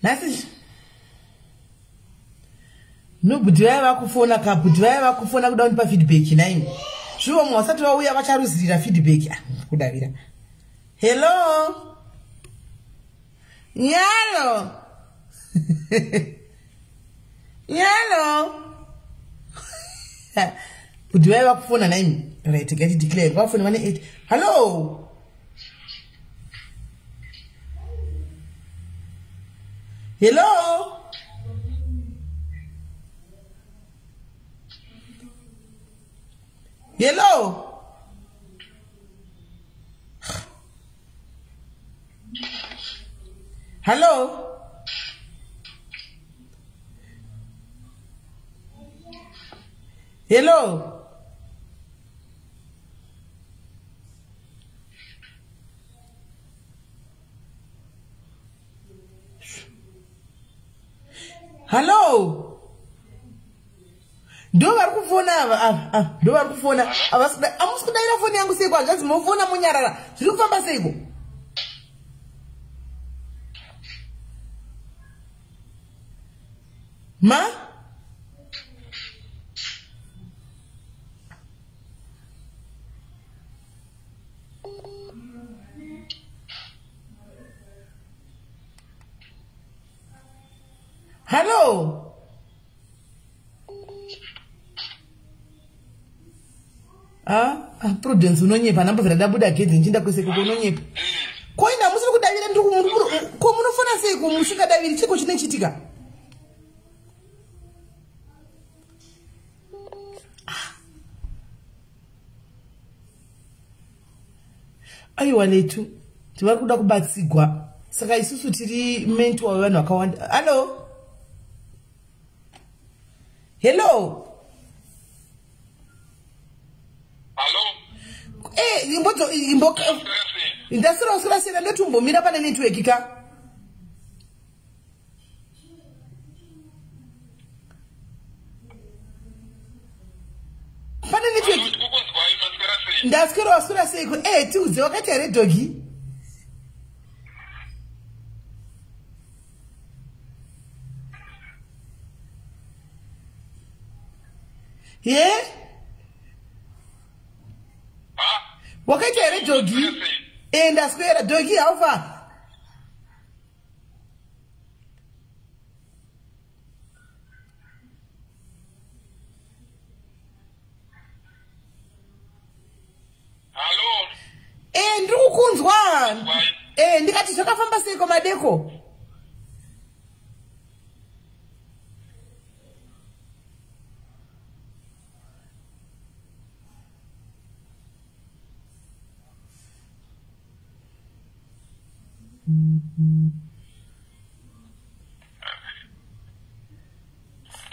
Nhasi no bhuti vaya vakufona ka bhuti vaya vakufona kuda kundipa feedback naimi. Zvivo mwe vasati vauya vacharuzirira feedback. Ah, kudavira. Hello. Nyalo. Nyalo. Bhuti vaya vakufona naimi. Right, get declare. Vafona vane 8. Hello. Hello. Hello. Hello. Hello. Hello. Ndo vari kufona ava ava ava ndo vari kufona amusi kudaira foni yangu seiko hanzvadzi mofona monyarara zviri kufamba seiko? Ma? Hello. Ah, ah, Prudence unonyepa ndambobvira ndabuda gedhi ndichinda kwese koko unonyepa. Ko ina musiri kudavira ndiri ko munofona sei ko musingadaviri chiko chine chitika? Aiwa letu tivari kuda kubatsigwa saka isusu tiri mentor wevanhu vakawanda. Hello. Hello. Hello. Eh, imbodzo imbo ndasira usira sera ndotumbomira pane network ka. Pane network. Ndaswera waswera seiko? Eh, tiudze wakaita here doggy? Ye? Wakaita here doggy? Eh, ndaswera doggy how far? Hello. Eh, ndiri kukunzwa. Eh, ndikati zvakafamba seiko madeko?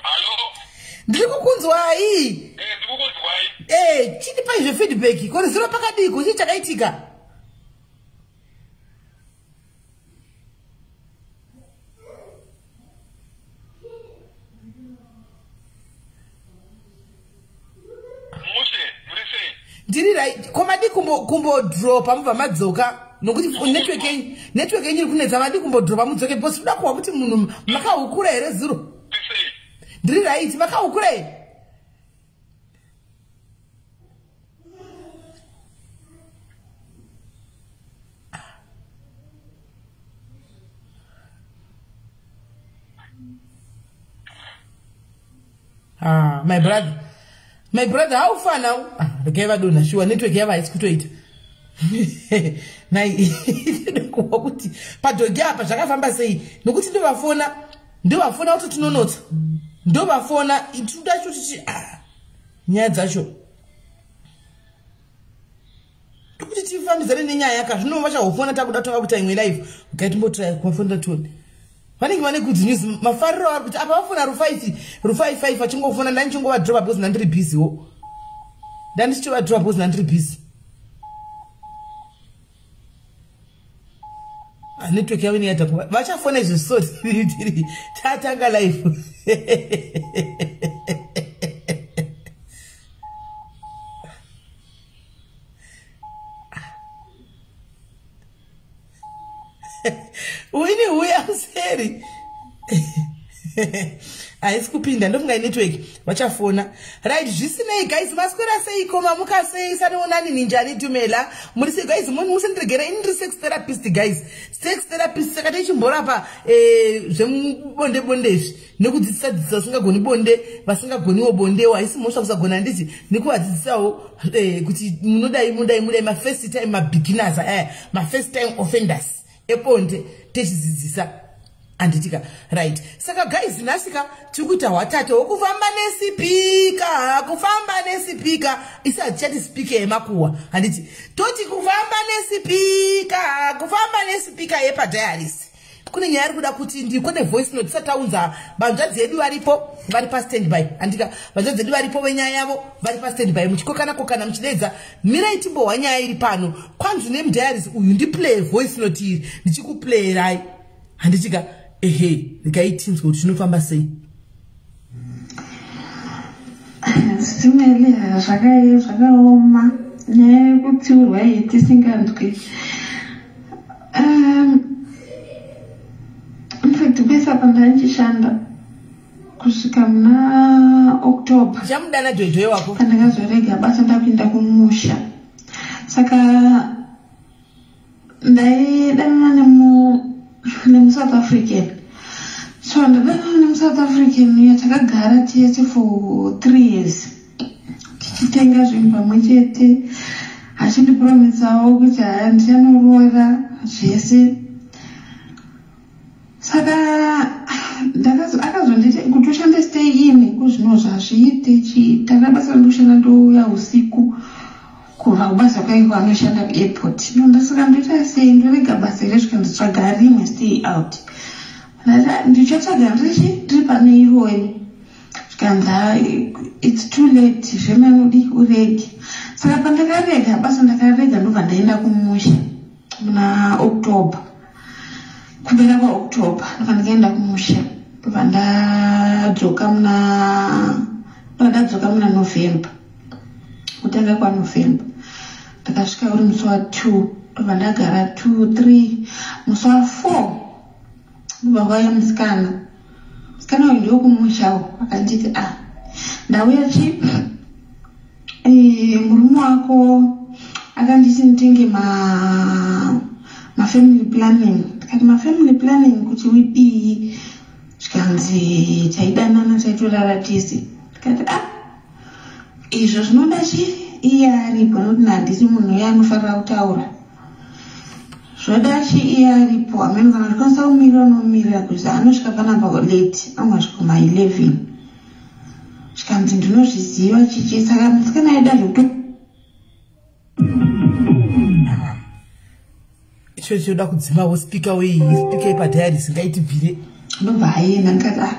Hello. Ndiri kukunzwai. Eh, ndiri kukunzwai. Eh, chitipai zvefeedback. Kore zuro pakadiko chii chakaitika? Mushe, muri sei? Ndiri right. Ko madi kumbo kumbo mubva madzoka nokuti network yenyu network yenyu iri kunetsa madi kumbodropa mudzoke because toda kuhwa kuti munhu makahukura here zuro? Muri sei? Ndiri right, makahukura here? Ah, my brother. My brother, how far now? Ah, regai vadonha shuwa network yava haisi kutoita. Nai ndinokuwa kuti padhogi apa zvakafamba sei nokuti ndovafona ndovafona kuti tinonotsa ndovafona tinoda kuti ah, nyaya dzacho tokuti tifambidzane nenyaya ka zvino vachahofona takuda tova kuita imwe live okay timbotry kuvafonera tione vanenge vane good news mafariro avari kuti apa vafona rufaifi rufaifive vachingofona ndandichingovadropa because ndandiri busy wo ndandichitovadropa because ndandiri busy. Ah, network yavo inenge yadhakwa vachafona izvi so tiri tatanga live. Wini huya useri. Haisi kupinda, ndofunga network, vachafona. Right, zvisinei guys, maswera seiko? Mamuka sei? Sanionani, ninjani? Tumela, muri sei guys? Musandiregera, ini ndiri sex therapist guys, sex therapist. Saka tichimborapa zvemubonde bonde izvi nekudzidzisa dzidzisa vasingagoni bonde, vasingagoniwo bondewo. Haisi mhosva kusagona, handiti? Nekuvadzidzisawo kuti munodai, mudai, mudai. Mafirst time, mabeginners aya, mafirst time offenders ebonde, techidzidzisa, handitika? Right, saka guys, nhasika tiri kuita hwatatu hwokufamba nesipika. Kufamba nesipika, isi hatichati spika yemakuhwa, handiti? Toti kufamba nesipika, kufamba nesipika yepadiaries. Kune nyaya iri kuda kuti ndikone voice note tisati taunza vanzvadzi yedu varipo, vari pastandby, handika? Vanzvadzi yedu varipo, venyaya yavo vari pastandby, muchikokana kokana muchidedza. Mirai timbohwa nyaya iri pano. Kwanzi nemudiaries uyu, ndiplay voice note iri, ndichikuplayirai, handitika? Ehe, regai tinzwe kuti zvinofamba sei. Simele, zvakaoma nyaya yekutsiurwa iyi tisinganzwi. Infact pese apa ndandichishanda kusvika muna October. Chamudana joijoyi wako. Pandakazorega basa, ndapinda kumusha, saka ndaidanana nemuSouth African. So ndadanana nemuSouth African uya, takagara tese for 3 years, tichitenga zvinhu pamwe chete, achindipromisawo kuti haya, ndichanoroora zvese. Saka akazonditi kuti ushande stay in kuzvino zvazviite chi tanga basa randikushanda, ndouya usiku kubva kubasa kwaiko, anoshanda kuairport. Nondasaka ndoita sei? Ndorega basa here? Zvikanzi rimwe stay out. Ndati ndichatsvaga ndirichi ndiri pane irori. Zvikanzi it's too late, zvemanudi urege. Saka pandakarega basa, ndakarega, ndobva ndaenda kumusha muna October, kupera kwaOctober. Ndobva ndikaenda kumusha, ndobva ndadzoka muna November, kutanga kwaNovember. Ndakasvika uri musi wa2, ndobva ndagara 2, 3. Musi wa4 ndobva kwauya musikana. Musikana uyu ndokumushawo. Akanditi, "Ah, ndauya chi murume wako akanditi nditenge mafamily planning." Ndikati, "Mafamily planning kuti widii?" Zvikanzi, "Taidanana, taitorara tese." Ndikati, "Ah, izvo zvinoda chi iye aripo, nokuti handisi munhu uye anofarira kutaura. Zvoda chi iye aripo? Amene kana uchikwanisa kumirira, unomirira, kuti anosvika panapa late, angasvika kuma11." Zvikanzi, "Ndinozviziva chichi." Saka musikana aida zvokuto Icho chinoda kudzimawo spika wei, spika yepadiaries ngaitibvire. Ndobva aenda. Ndikati, "Ah,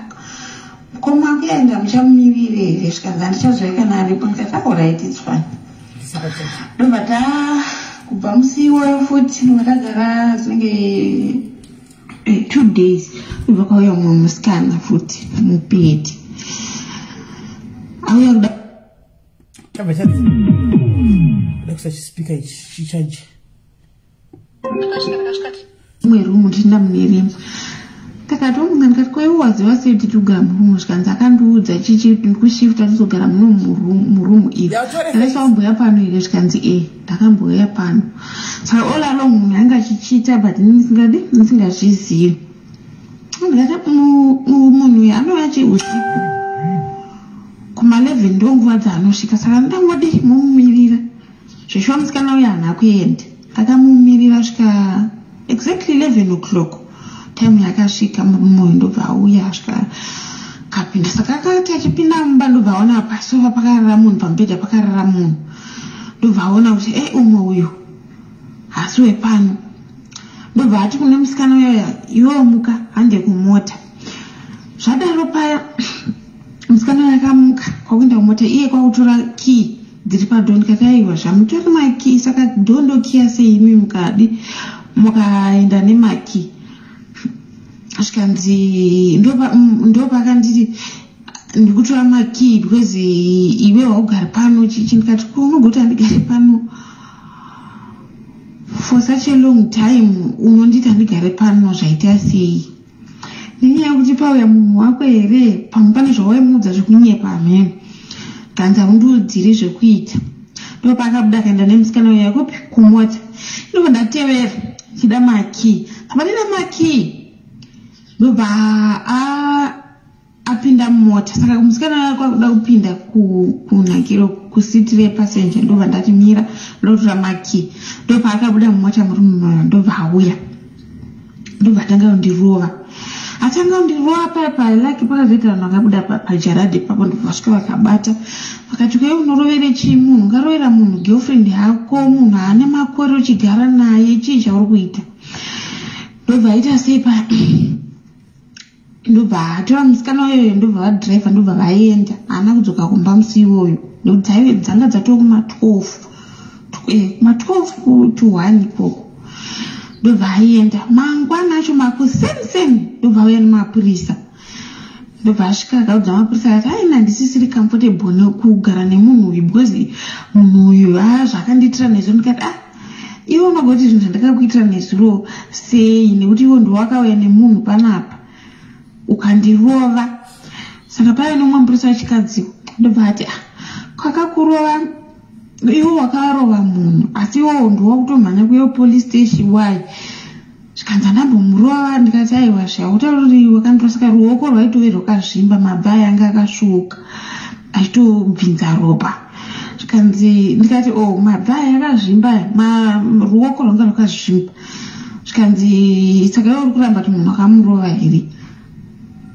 koma kuenda muchamumirire here?" Zvikanzi, "Handichazoi kana aripo." Ndikati, "Alright, it's fine." Ndobva ta kubva musi iwoyo futi, ndobva tagara dzinenge 2 days, ndobva kwauya mumwe musikana futi mupeti, auya kuda Chabva chadzi kuda kuisa chispika ichi chichaji. Imwe rumu, tichienda mune rimwe. Takatomuka, ndikati, "Ko iwe waziva sei kuti tigara murumu?" Zvikanzi, "Akandiudza chichi ndikushifta tizogara muno murumu iri." Yautore. Ndakati, "Wambouya pano here?" Zvikanzi, "E, ndakambouya pano." Saka all along munhu anga achichita, but ini ndisingadi, ndisingazvizivi. Ndikati, "Munhu uyu anouya chi usiku kuma11, ndonguva dzaanosvika, saka ndangodi mumumirira." Zveshuwa musikana uyu haana kuenda. Akamumirira svika exactly 11 o'clock, time yakasvika murume uyu. Ndobva auya, asvika, kapinda. Saka akati achipinda mumba, ndobva aona pasofa pakarara munhu, pamubhedha pakarara munhu. Ndobva aona kuti e, umwe uyu hasi wepano. Ndobva ati kune musikana uyoya, "Iwewo muka, hande kumota." Zvadaro paya musikana uyo akamuka kwakuenda kumota, iye kwakutora key dziri padoor. Ndikati, "Aiwa, zvamutori makey, saka door ndokiya sei imi mukadi mukaenda nemakey?" Zvikanzi, ndopakanditi, "Ndikutora makey because iwe waugari pano chichi." Ndikati, "Ko unogoti handigari pano for such a long time, unonditi handigare pano, zvaita sei?" Nenyaya yekuti pauya munhu wako here, pamwe pane zvawaimuudza zvekunyepa, hameno. Kanzi haundiudziri zvekuita. Ndopaakabuda akaenda nemusikana uya kupi? Kumota. Ndobva ndatevera chida makii. Apadida makii, ndobva apinda mumota. Saka musikana kwakuda kupinda kunhakiro, kuseat repassenger. Ndobva ndati, "Mira, ndotora makii." Ndopaakabuda mumota murume uyo, ndobva auya, ndobva atanga kundirova. Atanga kundirova paya paya, like pakazoita vanhu vakabuda pajaradhi ipapo. Ndobva vasvika vakabata, vakati, "Kwai, unorovere chii munhu? Ungarovera munhu girlfriend yako, munhu ane makore uchigara naye? Chii chauri kuita?" Ndobva aita sei pa, ndobva atora musikana uyoyo, ndobva vadhiraivha, ndobva vaenda. Haana kudzoka kumba musi iwoyo, nekuti dzaive dzanga dzatoo kuma-12, kuma-12 to 1 ikoko. Ndobva aenda. Mangwana acho makuseni seni, ndobva auya nemapurisa. Ndobva asvika, akaudza mapurisa akati, "Aina, handisisiri comfortable nekugara nemunhu uyu, because munhu uyu a zvakandiitira nezuro." Ndikati, "Ah, iwe unogoti zvinhu zvandakakuitira nezuro sei? Nekuti iwe ndowakauya nemunhu panapa ukandirova." Saka paive nomumwe mupurisa wechikadziwo. Ndobva ati, "Ah, kwakakurova iwe wakarova munhu, asi iwowo ndowakutomhanya kuyo police station, why?" Zvikanzi, "Andambomurova." Ndikati, "Aiwa, zvautauri wakandorova." Saka ruoko rwaitove rwakazvimba, mabva anga akasvuuka achitobvinza ropa. Zvikanzi, ndikati, "O oh, mabva aya akazvimba, ruoko rwanga rwakazvimba." Zvikanzi, "Saka iwe uri kuramba kuti munhu akamurova here?"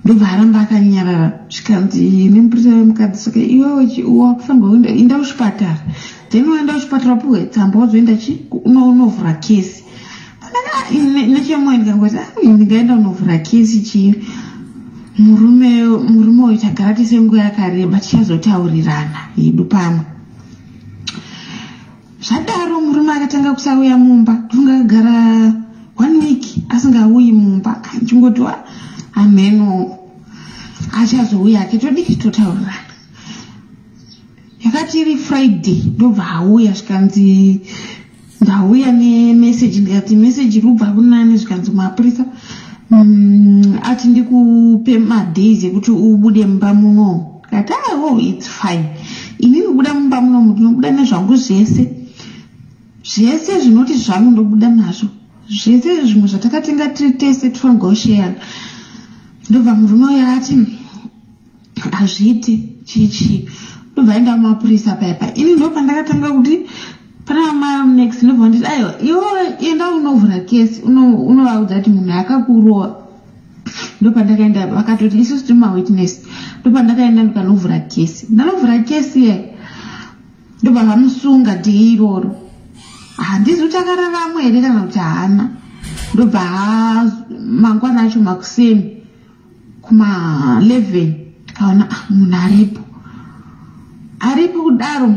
Ndobva aramba akanyarara. Zvikanzi nemupurisa wemukadzi, "Saka iwewe wakufanirwa kuenda, inda kuchipatara, then waenda kuchipatara upiwe tsamba, wazoenda chi unovhura kesi." Nechemwoyo ndikangoti, ah, ndingaenda unovhura kesi chii? Murume uyu tagara tise nguva yakareba, tichazotaurirana hedu pamwe. Zvadaro murume akatanga kusauya mumba. Ndofunga akagara one week asingauyi mumba. Achingoti hameno achazouya ake, todiki totaurirana. Yakati iri Friday, ndobva auya. Zvikanzi, "Ndauya nemeseji." Ndikati, "Meseji iri kubva kunani?" Zvikanzi, "Mapurisa ati ndikupe madays ekuti ubude mumba muno." Ndikati, "Ah, oh, it's fine. Inini kubuda mumba munomu ndinobuda nezvangu zvese, zvese zvinoti zvangu ndobuda nazvo zvese. Zvimwe zvatakatenga tiri tese tifanirwa kusheyana." Ndobva murume uyo ati hazviiti, chii chii. Ndobva aenda kumapurisa paipa. Ini ndo pandakatanga kuti pana manext. Ndobva nditi, "Aiwa, iwe enda unovhura kesi, unovaudza kuti munhu akakurova." Ndopandakaenda, vakatoti, "Isusu tiri mawitness." Ndopandakaenda ndikanovhura kesi. Ndanovhura kesi ye, ndobva vamusunga day iroro. Handizi kuti akararamo here kana kuti haana. Ndobva mangwana acho makuseni kuma-11, ndikaona, ah, munhu aripo, aripo kudaro.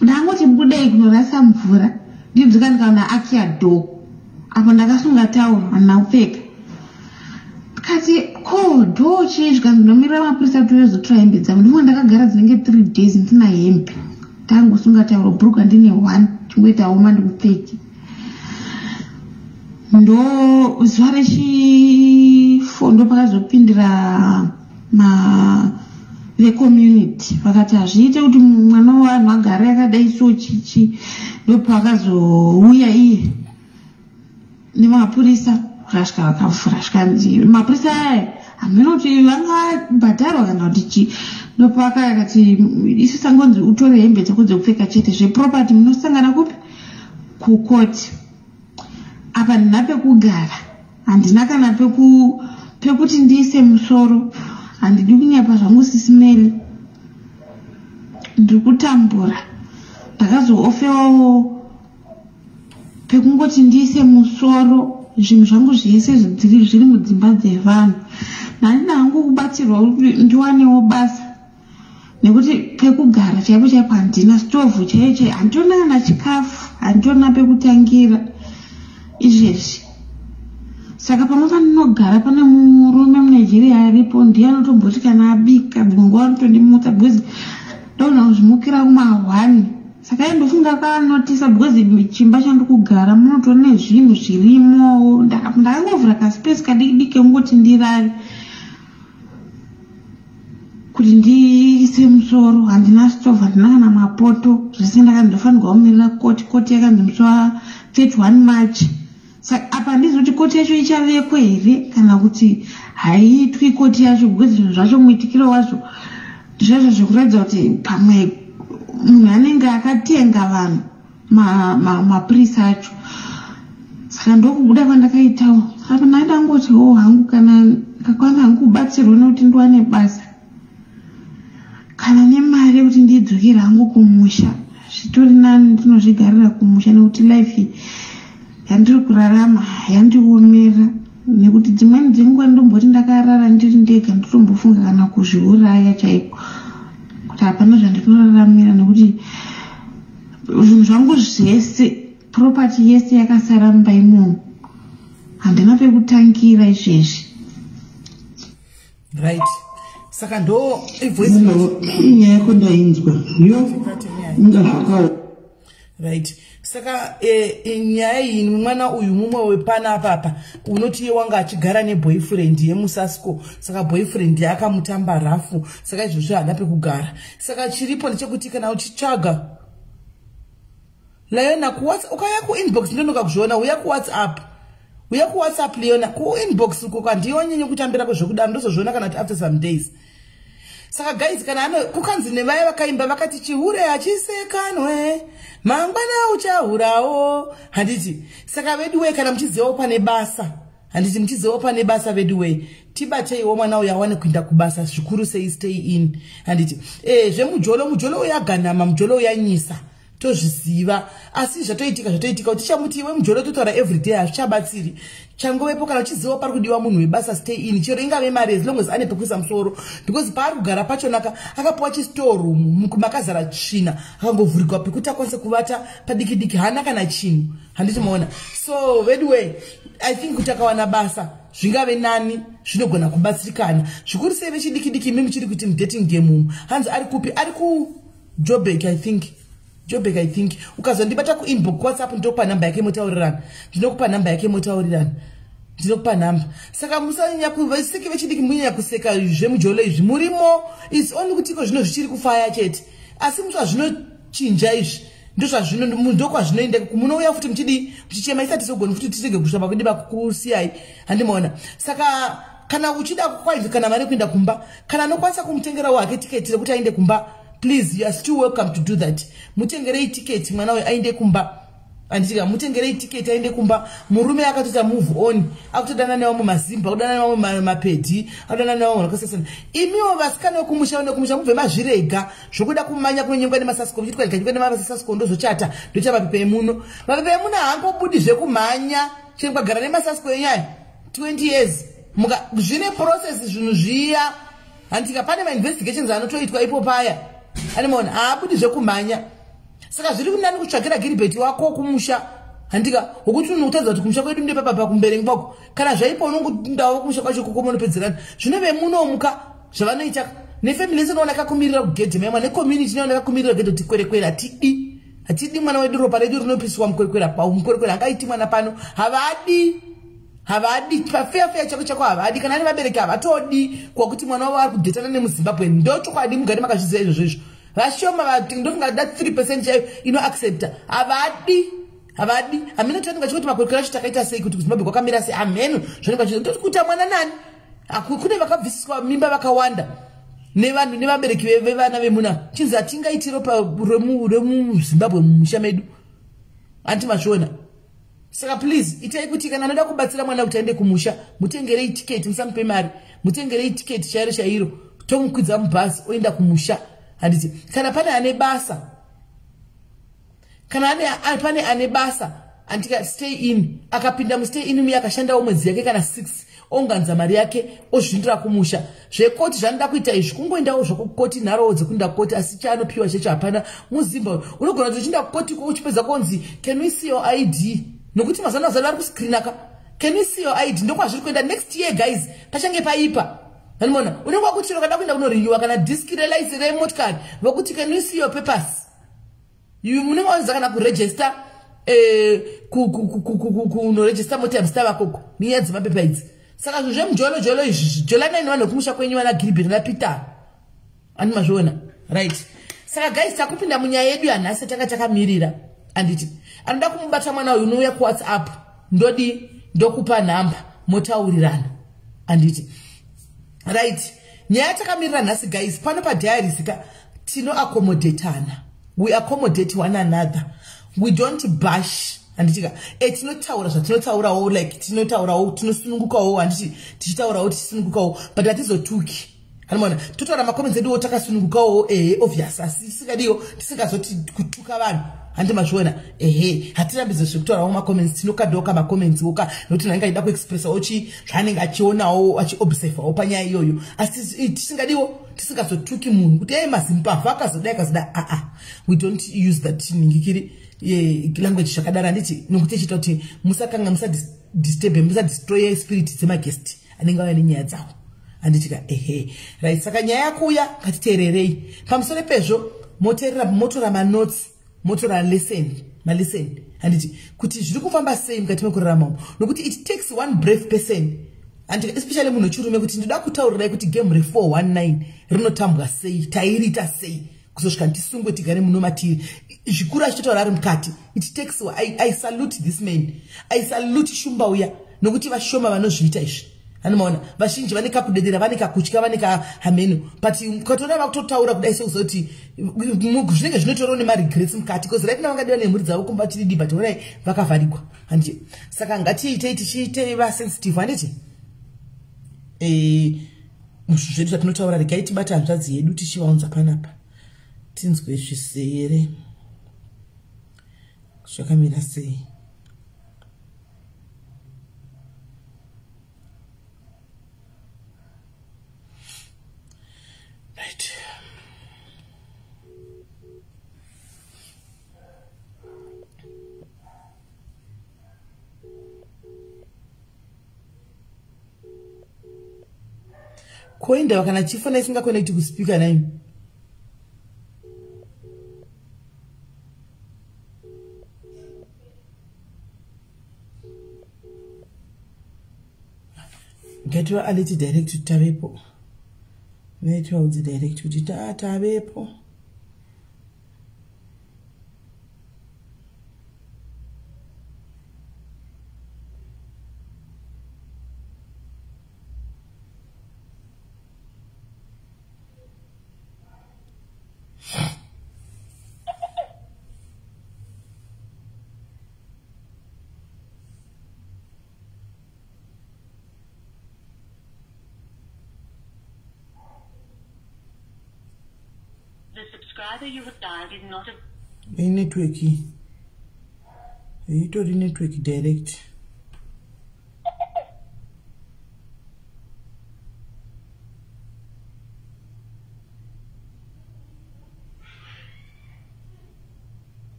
Ndangoti budei kunorasa mvura, ndidzoka ndikaona akiya door. Apo ndakasunga tauro, handina kupfeka. Kati, "Ko door chii?" Zvikanzi, "Ndinomirira mapurisa kuti uyozotora hembe dzangu." Ndimwe ndakagara dzinenge 3 days ndisina hembe, ndangosunga tauro, bhuruka ndine one, chingoita oma ndikupfeke. Ndo zuva rechi4 ndo pakazopindira ma vecommunity, vakati hazviite kuti mwana wevanhu agare akadai so, chichi. Ndopakazouya iye nemapurisa, vakasvika vakavhura. Zvikanzi mapurisa aya hameno kuti vanga vabhadharwa kana kuti chii. Ndopakakati, "Isu sangonzi utore hembe dzako dzekupfeka chete, zveproperty munosangana kupi? Kukoti." Apa handina pekugara, handina kana pekuti ndiise musoro. Handidi kunyepa zvangu, Sis Melly, ndiri kutambura. Ndakazoofewawo pekungoti ndiise musoro. Zvinhu zvangu zvese zviri mudzimba dzevanhu. Handina hangu kubatsirwa kuti ndiwanewo basa, nekuti pekugara chaipo chaipo handina, stovhu chaiyo chaiyo handitorina, kana chikafu handitorina pekutangira izvezvi. Saka pamwe pandinogara pane murume muNigeria aripo, ndiye anotomboti kana abika, dzimwe nguva anotondimutsa, because ndogona kuzvimukira kuma1. Saka indofunga kanotisa because chimba chandiri kugara munotori nezvinhu zvirimo. Ndakangovhura kaspace kadiki diki kekungoti ndirare kuti ndiise musoro. Handina stove, handina kana mapoto, zvese ndakandofanirwa kumirira koti. Koti yakanzi musi wa31 March. Saka apa handizivi kuti koti yacho ichavekwa here kana kuti haiitwi koti yacho, because zvinhu zvacho, muitikiro wazvo zvezvo zvekuratidza kuti pamwe munhu anenge akatenga vanhu, mapurisa acho. Saka ndokubuda kwandakaitawo. Saka ndangoti wo hangu kana ndakakwana hangu kubatsirwa nekuti ndiwane basa kana nemari yekuti ndidzokere hangu kumusha, zvitori nani ndinozvigarira kumusha, nekuti life yandiri kurarama yandiomera, nekuti dzimweni dzenguva ndomboti ndakarara ndiri ndega, ndotombofunga kana kuzviuraya chaiko, kuti hapana zvandinoraramira, nekuti zvinhu zvangu zvese, property yese yakasara mumba imomo, handina pekutangira izvezvi. Right, saka ndo ivoice. Nyaya yako ndainzwa yo, inga zvakawo. Right, saka nyaya iyi, mwana uyu mumwe wepana apapa unoti iye wanga achigara neboyfriend yemuSasco. Saka boyfriend yakamutamba rafu, saka izvozvo haana pekugara. Saka chiripo ndechekuti kana uchitsvaga Leona ukauya kuinbox, ndonoka kuzviona. Uya kuWhatsApp, uya kuWhatsApp, Leona. Kuinbox uko kwandiyonyanya kutambira kwezvokudaro, ndozozviona kana kuti after some days. Saka guys, kana ano kukanzi nevaya vakaimba vakati, "Chihure hachisekanwe, mangwana uchahurawo," handiti? Saka veduwei, kana muchizivawo pane basa, handiti muchizivawo pane basa, veduwei, tibateiwo mwana uyu awane kuenda kubasa, zvikuru sei stay in, handiti? Zvemujolo, mujolo uyu aganama, mujolo uyanyisa, tozviziva, asi zvatoitika zvatoitika. Kuti tichamuti iwe mujolo, totaura everyday, hazvichabatsiri. Changovepo, kana uchiziva pari kudiwa munhu webasa, stay in, chero ingave mari, as long as ane pekuisa musoro, because paari kugara pachonaka akapiwa chistore room makazara tsvina, akangovhurikwa pekuti akwanise kuvata padiki diki, haana kana chinhu, handiti maona? So anyway, I think kuti akawana basa zvingave nani, zvinogona kubatsirikana zvikuru sei vechidiki diki imi muchiri kuti mudating game umu. Hanzi ari kupi? Ari kuJobek, I think Jobek, I think. Ukazondibata kuinbox WhatsApp, ndinokupa nhamba yake motaurirana. Ndinokupa nhamba yake motaurirana, ndinokupa nhamba. Saka musanyanya kuseke vechidiki, munyanya kuseka zvemujolo izvi murimo. It's only kuti iko zvino zvichiri kufaya chete, asi musazvinochinja izvi, ndokwazvinoenda. Munouya futi muchidii, muchichema, isati sogoni futi tirege kusvamba kwedu vakusiyai, handimaona? Saka kana uchida kwaizvi, kana mari kuenda kumba, kana anokwanisa kumutengerawo hake tiketi rekuti aende kumba, please, you are still welcome to do that. Mutengerei tiketi mwana uyu aende kumba, handitika? Mutengerei tiketi aende kumba. Murume akatoita move on, akutodana nevamwe mazimba, akudana nevamwe mapedhi, akudana nevamwe vakasiyana. Imiwo vasikana vekumusha nekumusha, mubve mazvirega zvokuda kumanya kunonyengwa nemaSasco, muchiti ndikanyengwa nemaSasco ndozochata, ndoita mapepa emuno. Mapepa emuno haangobudi zvekumhanya. Chero mukagara nemaSasco enyaya 20 years, zvine process zvinhu zviya, handika? Pane mainvestigations anotoitwa ipo paya, animaona? Haabudi zvekumhanya. Saka zviri kunani kutsvagira giribheti wako kumusha, handika? Wokuti unotadza kuti kumusha kwedu ndepapapa kumbereng kwako, kana zvaipo unongoendawo kumusha kwacho koko munopedzerana. Zvino vemunomuka zvavanoita nefamily yese inoona kakumirira kugedhe maimwa, necommunity inoona kakumirira kugedhe kuti kwerekwere hatidi, hatidi mwana wedu, ropa redu rinopiswa mukwerekwere, mukwerekwere hangaiti mwana pano. Havadi, havadi pafeyafeya chako chako, havadi. Kana ane vabereki havatodi kwakuti mwana wavo ari kudhetana nemuZimbabwe. Ndochokwadi, mugari makazviziva izvozvo. Izvo vashoma, ndofunga da 3% chaiyo inoaccepta. Havadi, havadi. Hameno tinenge chikuti makwerekwere acho takaita sei, kuti kuZimbabwe kwakamira sei, hameno zvanenge toti mwana nani. Kune vakabvisiswa mimba vakawanda nevanhu nevabereki vevana vemuna, chinzi hatingaiti ropa remuZimbabwe mumusha medu, anti mazviona? Saka please, itai kuti kana anoda kubatsira mwana kuti aende kumusha, mutengerei tiketi, musamupe mari, mutengerei tiketi chairo chairo, tomukwidza mubhazi oenda kumusha, handiti? Kana pane ane basa, kana pane ane basa, andika stay in, akapinda mustay in uye akashandawo mwedzi yake kana 6, onganza mari yake, ozvindira kumusha. Zvekoti zvanoda kuita izvi, kungoendawo zvokukoti, nharowo dzekuenda kukoti, asi chaanopiwa checho hapana. MuZimbabwe unogona kuti uchienda kukoti, uchipedza konzi, "Can we see your ID?" Nokuti mazuva ano vari kuscreenaka. "Can we see your ID?" Ndokwazviri kuenda next year, guys, pachange paipa, animona? Unenge wakuchiro kada kuenda kunorenewa kana diski relicense remotikari, vokuti, "Can we see your papers?" Munenge waziva kana kuregister kunoregister mota yamuzita vakoko nenyaya dzemapepa idzi. Saka zvinhu zvemujolojolo izvi jolanai nevanhu vekumusha kwenyu vana Giribheri naPeter. Ani mazviona? Right. Saka guys, takupinda munyaya yedu yanhasi tanga takamirira. Anditi anoda kumubata mwana uyu unouya kuWhatsApp, ndodi ndokupa nhamba motaurirana. Anditi right. Nyaya takamirira nhasi guys, pano padiaries ka tinoaccomodatana. We accommodate one another. We don't bash. Handiti ka tinotaura zvatinotaurawo, like tinotaurawo tinosunungukawo, handiti tichitaurawo tichisunungukawo, but hatizotuki. Anomaona totaura macomments eduwo takasunungukawo, ehe, obvious, asi tisingadiwo tisingazoti kutuka vanhu. Handi mazviona? Ehe, hatirambidze zvekutaurawo macomments, tinokadhoka macomments woka nokuti nange achida kuexpressawo chi zvaanenge achionawo achiobservawo panyaya iyoyo, asi tisingadiwo tisingazotuki munhu kuti ei mazimbabwe akazodai akazodai. Aa, we don't use that ningikiri language zvakadaro, handiti? Nokuti ichiita kuti musakanga musadisturbe, musadestroye spirit dzemaguest anenge auya nenyaya dzavo, handiti ka? Ehe, right. Saka nyaya yakuuya, ngatiteererei. Pamusoro pezvo moteerera, motora manotes, motora lesson, malesson, handiti, kuti zviri kufamba sei mukati mekurarama umu, nokuti it takes one brave person, handiti, especially munhu wechirume, kuti ndoda kutaurirai kuti game re419 rinotambwa sei, tairiita sei kuzosvika tisungwe tigare muno matiri, zvikuru achitotaura ari mukati. It takes I salute this man, I salute Shumba uya, nokuti vashoma vanozviita izvi. Anomaona vazhinji vane kakudedera, vane kakutya, vane kahameno, but ukatoona vakutotaura kudai sekuzoti zvinenge zvinotorawo nemaregrets mukati, because right now vangadiwa nemhuri dzavo kumba chididi, but onai vakavharigwa, handiti? Saka ngatiitei tichiitei vasensitive, handiti? Zvedu zvatinotaura, regai tibate hanzvadzi yedu tichivaunza panapa, tinzwe zvisere zvakamira sei. Right. Koendava kana chifona isingaconnecti kuspeaker naimi. Ngativa alert direct kuti tavepo, vaitivaudze direct kuti tavepo. The subscriber you have dialed is not a Inetwork itori network direct.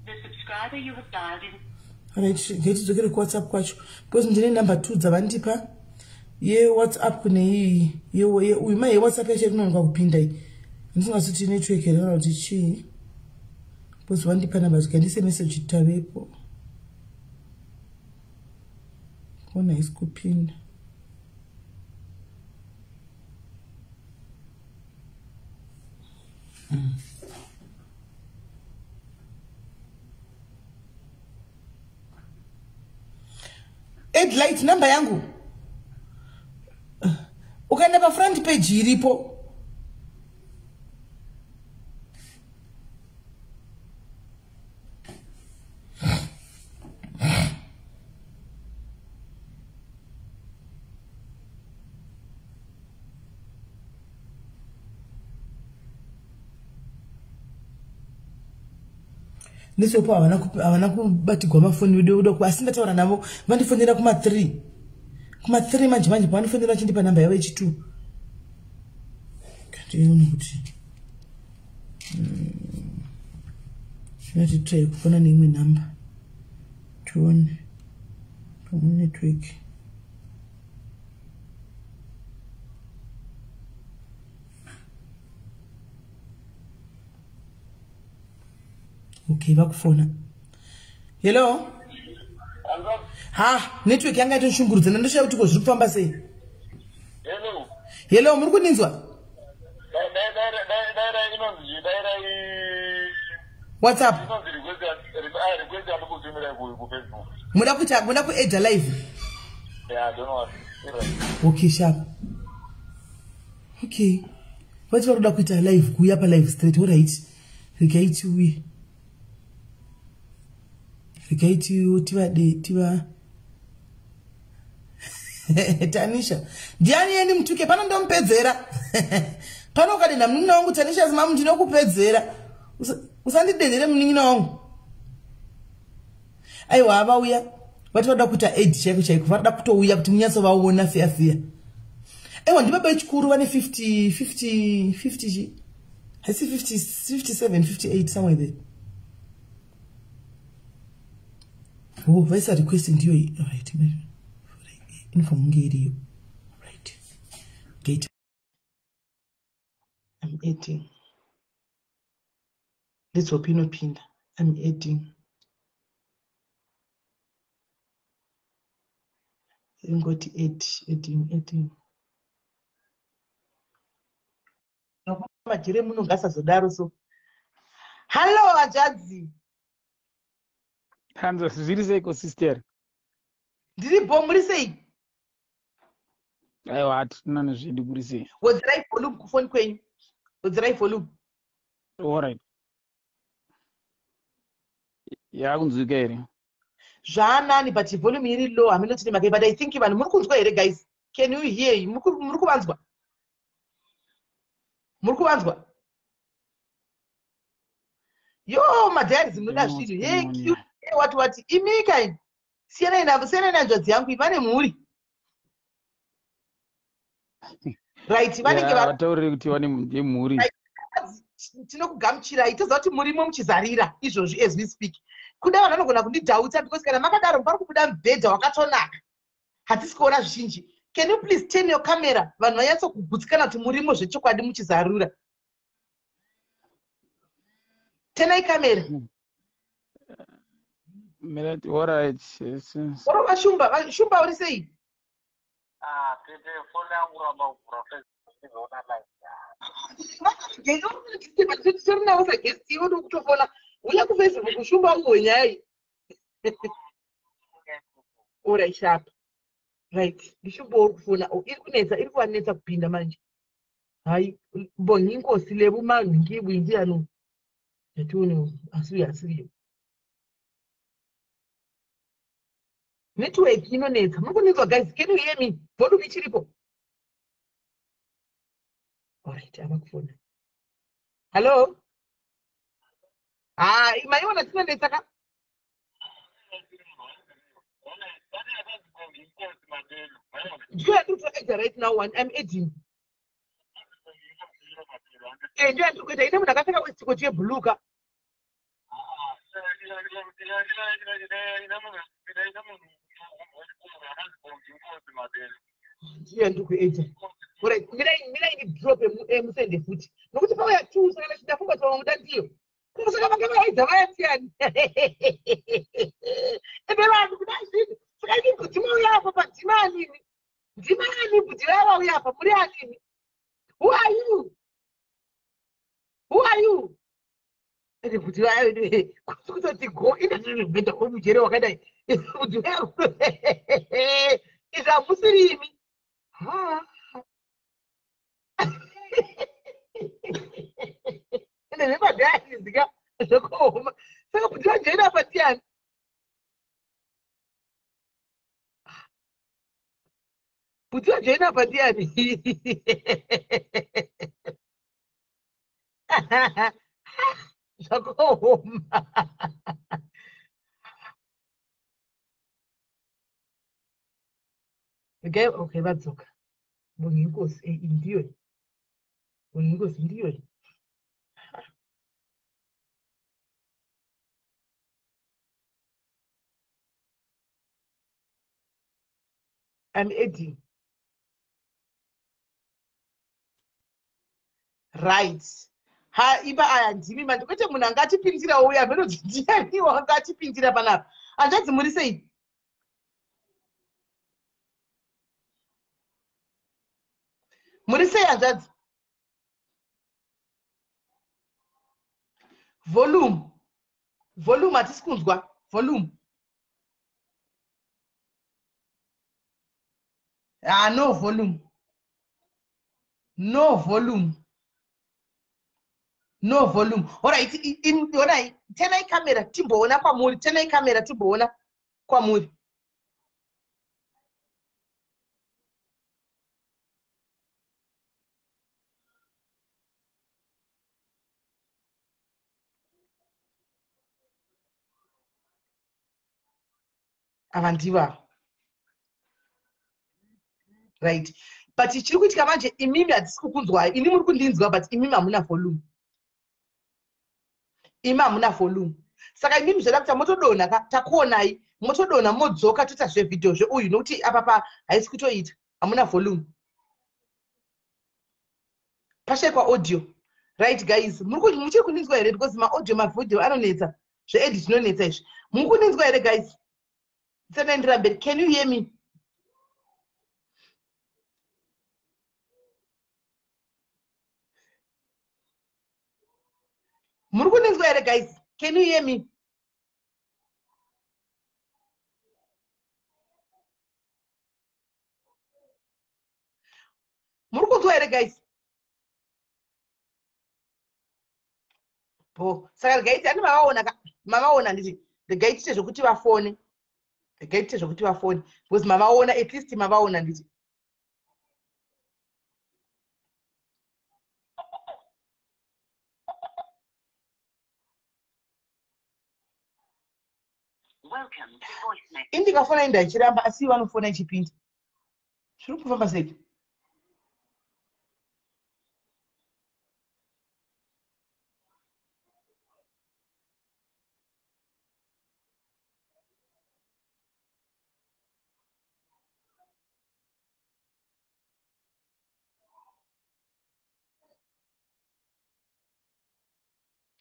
The subscriber you have dialed is Right, ngatidzokere kuWhatsApp kwacho, because ndine number 2 dzavandipa, yeWhatsApp neiyi uyu mai. YeWhatsApp yacho inonoka kupinda iyi, ndisingazoti network here kana kuti chii, because vandipa number zikandise message tavepo, ona haisi kupinda. Adlight number yangu, ukaenda pafront page iripo. Nesopo havana kubatigwa mafoni vedu, asi ndataura navo, vandifonera kuma3, kuma3 manje manje pavanofonera vachindipa namba yavo yechi2. Kandione kuti zvinotitrai kufona neimwe namba, tione pamwe network. Okay, vakufona. Hello. Ha, network yanga itoshungurudza, ndandoshaya kuti ko zviri kufamba sei. Hello. Hello, muri kundinzwa? WhatsApp. Muda kuita, muda kuedha live? Yeah, don't worry. Okay, sharp. Okay. Vati vari kuda kuita live, kuuya palive straight. Alright. Regai tiuye. Regai tivade tiva Tanisha. Ndiani yeni mutuke pano ndomupedzera. Pano ukadenda munin'ina wangu Tanisha zimamu ndinokupedzera. Usandidendere munin'ina wangu. Aiwa vauya. Vati vada kuita aid chaiko chaiko. Varikuda kutouya kuti munyatsovaona feya feya. Aiwa ndibaba vechikuru vane 50 50 50 chi. Haisi 50 57 58 somewhere there. Oh, vaisa request ndiyo iyi. Alright. Inofanira kunge iriyo. Right. Gate. I'm adding. Let's hope inopinda. I'm adding. Ingoti add, adding, adding. Majire muno ngasazodaro so. Hello Ajadzi. Hanzo zviri seiko sister? Ndiri bo, muri sei? Aiwa hatina nezvedu, kuri sei? Wedzerai volume kufoni kwenyu. Wedzerai volume. Alright. Yakunzwika here? Zvaanani, but volume iri low, hameno tine makai, but I think vanhu muri kunzwa here guys? Can you hear? Muri kuvanzwa? Muri kuvanzwa? Yo, madiaries munoda zvinhu. Hey, cute. Hey, what what? Imika imi. Siyanai navo, siyanai nanzvadzi yangu, iyi vane mhuri. Right, vanenge vataurire kuti vane mhuri. Tinokugamuchirai, toziva kuti murimo muchizarira izvozvi as we speak. Kuda vanhu vanogona kundidhautsa because kana makadaro pari kubuda mubhedha wakatonaka. Hatisi kuona zvizhinji. Can you please turn your camera vanhu vanyatsokugutsikana kuti murimo zvechokwadi muchizarura. Tenai kamera. Alright. Oro vashumba, Shumba uri sei? Ah, tete foni yangu ramba kuvhura Facebook ndizoona live. Titori navo saguest ivo ndokutofona. Uya kuFacebook Shumba uwe nyaya iyi. Alright, sharp. Right, ndishumba uri kufona. Oh, iri kunetsa, iri kuvanetsa kupinda manje. Hayi, bonginkosi lebu mangibu ndiyani. Yatione asi asiriyo. Network inonetsa. Muri kunzwa guys? Can you hear me? Volume ichiripo. Alright, ava kufona. Hello? Ah, maiona tinonetsa ka? Ndiyo yandiri kutoedha right now one. I'm adding. Eh, ndiyo yandiri kuita. Ine munhu akapfeka waistcoat yeblue ka. Ndiyo yandiri kuedha. Alright, mirai mirai ndidrope musende futi. Nokuti pauya two saka ndafunga kuti vamwe muda ndiyo. Saka vanga vaedza vaya ndiyani? Ende vanhu kuda zvinhu. Saka ini bhuti mauya apa pandima anini? Ndima ani bhuti vaya vauya apa? Muri anini? Who are you? Who are you? Ende bhuti vaya kutoti go ine mubhedha womujere wakadai. Bhuti vaya izvi hamusiri imi. Ha. Ende zvemadhaizika zvakaoma. Saka bhuti vajoina apa ndiyani? Bhuti vajoina apa ndiyani? Zvakaoma. Okay, okay, vadzoka. Bonginkosi ndiyo. Bonginkosi ndiyo. I'm adding. Right. Ha, ipa aya ndimi manje, kwete munhu anga achipindira uya, hameno kuti ndiani wanga achipindira panapa. Hanzvadzi, muri sei? Muri sei, hanzvadzi? Volume, volume, hatisi kunzwa volume. Ah, no volume, no volume, no volume. Alright, onai, tenai camera timboona kwamuri, tenai camera timboona kwamuri. Ava ndivo ava, right? But chiri kuitika manje, imimi hatisi kukunzwai. Ini muri kundinzwa, but imimi hamuna volume, imi hamuna volume. Saka imimi zvada kuita motodonha ka, takuonai, motodonha modzoka, toita zvevhidhio zveuyu, nokuti apa pa haisi kutoita, hamuna volume, pashaikwa audio. Right guys, muchiri kundinzwa here? Because maaudio, mavhidhio anonetsa, zveedit zvinonetsa izvi. Muri kundinzwa here, guys? Ndisandaendera mberi, can you hear me? Muri kundinzwa here, guys? Can you hear me? Muri kunzwa here, guys? Bo, saka regai ti, andi mavaona ka? Mavaona, nditi regai tiite zvekuti vafone, regai tiite zvekuti vafone, because mavaona, at least mavaona, nditi. Indikafona inda ichiramba, asi vanofona ichipinda. Zviri kufamba sei?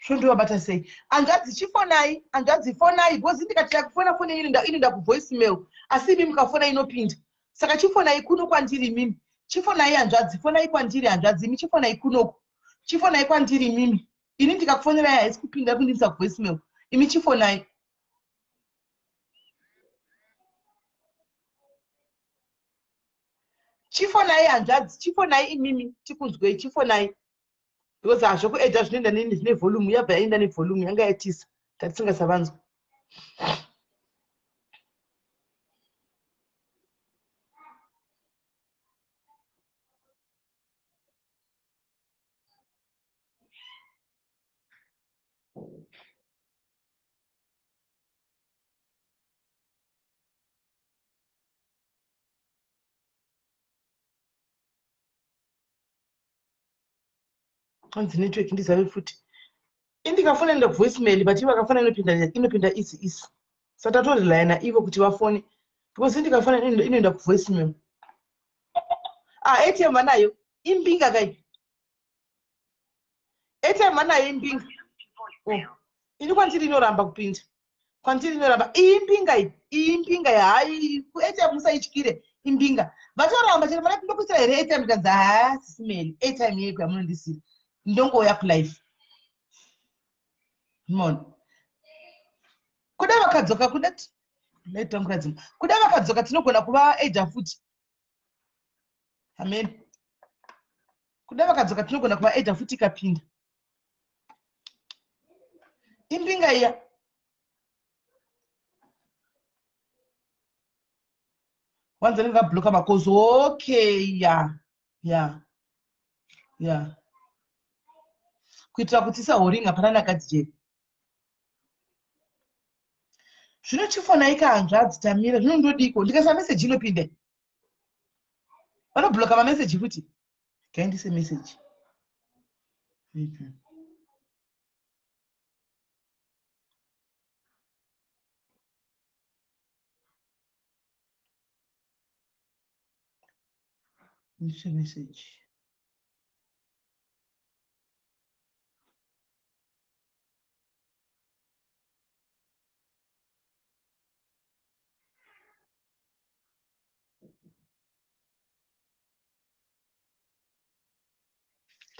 Zvondovabata sei? Hanzvadzi, chifonai, hanzvadzi, fonai, because ndikatira kufona, foni yenyu inoenda kuvoice mail, asi imi mukafona inopinda. Saka chifonai kuno kwandiri imimi, chifonai hanzvadzi, fonai kwandiri hanzvadzi, imi chifonai kunoku, chifonai kwandiri imimi. Ini ndikakufonerai haisi kupinda, kundinisa kuvoice mail. Imi chifonai. Chifonai hanzvadzi, chifonai imimi, tikunzwei, chifonai, because hazvo kuedha zvinoenda nini, zvine volume, yabva yaenda nevolume yanga yatisa, tatisingasavanzwa. Hanzi network ndizave futi. Indikafona enda kuvoice mail, but ivo vakafona inopinda, inopinda easy easy. Saka tatorelaya naivo kuti vafone, because indikafona inoenda kuvoice mail. Ah, ATM vanayo, imbinga kai, ATM vanayo, imbinga. Oh. Ini kwandiri inoramba kupinda, kwandiri inoramba. Iyi imbinga iyi, iyi imbinga, hayi, kuATM musaityire, imbinga. Vatoramba chero vana tindokuitira here airtime? Ndikanzi, haa, sisimeli, airtime yeiko yamunondisira? Ndongouya kulife mona. Kuda vakadzoka, kuda laitankuradzima, kuda vakadzoka tinogona kuva eja futi. Amen. Kuda vakadzoka tinogona kuva eja futi, ikapinda. Imbinga iya. Wanzi vanenge vabloka makozi. Okay, ya, kuitira kuti isahoringa pana nakadzi. Zvino chifonaika hanzvadzi, tamira. Zvino ndodiko? Ndikaisa meseji inopinda? Vanobloka mameseji futi. Gaindise meseji. Ndise message.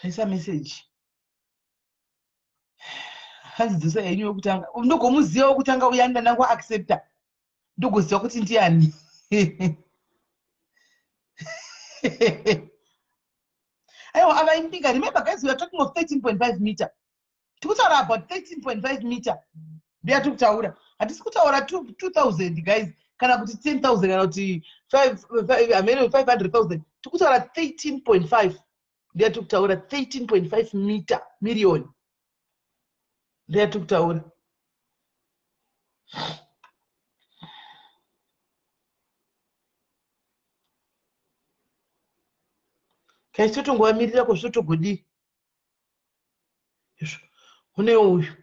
Taisa message. Hanzi dzosa yenyu wekutanga. Ndogomuziva wekutanga uya ndanangwa accepta. Ndogoziva kuti ndiani. Aiwa, ava imbinga. Remember guys, we are talking of 13.5 meter. Tikutaura about 13.5 meter. Ndiyatiri kutaura. Hatisi kutaura 2000 guys, kana kuti 10,000, kana kuti 500,000. Tikutaura 13.5. Ndiyatiri kutaura 13.5 meter million. Ndiyatiri kutaura. Guys, totongovamirira ko zvitotogodii? Izvo une uyu.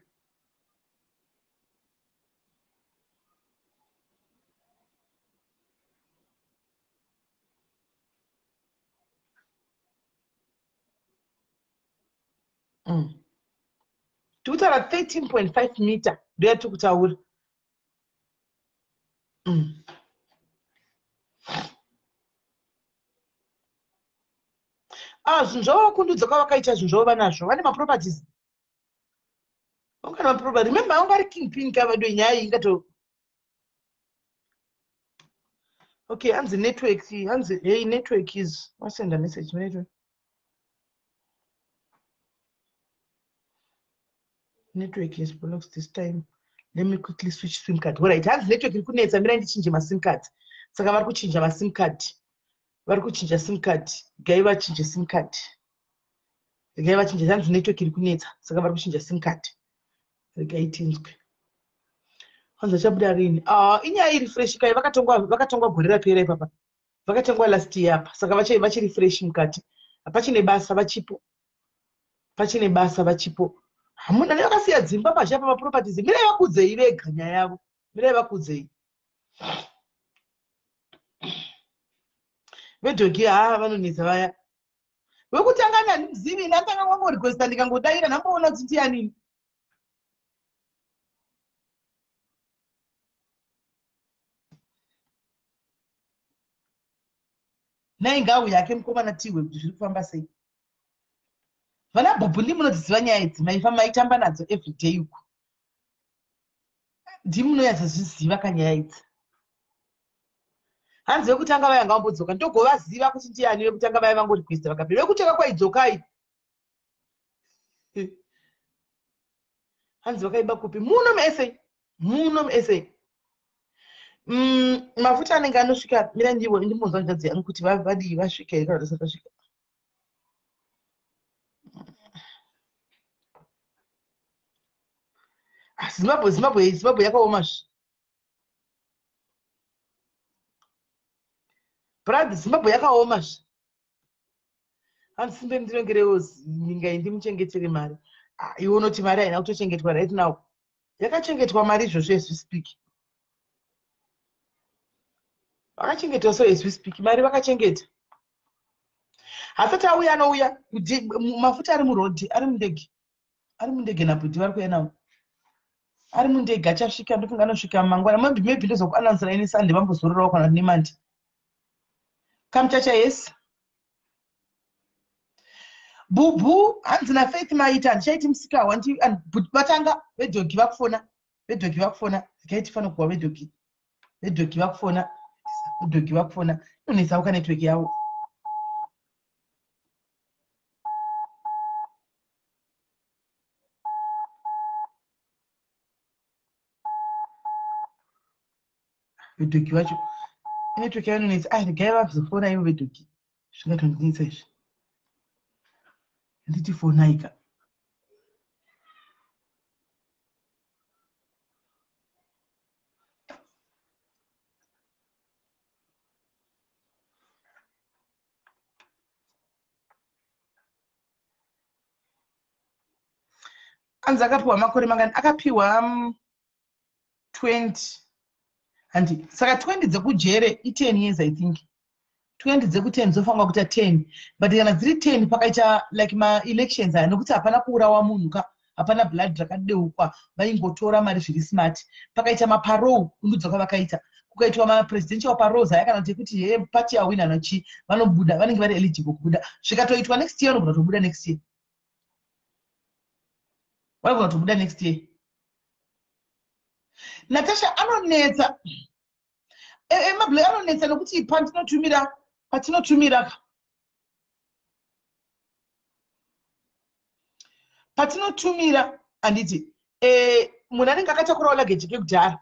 Tikutaura 13.5 meter ndoyatiri kutaura. Ah, zvinhu zvavo vakundudza kwavakaita zvinhu zvavo vanazvo, vane maproperties. Vangana maproperty. Remember, vanga vari kingpin kavado nyaya iyi ingato. Okay, hanzi network, hanzi hey network is wasenda message network. Network is blocked this time. Let me quickly switch SIM card. All right, hanzi network iri kunetsa, mirai ndichinje maSIM card. Saka vari kuchinja maSIM card. Vari kuchinja SIM card. Gai vachinje SIM card. Regai vachinje, hanzi network iri kunetsa. Saka vari kuchinja SIM card. Regai tinzwe. Hanzi achabuda rini? Ah, inyaya iri fresh kai, vakatongwa gore rapera ipapa. Vakatongwa last year apa. Saka vachiri fresh mukati. Hapachine basa vachipo. Pachine basa vachipo. Hamuna nevakasiya dzimba pazhi apa maproperties. Mirai vakudzei vega nyaya yavo. Mirai vakudzei. Vedhogi haa vanonetsa vaya. Wekutanga handimuzivi, ndanga wangorequesta ndikangodaira ndamboona kuti ndiani. Nai ngauya ake mukomana tihwe kuti zviri kufamba sei. Vana bhubhu ndimunodziziva nyaya idzi, maifa maitamba nadzo everyday uku. Ndimunonyatsoziziva kanyaya idzi. Hanzi vekutanga vaya ngavambodzoka, ndogovaziva kuti ndiani vekutanga vaya vangorequesta vakapera. Vekutanga kwaidzokai. Hanzi vakaiba kupi? Muno muSA. Muno muSA. Mafuta anenge anosvika, mira ndivo ndimbonzwa hanzvadzi yangu kuti vadii, vasvika here kana kuti vasati vasvika. Ah, Zimbabwe, Zimbabwe, Zimbabwe yakaoma zve. Brad, Zimbabwe yakaoma zve. Hanzi simbe ndirongerewo nyika iyi ndimuchengetere mari. Ah, iwe unoti mari haina kutochengetwa right now. Yakachengetwa mari izvozvo as we speak. Vakachengetwa so as we speak. Mari vakachengeta. Hasati auya, anouya. Mafuta ari murodhi, ari mundege. Ari mundege nabhudhi vari kuuya nawo. Ari mundege achasvika, ndofunga anosvika mangwana. Maybe ndozokuannouncer ini Sunday vambozororawo kana kuti neMonday. Kamuchacha yes. Bhubhu hanzi naFaith maita handichaiti musika wandi vatanga vedhogi vakufona. Vedhogi vakufona. Regai tifane kuwa vedhogi. Vedhogi vakufona. Vedhogi vakufona. Inonetsawo ka network yavo. Vedhogi vacho network yavo inonetsa. Ah, regai vazofona ivo vedhogi. Zvingatondinetsa izvi. Handiti fonai ka. Anzi akapiwa makore mangani? Akapiwa 20. Handi saka 20 dzekujere i10 years I think. 20 dzeku10 dzofanirwa kuita 10, but kana dziri 10 pakaita like maelections aya, nokuti hapana kuurawa munhu ka, hapana blood rakadeukwa, vaingotora mari zviri smart. Pakaita maparole kundudza kwavakaita, kukaitwa mapresidential paroles aya, kana kuti ekuti he party yawina nochi, vanobuda, vanenge vari eligible kubuda. Zvikatoitwa next year, vanogona kutobuda next year. Vaigona kutobuda next year. Natasha anonetsa. Emablack anonetsa nokuti patinotumira patinotumira handiti, munhu anenge akatakurawo luggage kekudhara,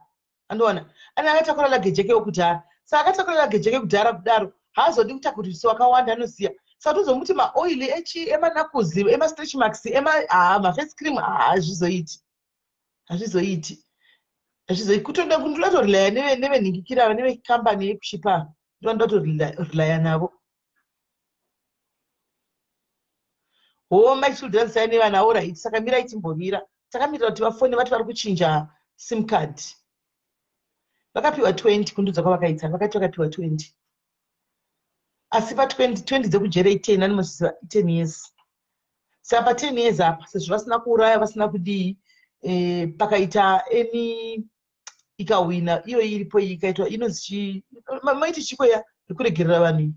andoona anenge akatakura luggage yake yekudhara. Saka akatakura luggage yake kudhara kudaro, haazodi kutakurisa wakawanda, anosiya. Saka tozomuti maoil echi, emanakuzi, emastretch marks, ema maface cream, hazvizoiti, hazvizoiti, hazvizoiti. Kutonda kundodatorelaya nevenhingikira, nevekambani yekushipa, ndondotorelaya navo. Ho, my children, sai nevana. Alright, saka mirai timbomira. Takamirira kuti vafone, vati vari kuchinja SIM card. Vakapiwa 20 kundudza kwavakaita, vakati vakapiwa 20, asi pa20 20 dzekujere i10, anomosiziva, i10 years. Saka pa10 years apa, sezvo vasina kuuraya, vasina kudii, pakaita any ikawina iyoyi iripo iyi, ikaitwa inonzi chii, maiti chiko ya yekuregerera vanhu iyi,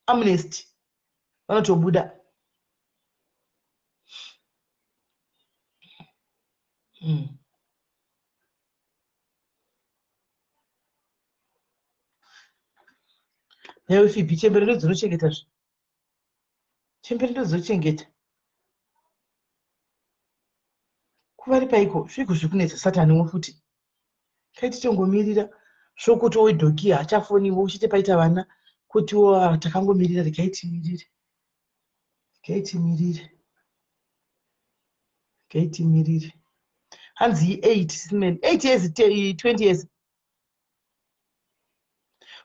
amnesty, vanotobuda. Nhaiwe Fibi, chembere ndo dzinochengeta zve, chembere ndo dzinochengeta kuvari paiko zviko zvekunetsa sataniwo futi. Kaiti tongomirira zvokuti wedhoki haachafoniwo uchite paita vana kutiwo takangomirira. Regai timirire, regai timirire, regai timirire. Hanzi 8 simen 8 years, 20 years.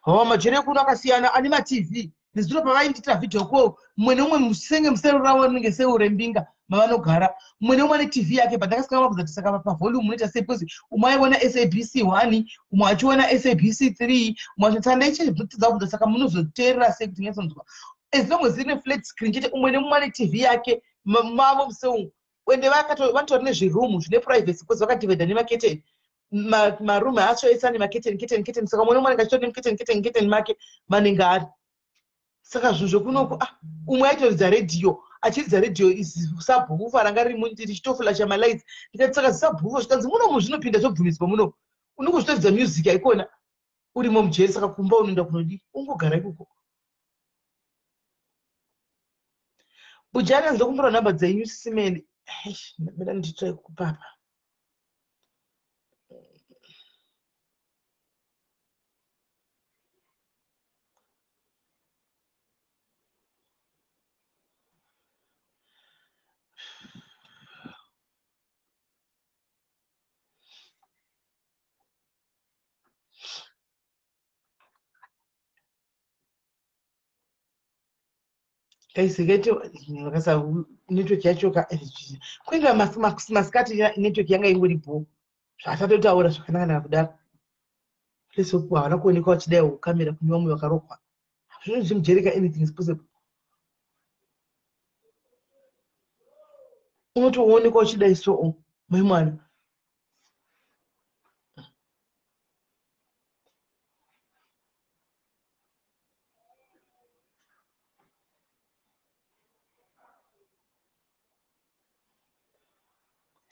Ho, majere ekuno akasiyana, ane maTV. Nezuro pavainditira video call, mumwe neumwe musenge musero ravo rinenge seu rembinga mavanogara, mumwe neumwe ane TV yake. Pandakasvika vabvunza kuti saka pavolume munoita sei, because umwe aiona SABC 1, umwe achiona SABC 3, umwe achiona. Ndaichibvunza kubvunza, saka munozoteerera sei kuti nyatsonzwa? As long as ine flat screen chete. Umwe nemumwe ane TV yake mavo museu, ende vanotori nezvirumu zvine privacy because vakadivhaidha nemaketeni. Marumu acho ese ane maketeni, keteni, keteni. Saka umwe nemumwe anenge achitori nemuketeni, keteni, keteni make manenge ari. Saka zvinhu zvokunoko, ah, umwe aitoridza redhiyo, achiridza redhiyo subwoofer ranga riri richitoflasha malights. Ndikati saka zisubwoofer, zvikanzi munomu zvinopinda, zvobvumidzwa munomu, unenge uchitoridza music haikona urimo mujeri. Saka kumba unoenda kunodii? Ungogara ikoko. Bujani, ndokumbura nhamba dzenyu, sisimeni. Mida nditrai kupapa. Kaisikaiti vakasa network yacho ka kuinga masikati, network yanga ingori bho, zvaasatotaura zvakanaka kudaro. Please, havana kuonekwa vachidai kamera kune vamwe vakarohwa. Zvinhu zvimujereka, anything is possible. Unotoonekwa uchidai so, mai mwana.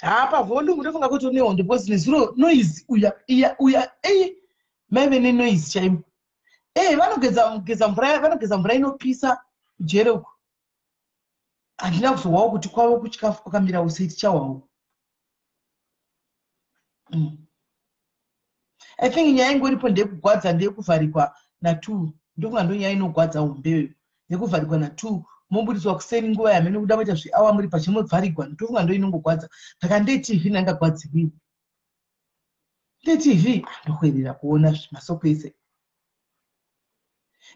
Haa, pavolume ndofunga kuti une hondo, because nezuro noise uya iya uya ei maive nenoise chaimo. Ei, vanogeza geza mvura, vanogeza mvura inopisa kujere uko. Handina kuzohwawo kuti kwavo kuchikafu kwakamirawo sei, tichahwawo. I think nyaya ingoripo ndeyekugwadza, ndeyekuvharikwa na2. Ndofunga ndo nyaya inogwadza hombeyo, yekuvharikwa na2, mobudiswa kuseni nguva yamene kuda kuita zviawa muri pachimuvharigwa. Ndofunga ndo inongogwadza. Saka ndeTV ndangagwadziwiwo ndeTV, ndokuerera kuona masoko ese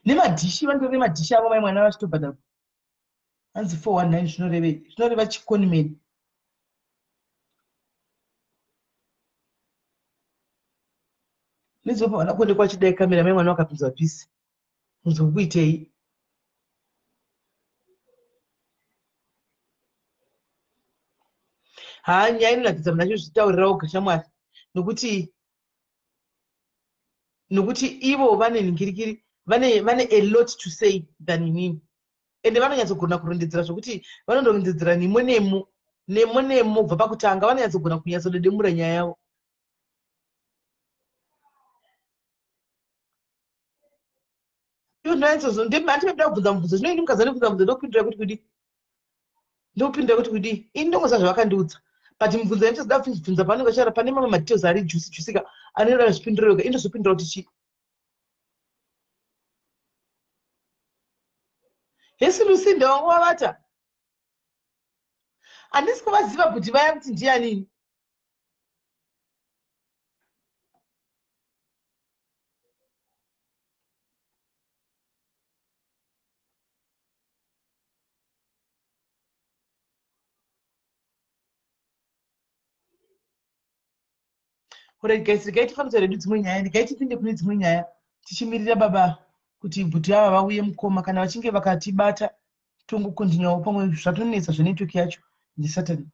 nemadhishi. Vanditori nemadhishi avo mai mwana vachitobhadharwa. Hanzi 419 zvinorevei? Zvinoreva chiconman. Nezopa vana kuonekwa vachidai kamera, mai mwana vakapinzwa pisi muzokuitei? Haa, nyaya inonakidza munhu achizvitaurira oga, shamwari, nokuti ivo vane nhingirikiri, vane a lot to say than inini, ende vanonyatsogona kurondedzera zvokuti vanondorondedzera nemo nemo. Nemo nemo kubva pakutanga vanonyatsogona kunyatsodedemura nyaya yavo. Ndinoda kubvunza mubvunzo zvino ini mukadzi anobvunza mubvunzo ndokupindura kuti kudii, ndokupindura kuti kudii. Ini ndongoziva zvavakandiudza, but mubvunzo yandichazoda kubvunza pavanenge vachitaura pane mamwe madetails ari juicy juicy ka anoda zvipinduro yoga, indozopindura kuti chii. Hesi Lucinda, wangu wavata? Handisi kuvaziva kuti vaya kuti ndianini. Alright guys, regai tifambise redu dzimwe nyaya, regai tipinde kune dzimwe nyaya tichimirira baba kuti bhuti ava vauye mukoma. Kana vachinge vakatibata tongokontinyawo pamwe. Zvatonetsa zvenetwork yacho ndisatan.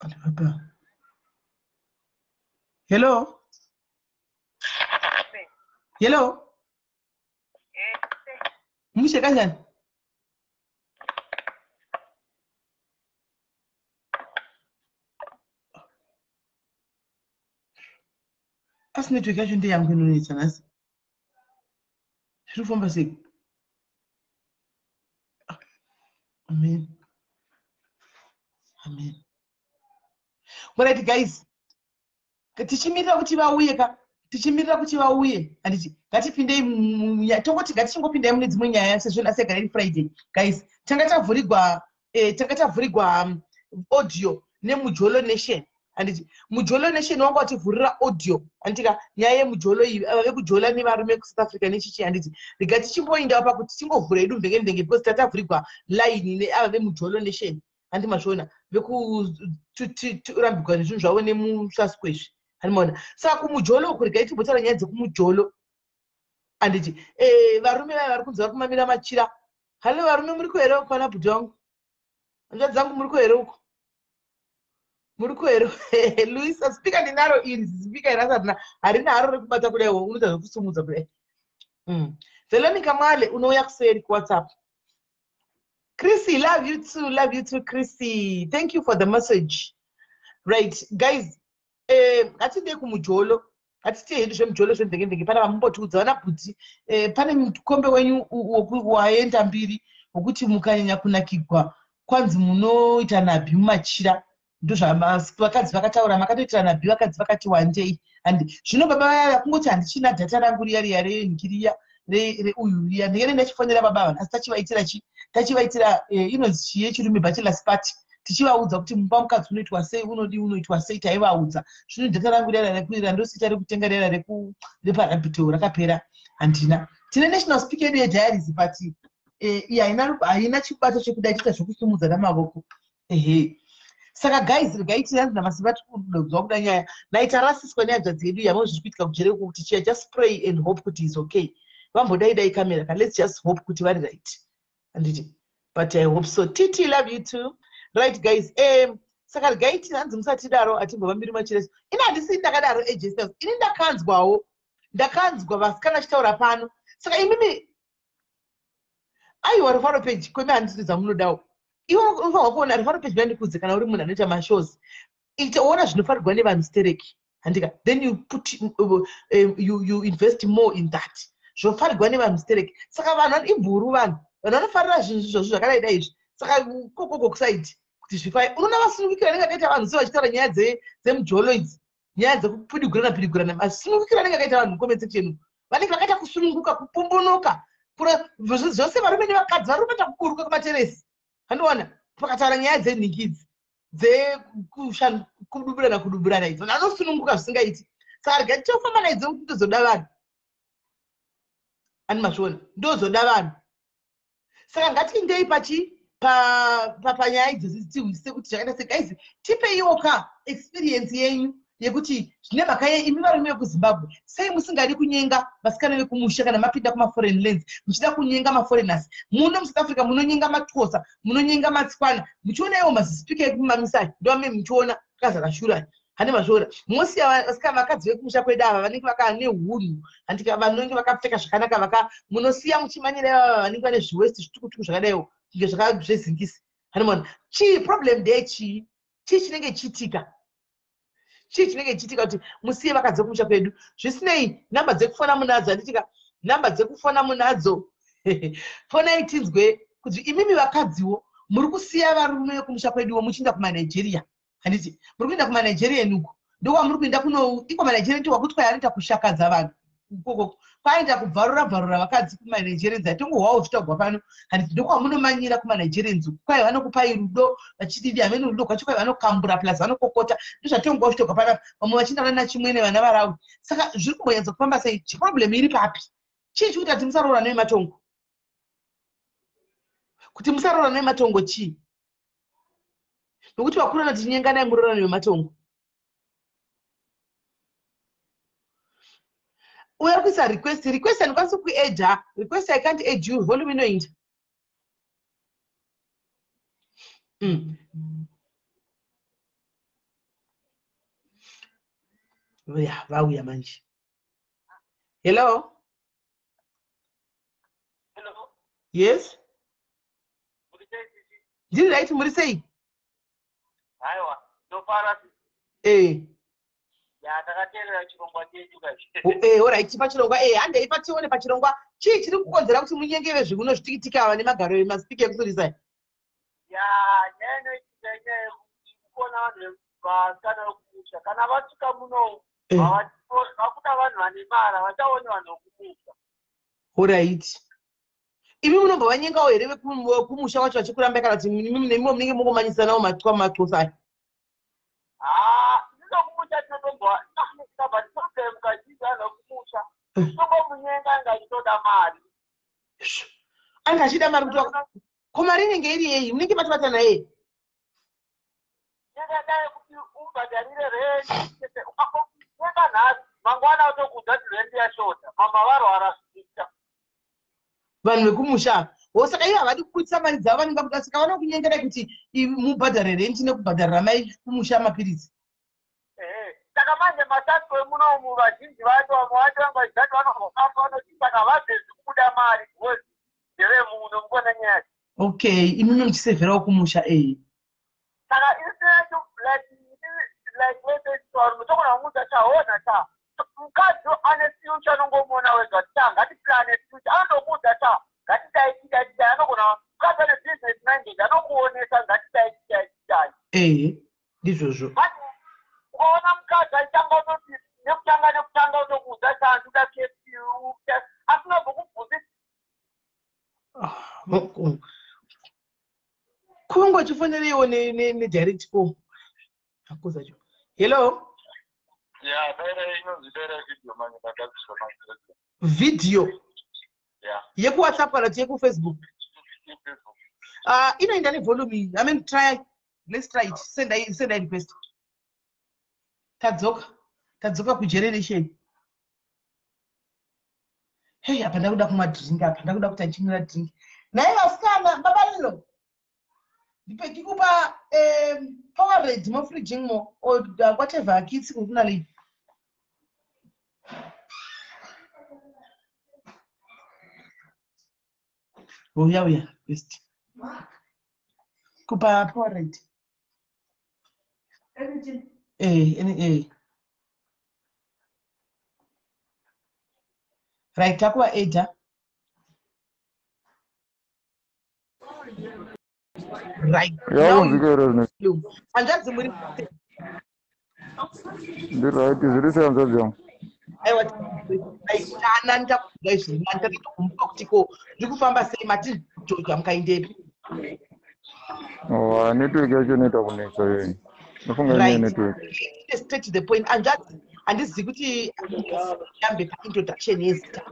Baba, hello, hello, mushe kanjani? Asi network yacho ndeyangu inonetsa nhasi, zviri kufamba sei? Amen, amen. Alright guys, tichimirira kuti vauye ka, tichimirira kuti vauye, handiti ngatipindei, tongoti ngatichingopindai mune dzimwe nyaya sezvo nhasi yagara iri Friday. Guys, tanga tavhurigwa tanga tavhurigwa audio neMujolo Nation, handiti Mujolo Nation wanga wativhurira audio, handitika nyaya yemujolo iyi, ava vekujola nevarume kuSouth Africa nechichi, handiti rega tichimboindawo pakuti tingovhura yedu mvenge mvenge because tatavhurigwa line neava veMujolo Nation, handi mazviona, vekurambigwa nezvinhu zvavo nemusaskwezvi, handi maona. Saka kumujolo uku, regai timbotaura nyaya dzekumujolo, handiti varume vaya vari kunzi vari kumamira machira. Hallo varume, muri kuhere uko? Ana bhuti vangu, hanzvadzi dzangu, muri kuhere uko? Muri kuhere? Luisa, speaker ndinaro iri, speaker iri asati harina haro rekubata kudai, unoita zvekusumudza kudai. Veronica Mwale, unouya kuseri kuWhatsApp. Chrissy, love you too, love you too, Chrissy. Thank you for the message. Right, guys, ngatinde kumujolo, ngatitiye hedu zvemujolo zvemvenge-mvenge. Pana vamumbotiudza vana bhuti, pane mukombe wenyu waenda mbiri wekuti mukanyanya kunakigwa kwanzi munoita nabhi mumachira. Ndozvavakadzi vakataura, makatoitira nabhi vakadzi vakati wandei. And zvino baba vaya kungoti handichina data rangu riya riya renhikiriya reuyu riya, ndinge ndachifonera baba vanhu, asi tachivaitira chi tachivaitira inonzi chii yechirume, bachelors party, tichivaudza kuti mumba mukadzi unoitwa sei, unodii, unoitwa sei, taivaudza. Zvino data rangu riya randosita rekutenga riya repaRabitel rakapera, handina. Tine national speaker yedu yediaries, but iyi haina chibato chekudai, toita zvokusumudza namavoko. Ehe, saka guys, regai tiranzi namasimba tikudzwa kuda nyaya naita rasiswa nehanzvadzi yedu yamo zviri kuitika kujere uko, kuti chiya, just pray and hope kuti is okay. Vambodai dai kamera ka, let's just hope kuti vari right, handiti? But I hope so. Tt, love you too. Right guys, saka regai tinanzi musatidaro, atimbovambiri machireso. Ini handisi ndakadaro agsels, ini ndakanzwawo, ndakanzwa vasikana achitaura pano. Saka imimi, aiwa, Rufaro page kweme handisi dzamunodawo. Iwe unofanirwa kuona Rufaro page vandikudze. Kana uri munhu anoita mashows, itaona zvinofarirwa nevanhu stereki, handika? Then you put you invest more in that zvofarirwa nevanhu stereki. Saka vanhu ibhuru, vanhu vanofarira zvinhu izvozvo zvakadai dai izvi. Saka kokoko kusaidi kuti zvifai, unoona vasunungukira anenge akaita vanhu se vachitaura nyaya dzemujolo idzi, nyaya dzekupidigurana pidigurana, masunungukiro anenge akaita vanhu mucomment section, vanenge vakaita kusununguka, kupumbunuka zvose, varume nevakadzi vari kuita kuburuka kumateresi, handiona pakataura nyaya dzenhingi idzi dzekuduburana kuduburana idzi, vanhu vanosununguka zvisingaiti. Saka rega tichofamba naidzo kuti ndozoda vanhu, ani mazviona, ndozoda vanhu. Saka ngatiindei pachi panyaya idzozi tihwisise kuti zvakaita sei. Guys, tipeiwo ka experience yenyu yekuti zvine mhaka yei imi varume vekuZimbabwe sei musingadi kunyenga vasikana vekumusha kana mapinda kumaforeign lands, muchida kunyenga maforeigners muno muSouth Africa. Munonyenga maTosa, munonyenga maTswana, muchiona iwo mazispeaker ekumamisai ndoame muchiona akazara shura, hane mazviona. Mosiya vasikana vakadzi vekumusha kwedu ava vanenge vakane hunhu, handika vanenge vakapfeka zvakanaka, vaka munosiya muchimanyira ivava vanenge vane zviwesti zvitukutuku zvakadaiwo kunge zvezingisi. Hanimona chii problem ndeyechii? Chii chinenge chiitika? Chii chinenge chiitika kuti musiye vakadzi vekumusha kwedu? Zvisinei, namba dzekufona munadzo, handitika? Namba dzekufona munadzo, fonai tinzwe kuti imimi vakadziwo muri kusiya varume vekumusha kweduwo muchiinda kumaNigeria, handiti? Muri kuenda kumaNigerian uku, ndokwamuri kuenda kuno iko maNigerian, ndokwakuti kwai anoita kushakadza vanhu ukoko, kwaanoita kubvarura bvarura vakadzi kumaNigerians. Atongohwawo zvitaugwa pano, handiti? Ndokwamunomanyira kumaNigerians uku, kwai vanokupai rudo vachididi, hamene rudo kwacho, kwai vanokambura plus vanokokota. Ndozvatongohwa zvitaugwa panapa, vamwe vachienda vana chimwene, vana varawi. Saka zviri kumbonyatsa kufamba sei? Chiproblem iri papi? Chii chikuti ati musaroora nematongo? Kuti musaroora nematongo chii? Nokuti vakuru vanoti nyenganai muroorane wematongo. Uyo ari kuisa request, request handikwanisi kuadda request. I can't add you, volume inoinda. Ya, vauya manje. Hello? Hello. Yes. Muri sei, sisi? Ndiri right, muri sei? Haiwa, ndofara, sisi. Ya, takateerera chirongwa chenyu kachi. Alright, pachirongwa, handei patione pachirongwa. Chii chiri kukonzera kuti munyenge vezvikuno zvitikitika ava nemagaro emasipiki ekusurisa? Ya, nyaya inoitika inyaya yekuti kuona vanhu vasikana vekumusha kana vasvika muno, vakuda vanhu vane mari, havachaoni vanhu vekumusha. Alright, imi munombo vanyengawo here vekumusha wacho vachikuramba, kana kuti nemiwo munenge mungomanyisanawo matwa matxosa aya? Ha, inokumusha tinotombwa, but problem kazhinji vanhu vekumusha tinongomunyenga ange achitoda mari. Ange achida mari kuti ko mari inenge iri yei? Munenge matobata naye? Ingadai kuti ubhadharire rendi, ukangomunyenga nhasi, mangwana otokuudza kuti rendi yashota, mama varwara zviita. Vanhu vekumusha wo, saka ivo havadi kubudisa mari dzavo, vanenge vakuda, saka vanokunyengerai kuti mubhadhare renti nekubhadharira mai kumusha mapiritsi. Ehe, saka manje masasko emunomu vazhinji vacho, vamwe vacho vanga vachizati vanongofamba vanoti saka vabvezi kubuda mari because ndevemuno, mukuona nyaya. Okay, imimi muchisevherawo kumusha, ee. Saka isi yacho like let's say varume togona kumuudza chaona cha mukadzi ane future, anongomuona wega ta ngatiplane future, anotokuudza ta ngatidai, tidai, tidai. Anogona mukadzi ane business minded, anokuonesa ngatidai, tidai, tidai. Ee, ndizvozvo. But ukaona mukadzi achitanga kutoti nekutanga kutokuudza chandoda KFC, asingambokubvunzi. Kungochifonereiwo nedirect call akuzacho. Hello? Ya, daira inonzi daira video manje, ndagadziswa manje. Video? Ya. YekuWhatsApp kana kuti yekuFacebook? Facebook. Inoenda nevolume iyi. I mean, try, let's try it. Send I request. Tadzoka kugeneration. Hei, apa ndakuda kumwa drink, apa ndakuda kuti achimwira drink. Naye vasikana, baba lilo, ndipe ndikupa Powerade mofridging mo or whatever kitsi kunalei. Uya, uya, request kupa Powerade. Right, takuva eda. Right. Yakunzwika here zvino? Hanzvadzi, muri? Ndiright, zviri sei, hanzvadzi yangu? Aiwa, tana ndakudai zviri nani. Takatokumbuka kuti ko ndiri kufamba sei, mati joja mukaindepi? Oh, network yacho inoita kunetsa yei, ndofunga inyaya network. Straight to the point, hanzvadzi, handizivi kuti yambe paintroduction yezita.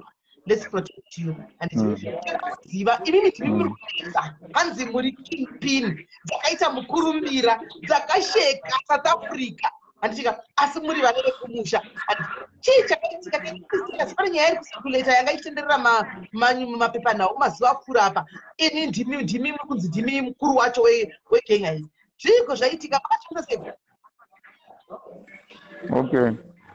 Let's protect you. Handitiziva imimi ndimi muri kunetsa, hanzi muri kingpin dzakaita mukurumbira, dzakasheka South Africa, handitika? Asi muri vana vekumusha. Chii chakaitika? Pane nyaya iri kucirculata yanga ichitenderera mapepanhau mazuva apfuura apa. Ini ndimi muri kunzi ndimi mukuru wacho wegenga iyi. Zviiko zvaitika? Makachimisa sei? Okay,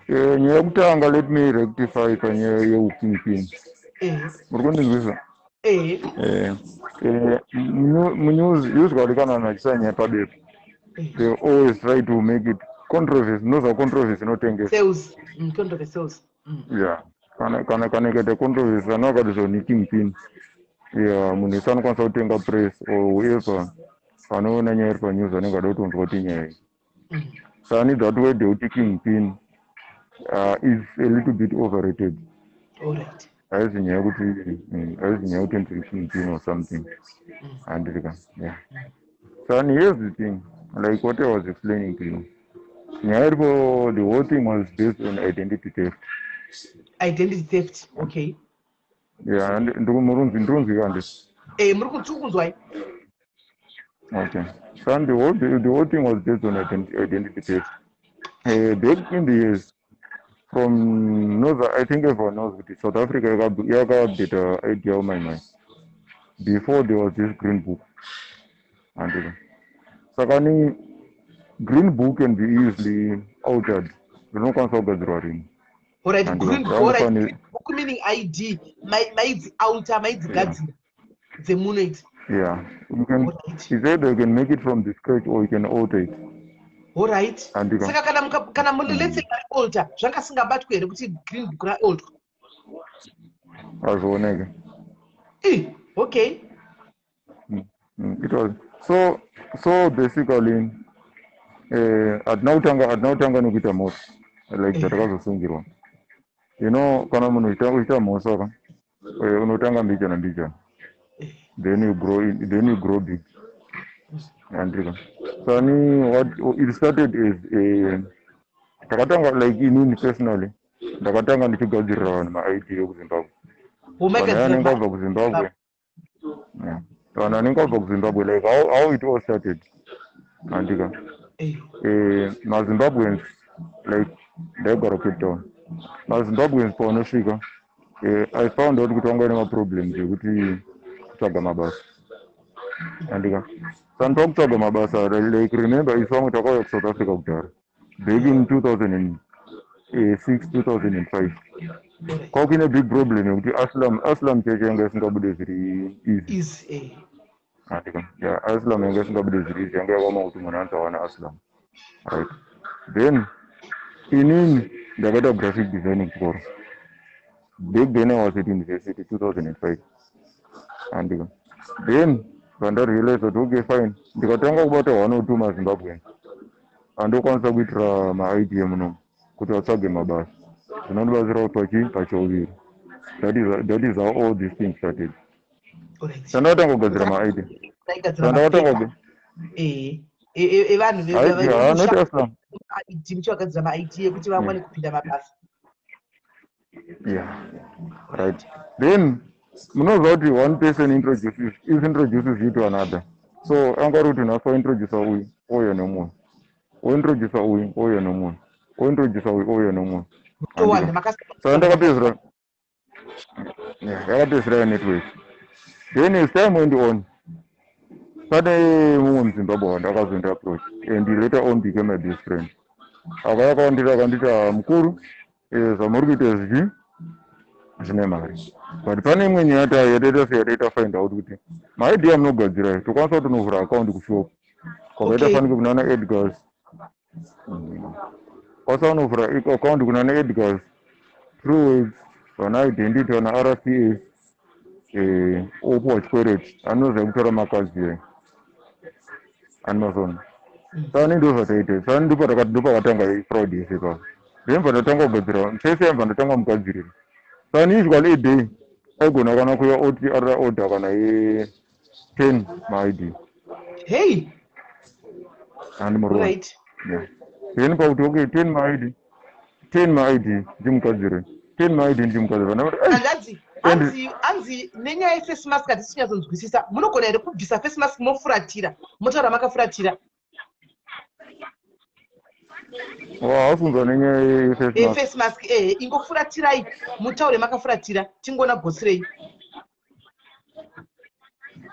nyaya yekutanga, let me rectify panyaya yeukingpin. Muri kundinzwisa? Ehe. Munews usually kana vanhu vachiisa nyaya pabepa, they always try to make it controversy. Unoziva controversy inotengesa. Sales. Controversy sales. Yeah, kana ikaita controversy, kana vakati zvoni kingpin, yeah, munhu wese anokwanisa kutenga press or whoever anoona nyaya iri panews anenge ada kutonzwa kuti nyaya iyi. Sani that word yekuti kingpin is a little bit overrated. Alright. Haizi nyaya yekuti haizi nyaya yekuti ndiri kingpin or something, handiti ka? Yeah, sani here's the thing, like what I was explaining to you, nyaya iripo, the whole thing was based on identity theft. Identity theft, okay. Yeah, murunzi ndirunzwika, handisi? Muri tiri kunzwai. Okay, so the whole thing was based on identity theft. Back in the years from knows, I think everyone knows kuti South Africa yakaupdata ID yavo maimai before there was this green book, handika? Saka ni green book can be easily altered, rinokwanisa kugadzirwa rimwe. Alright. And Green vangofani- alright, green book meaning ID maidzi alter, maidzigadzira dzemuno idzi. Yeah, you can Alright. it's either you can make it from the scratch or you can alter it. Alright. Handika? Saka kana let's say alter, zvanga singabatwi here kuti green book raalter? Hazvioneke. Okay. It was so basically, hatina kutanga nekuita mhosva like zvatakazosungirwa. Kana munhu uchiita mhosva ka, unotanga mbijana mbijana, then you grow then you grow big, handika? Sani what it started as a takatanga, like inini personally ndakatanga ndichigadzirira vanhu maID ekuZimbabwe, vanhu vanenge vabva kuZimbabwe. Yeah. Vanhu vanenge vabva kuZimbabwe, like how it all started, handika? MaZimbabweans, like ndaigara Cape Town, maZimbabweans pavanosvika, I found out kuti vanga nemaproblems ekuti kutsvaga mabasa, handika? Sani pakutsvaga mabasa, like remember, isu vamwe takauya kuSouth Africa kudhara, back in 2006, 2005, kwakuine big problem yekuti asylum church yanga isingabude zviri easy. Easy, eh. Handika? Yeah, asylum yanga isingabude zviri easy, yanga yakaoma kuti munhu anzi awana asylum, right? Then inini ndakaita graphic designing chikoro. Back then I was at university, 2005, handika? Then pandarealize kuti okay, fine, ndikatanga kubata one or two maZimbabweans andokwanisa kuitira maID muno kuti vatsvage mabasa, zvinondibatsira pachi pachouviri. That is how all these things started. Sandakatanga kugadzira maID. Taigadzira sandakatanga mapepa evanhu Not asylum. ID, muchivagadzira maID ekuti vawane kupinda mabasa. Yeah, right. Then munoziva kuti one person introduces is introduces you to another, so anga ari kuti nhasi waintroduca uyu, ouya nemumwe, ointroduca uyu, ouya nemumwe, ointroduca uyu, ouya nemumwe. Towanda. Saka ndakapedzisira, yeah, yakapedzisira yanetwork. Then as time went on, pane mumwe muZimbabwe wandakazoenda approach and he later on became my best friend. Akauya akawandira akanditi, "Ah, mukuru, zvamuri kuita zvichi zvine mari, but pane imwe nyaya yataita se yataita find out kuti maID amunogadzira tokwanisa kutonovhura account kushop kwakaita fanike kunana Edgars. Kwasa unovhura account kunana Edgars, Truworths, vana Identity, vana RCS, opuwa chikwereti, anoziva kutora makazi ai animazona. Sani ndo zvataita. Sani ndopakatanga fraud yese ipapo. Then bva ndatanga kugadzira pese, yambva ndatanga mugadzirira. Sani usually a day aigona kana kuya oti arira order kana ye10 maID. Hey. Handi muruwa? Right. Yeah. Then pakuti okay, 10 maID, 10 maID ndimugadzire, 10 maID ndimugadzire. Ndakati, "Ei." Hanzi hanzi nenyaya yeface mask hatisi kunyatsonzwisisa. Munogona here kubvisa face mask, mofuratira, motaura makafuratira? Wafunzwa nenyaya yeface mask? Face mask, ehe, ingofuratirai mutaure makafuratira, tingoona gotsirei.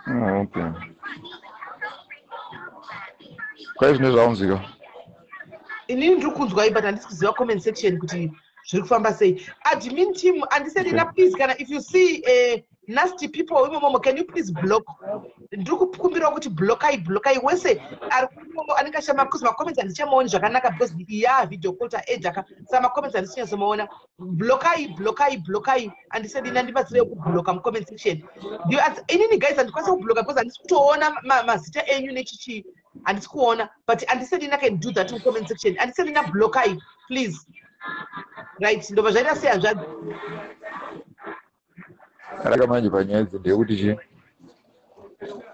Oh, okay. Kwai zvine zvaunzika? Inini ndiri kunzwai, but handisi kuziva comment section kuti zviri kufamba sei. Admin team, andiselina, please, kana if you see Nasty people imomomo, can you please block? Ndiri kukumbirawo kuti blockai, blockai wese ari kumomo anenge achama, because macomments handichamaoni zvakanaka, because ya video call taedha, saka macomments handisinyatsomaona. Blockai, blockai, blockai. Andisedina, ndibatsirei kublocka mucomment section. Inini guys, handikwanisa kublocka because handisi kutoona mazita enyu nechichii, handisi kuona, but Andisedina can do that mucomment section. Andisedina, blockai please. Right, ndobva zvaita sei, hanzvadzi? Raka manje panyaya idzi ndeyekuti chi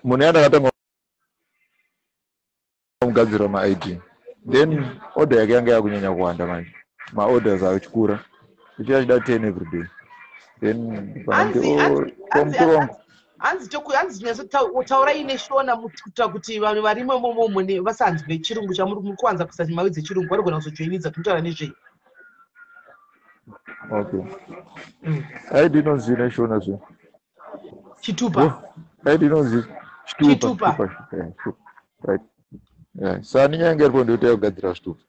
munhu yandakatanga kugadzira maID, then order yake yanga yakunyanya kuwanda manje, maorders achikura, ichi achida 10 every day. Then Hanzi, wangu hanzi taurai neShona kuitira kuti vanhu varimo imomomo vasanzwe chirungu chamuri muri kuwanza kuisa mawidzi echirungu, vanogona kuzojoinidza. Tinotaura nezvei? Okay. ID inonzi neShona zve? Chitupa. ID inonzi chitupa. Chitupa, chitupa. Right, yeah. Sani nyaya iripo ndekuti yakugadzira zvitupa,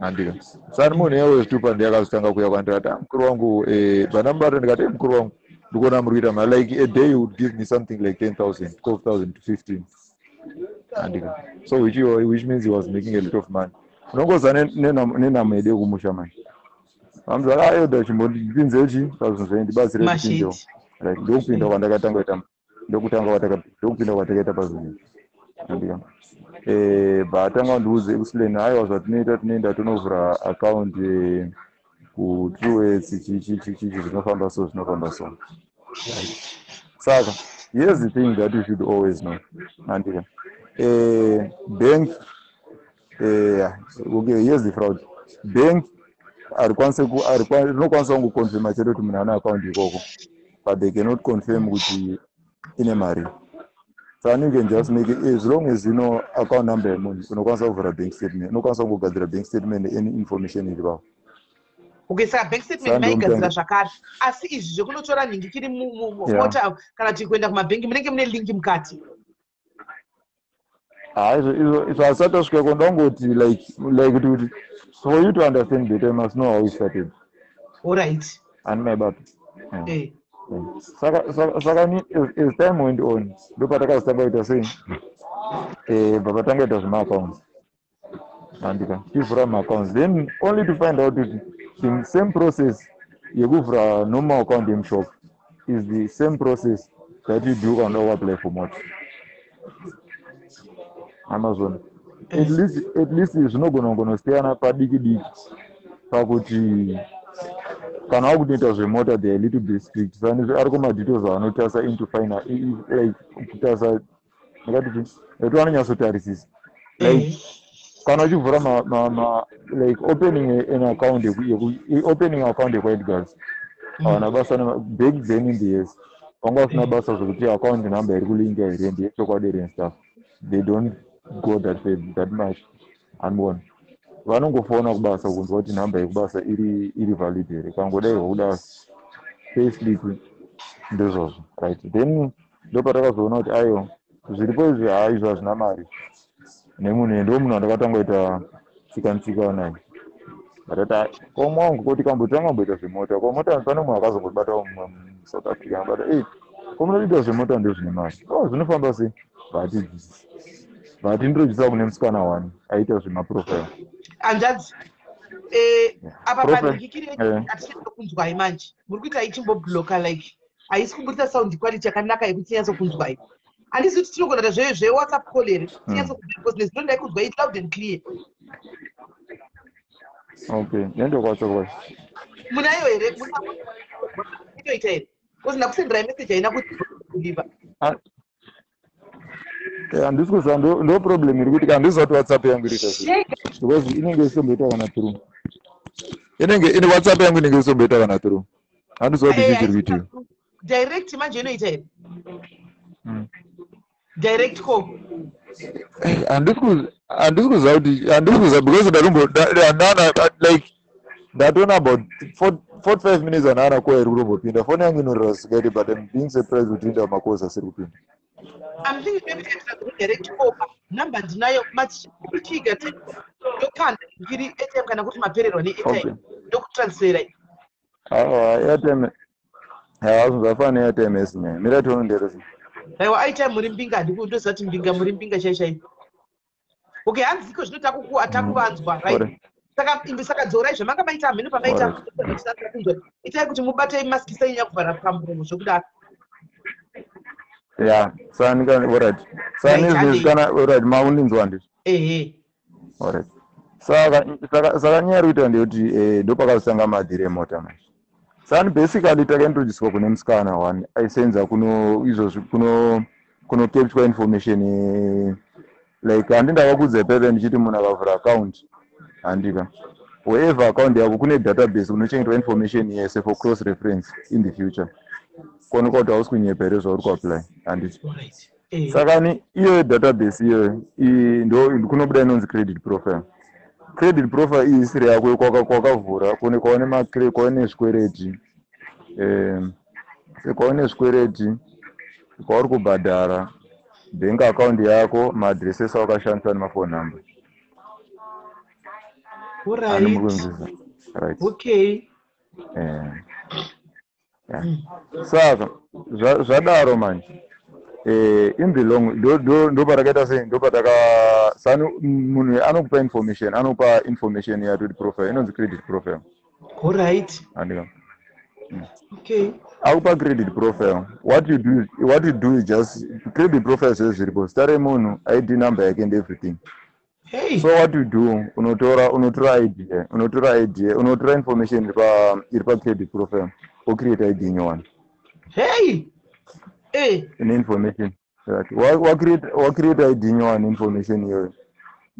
handika? Sani munhu iye wezvitupa ndiye akazotanga kuuya kwandiri ati, "Ah, mukuru wangu," vandamubata ndikati, "Eh, mukuru wangu, ndikuona muri kuita mari." Like a day you would give me something like 10,000, 12,000 to 15, handika? So which means he was making a lot of money. Unongoza nenhamo yedu yekumusha manje, vanzi ayoda chimbondipinze chi pazvinhu zvenyu, ndibatsire tipinzewo. Mashiti. Right, ndokupinda kwandakatanga kuita, ndokutanga kwataka, ndokupinda kwatakaita pazvinhu izvi, handika? Bvatanga kundiudza explain, aiwa, zvatinoita, tinoenda tonovhura account kuTruworths, chichi chichi, zvinofamba so, zvinofamba so. Right. Saka here's the thing that you should always know, handika? Bank, okay, here's the fraud. Bank harikwanisi rinokwanisa kungoconfirma chete kuti munhu ane account ikoko, but they cannot confirm kuti ine mari. Saka you can just make it, as long as you know account number yemunhu, unokwanisa kuvhura bank statement, unokwanisa kungogadzira bank statement, any information iri papo. Okay, saka bank statement Saka maigadzira ndomutenga. zvakare, asi izvi zvekunotora nhingi kiri mota kana kuti kuenda kumabhengi, munenge mune link mukati? Hayi, izvo hazvisati tasvika ndangoti like kuti for you to understand better, you must know how it started. Allright. Ani maibata? Eh. Saka as time went on, ndopatakazotanga kuita sei, bva patanga kuita zvemaaccounts, handika? Tichivhura maaccounts, then only to find out kuti the same process yekuvhura normal account yemushop is the same process that you do kana uda kuapply for mota. Amazon, at least zvinogona kungonosiyana padiki diki pakuti kana wakutoita zvemota, they are a little bit strict. Sani ari kumadetails avanotarisa into final, like kutarisa, ndingati chii, nekuti vanonyatsotarisisa, like kana uchivhura like opening an account opening account yekwaEdgars, havana basa back then in the years vanga vasina basa zvokuti account number iri kulinka here, ndeyechokwadi here and stuff. They don't go that much, handiona. Vanongofona kubasa kunzwa kuti nhamba yekubasa iri valid here. Kangodaiwa kuda payslip, ndizvozvo. Right, then ndopatakazooona kuti aiwa, zviripo izvi, haa, izvo hazvina mari nemunhu. Ndo munhu wandakatanga kuita tsika ntsika naye. Ndatati komwe wangu kuti kambotanga mboita zvemota, komota pane munhu akazongobata muSouth Africa, anobata, ei, komunoita zvemota, ndo zvine mari. O, zvinofamba sei? Vatidzidzisa, vatindirodzisa kune musikana wani aiita zvemaprofile. Hanzvadzi, apa Profile. Pandikikiri hatichada kunzwai manje, muri kuita ichimbobloka, like haisi kuburitsa sound quality yakanaka yekuti tinyatsokunzwai. Handisi kuti tinogona kuita zveWhatsApp call here, tinyatsokunzwa, because nezino ndaikunzwai it loud and clear. Okay, nendokwatsva kwacho. Munayo here? Inoita here? Because ndakusenderai message, haina kuliva. Handisi kuziva, ndo problem iri kuitika. Handiziva kuti WhatsApp yangu iriita sei, because inenge isomboita kana through, inenge ine WhatsApp yangu inenge isomboita kana through. Handiziva kuti chii chiri kuitika. Direct manje inoita here? Direct call. Handisi kuziva kuti, handisi kuziva, because ndatombo handana, like ndatoona about 45 minutes handana call iri kutombopinda. Foni yangu inorira zvisingaiti, but I'm being surprised kuti inda macalls asiri kupinda. I'm thinking maybe tikaita direct call, number ndinayo, matichiga ndokanda iri airtime, kana kuti mapererwa neairtime, ndokutransfera. Aiwa, airtime. Haiwa, zvinhu zvafana neairtime yesinyaya. Mira tione nderese. Aiwa, airtime muri mbinga, handiko ndoziva kuti mbinga muri mbinga chai chai. Okay, hanzi iko zvino takuvanzwa, right? Saka imbi, saka dzorai zvamanga maita, hameno pamaita. Kunzwa, itai kuti mubate maski sainya kuvhara pamuromo zvokudaro. Ya, sani kana, alright, sani izvezvi kana, alright, maundinzwa ndizvo? Ehe. Alright, saka nyaya iri kuita ndeyekuti ndopakazotanga madhiri emota manje. Sani basically takaintroducwa kune musikana one aisenza kuno izvozvi kuno capture information, like handi ndakakudza pepe ndichiti munhu akavhura account, handika, wherever account yako kune database kunochengetwa information yese for cross reference in the future, kuonekwa kuti hausi kunyepa here zvauri kuapply, handiti? Saka ni iyoyo database iyoyo ndo kunobuda inonzi credit profile. Credit profile iyi isiri yako kwakavhura kune kwaone zvikwereti, kwaone zvikwereti kwauri kubhadhara, bank account yako, maadress ese awakashandisa nemafone number. Ani muri kunzwisa, right? Okay. Yeah. Saka zvadaro manje, in the long ndo parakaita sei, ndo pataka sani munhu anokupa information, anopa information yatoti profile inonzi credit profile. Andika akupa credit profile, what you do is just credit profile zvezvo zviripo, zita remunhu, ID number yake and everything. So what you do, unotora ID, unotora ID, unotora information iri pa credit profile, ocreate ID nyowani. Hey. Ine information, right. Wacreate ID nyowani, information iyoyo,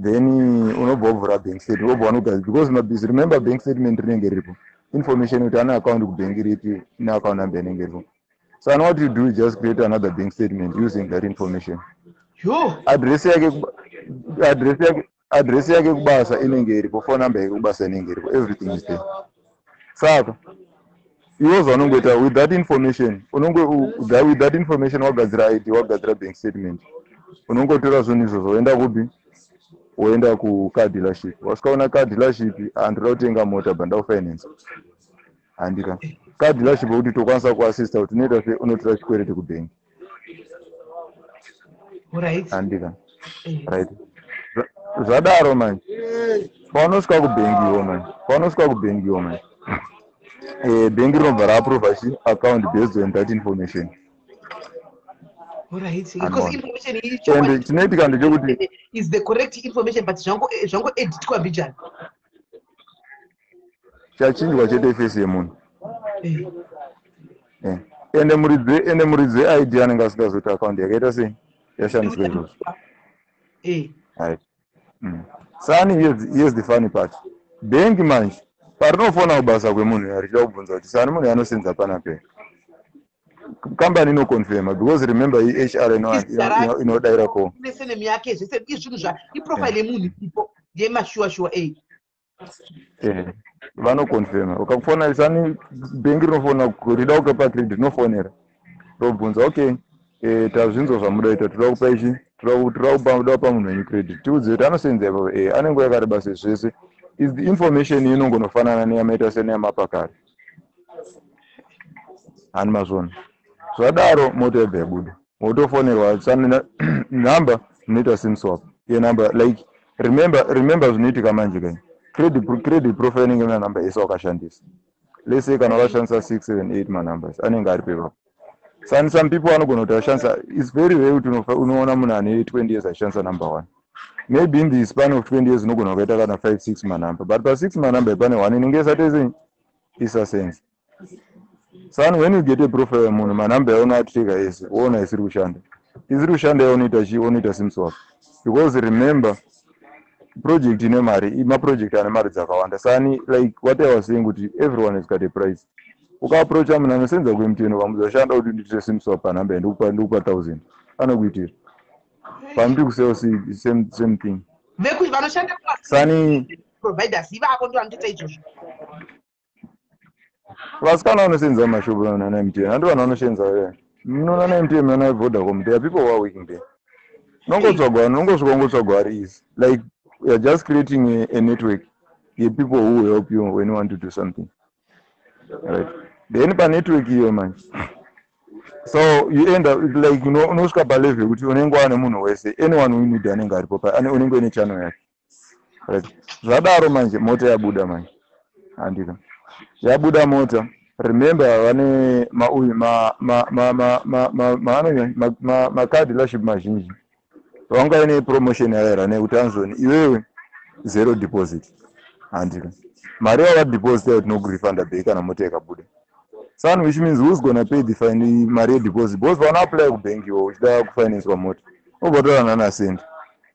then unobva wavhura bank statement, wobva wanogadzira, because mabhizi, remember, bank statement rinenge riripo information kuti ane account kubhengi ripi, ine account number inenge iripo. So and what you do is just create another bank statement using that information. Yo. Address yake kubasa inenge iripo, phone number yake kubasa inenge iripo, everything is there. Saka iwo zvaunongoita with that information, unongo with that information wagadzira ID, wagadzira bank statement, unongotora zvinhu izvozvo, woenda kupi? Woenda kucar dealership. Wasvika una car dealership, "Handoda kutenga mota, bva ndakufinance," handika? Car dealership kuti tokwanisa kuassista kuti unoita sei, unotora chikwereti kubhengi. Handika? Right. Zvadaro manje, paunosvika kubhengi iwo manje, paunosvika kubhengi iwo manje, bhengi rinobva raapprova chi account based on that information. Because information iyi And chinoitika ndechekuti is the correct information, but zvango editwa mbijana. Chachinjwa chete face yemunhu. Ende muridzi weID anenge asingazoti account yakaita sei, yashandiswa izvozvo. Right. Sani here's the funny part. Bhengi manje parinofona kubasa kwemunhu richida kubvunza kuti sani munhu anosenza panapa, kambani inoconfirma, because remember, iHR inodayira call. Nesurname yake, zvese izvinhu zva iprofile yemunhu ipo yemashuwa shuwa a. Vanoconfirma ukakufona sani bhengi rinofona rida kupa credit, rinofonera robvunza, "Okay, tazvinzwa zvamuda ita, toda kupa ichi, toda kupa munhu wenyu credit, tiudze kuti anosenza ipapo, ane nguva yakareba sei," zvese is the information inongonofanana neyamaita seneyamapa kare, hani mazvona? Zvadaro mota yobva yabuda, wotofonerwa sani nhamba, munoita SIM swap yenumber. Like remember zvinoitika manje kai, credit profile inenge ina namba yese wakashandisa. Let's say kana wakashandisa 6 7 8 manumbers anenge ari pepapo. Sani some people anogona kuti ashandisa, it's very rare kuti unoona munhu ane 20 years achishandisa number one. Maybe in the span of 20 years unogona kuita kana 5 6 manumber, but pa6 manumber pane one inenge isati sei, isasense. Sani when you get a profile yemunhu, manhamba yaunoatreka ese, woona isiri kushanda, isiri kushanda, yaunoita chii? Unoita SIM swap, because remember, project ine mari, maproject ane mari dzakawanda. Sani like what I was saying kuti everyone has got a price. Ukaapproacha munhu anosenza kuMTN, ukamudza shanda kuti ndiite SIM swap panhamba yandikupa, ndikupa 1000, anokuitira. Pamuti kuCell C, same thing. Vekuti vanoshanda Sani providers ivavo ndo vanotoita izvozvo. Vasikana vanosenza mumashopu nana MTN, handi vanhu vanoshenza munoona na MTN nana Vodacom, there are people who are working there. Unongotsvagwa, unongosvika ungotsvagwa ari easy. Like we are just creating a network yepeople who will help you when you want to do something, right? Then panetwork iyo manje, so you end up like unosvika palevel yekuti unenge wane munhu wese, anyone we need anenge aripo, unenge uine channel yake, right? Zvadaro manje, mota yabuda manje, handika? Yabuda mota. Remember, vane mauyu macar dealership mazhinji vanga ine promotion yavaira nekuti anzoni iwewe zero deposit, handika? Mari yavadeposita yo tinokurefunda back kana mota ikabuda. Son, which means who's gonna pay the fine, mari yedeposit? Because paunoapply kubank iwo uchida kufinancewa mota, ubva nana cent,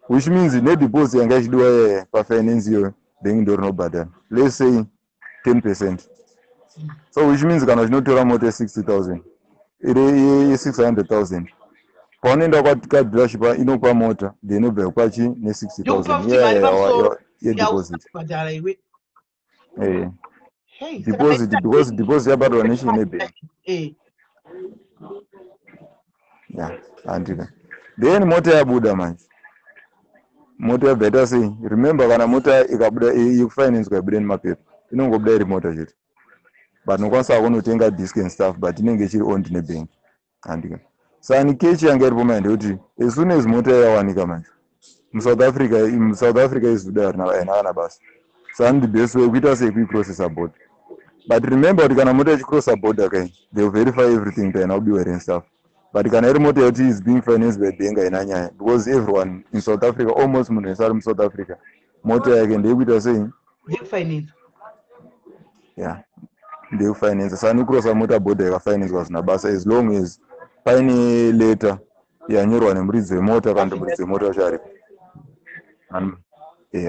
which means nedeposit yanga ichidiwa yaya pafinance iyoyo, bank ndo rinobhadhara, let's say 10%. So which means kana uchinotora mota ye60 000, ye600 000, paunoenda kwacar dealership inokupa mota, then inobva kwachi ne60 Ndokupa 000 futi mari pamusoro yedeposit. Yausabhadhara iwe. Hey, saka Deposit, because deposit yabhadharwa nechii? Nebank. Ya, handika? Then mota yabuda manje, mota yabva ita sei? Remember, kana mota ikabuda yekufinance, ibude nemapepa, inongobuda iri mota chete, but unokwanisa kunotenga disc and stuff, but inenge ichiri owned nebank, handika? Sani catch yanga iripo manje ndekuti as soon as mota yawanika manje muSouth Africa, muSouth Africa izuda haina kana basa. Sani the best way kuita sei? Kuicrossesa border. But remember kuti kana mota ichicrossa border kai, they will verify everything kuti haina kubiwa here and stuff. But kana iri mota yekuti is being financed by bank, haina nyaya, because everyone in South Africa, almost munhu wese ari muSouth Africa, mota yake ndeyekuita sei? Ndekufinance. Ya, ndeyekufinance. Saka nekucrossa mota border yakafinancewa zvina basa, as long as paine letter yanyorwa nemuridzi wemota kana kuti muridzi wemota wacho aripo.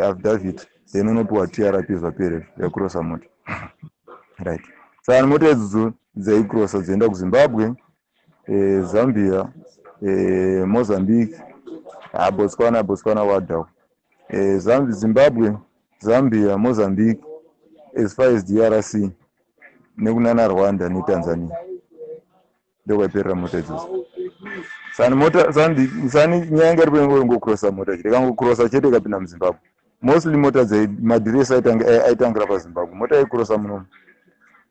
Affidavit, then unopiwa TRP, zvapera, yakurosa mota, right? Saka mota idzodzo dzaicrossa dzienda kuZimbabwe, Zambia, Mozambique, ha, Botswana, Botswana wadhako, Zimbabwe, Zambia, Mozambique, as far as DRC nekunana Rwanda neTanzania, ndokwaiperera mota idzodzo. Sani mota sani nyaya yanga iripo ingocrossa mota chete. Ikangocrossa chete ikapinda muZimbabwe, mostly mota madhiresi aitangira paZimbabwe. Mota yaicrossa munomu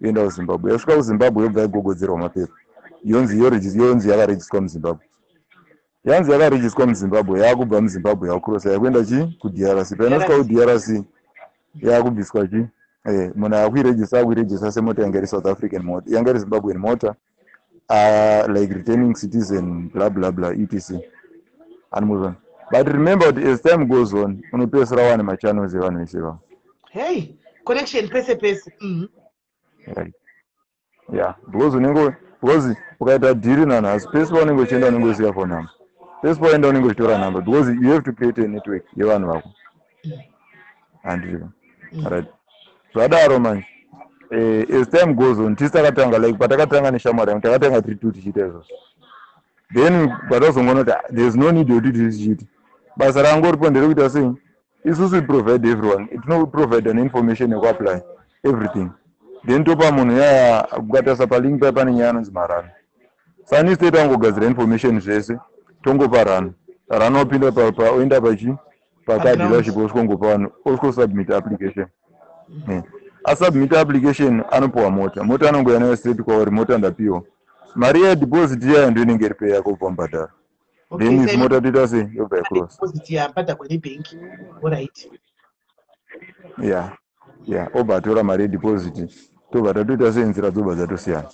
yoenda kuZimbabwe, yasvika kuZimbabwe yobva yagogodzerwa mapepa, yonzi yakarejiswa muZimbabwe. Yanzi yakarejiswa muZimbabwe, yaakubva muZimbabwe yakucrossa yakuenda chi? KuDRC. Painosvika kuDRC yaakubviswa chi? Munhu akuirejista, akuirejista semota yanga iri South African mota, yanga iri Zimbabwean mota, like returning citizen, bla bla bla, etc. Animuzvona? But remember kuti as time goes on, unopedzisira wane machannels evanhu vese vavo. Hey, connection pese pese. Right, yeah, because unenge, because ukaita dhiri nanhasi, pese paunenge uchienda unenge usiya phone number, pese pawaenda unenge uchitora number, because you have to create a network yevanhu vako, handika? Right, zvadaro manje, as time goes on, tisi takatanga, like patakatanga neshamwari yangu, takatanga tiri two tichiita izvozvo. Then patazongoona kuti, ah, there is no need yekuti tiri tichiita basa rangu ripo nderekuita sei? Isusu we provide everyone, tinoprovide neinformation yekuapply everything, then topa munhu yaya. Kukatarisa palink pai pane nyaya anonzi marun. Sani isu toita kungogadzira information zvese, tongopa run. Run wapinda oenda pachi pacar dealership, osvikongopa vanhu, osvikosubmit application. Asubmit application, anopiwa mota. Mota anongoya nayo straight kwauri. Mota ndapiwa, mari yedeposit iyayo ndo inenge iri pay yako, kubva mubhadhara. Then isu mota toita sei? Yobva yacross. Deposit yabhadharwa nebhenki, alright. Ya, obva atora mari yedeposit, tobva tatoita sei? Nzira dzobva dzatosiyana.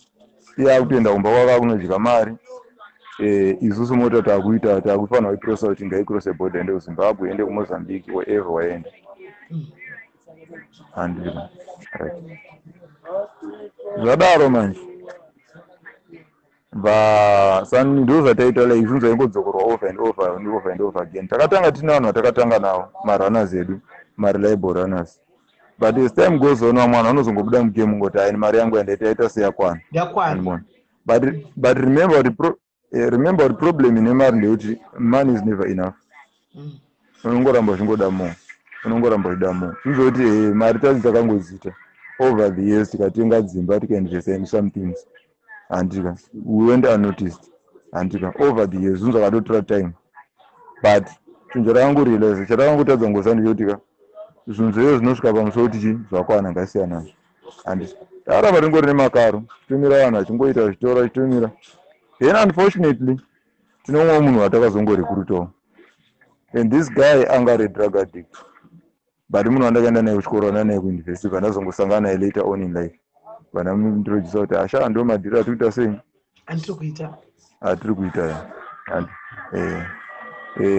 Iye akutoenda kumba kwake akunodya mari. Isusu mota takuita, takufanira kuicrossa kuti ngaicrosse border, ende kuZimbabwe, ende kuMozambique, wherever waenda, handika? Right, zvadaro manje, va sani ndo zvataita, like zvinhu zvaingodzokorwa over and over and over and over again. Takatanga tine vanhu vatakatanga navo, marunners edu, mareliable runners, but as time goes on, vamwe vanhu vanozongobuda mugame ngoti, "Aini mari yangu yandaita yaita seyakwana." Yakwana. Andibona. But remember kuti remember kuti problem ine mari ndeyekuti money is never enough. Unongoramba uchingoda more, unongoramba uchida more. Zvinzoti mari tacho takangodzita over the years, tikatenga dzimba, tikainvesta in some things, handika? We went unnoticed, handika? Over the years zvinhu zvakatotora time, but chinhu chatakangorealize, chatakangotadza ngoziva ndechekuti ka zvinhu zvese zvinosvika pamusoro kuti chi zvakwana, ngasiyana nazvo. Handiti Takaramba ringori nemakaro, chitumira vanhu achingoita zvitora chitumira. Then unfortunately tine umwe munhu watakazongorekurutawo, and this guy anga ari drug addict, but munhu wandakaenda naye kuchikoro, wanda naye kuuniversity, vandazongosangana naye later on in life, vandamuintrodusa kuti asha, ndo madhiri atiri kuita sei. Andiri kuita. Atiri kuita.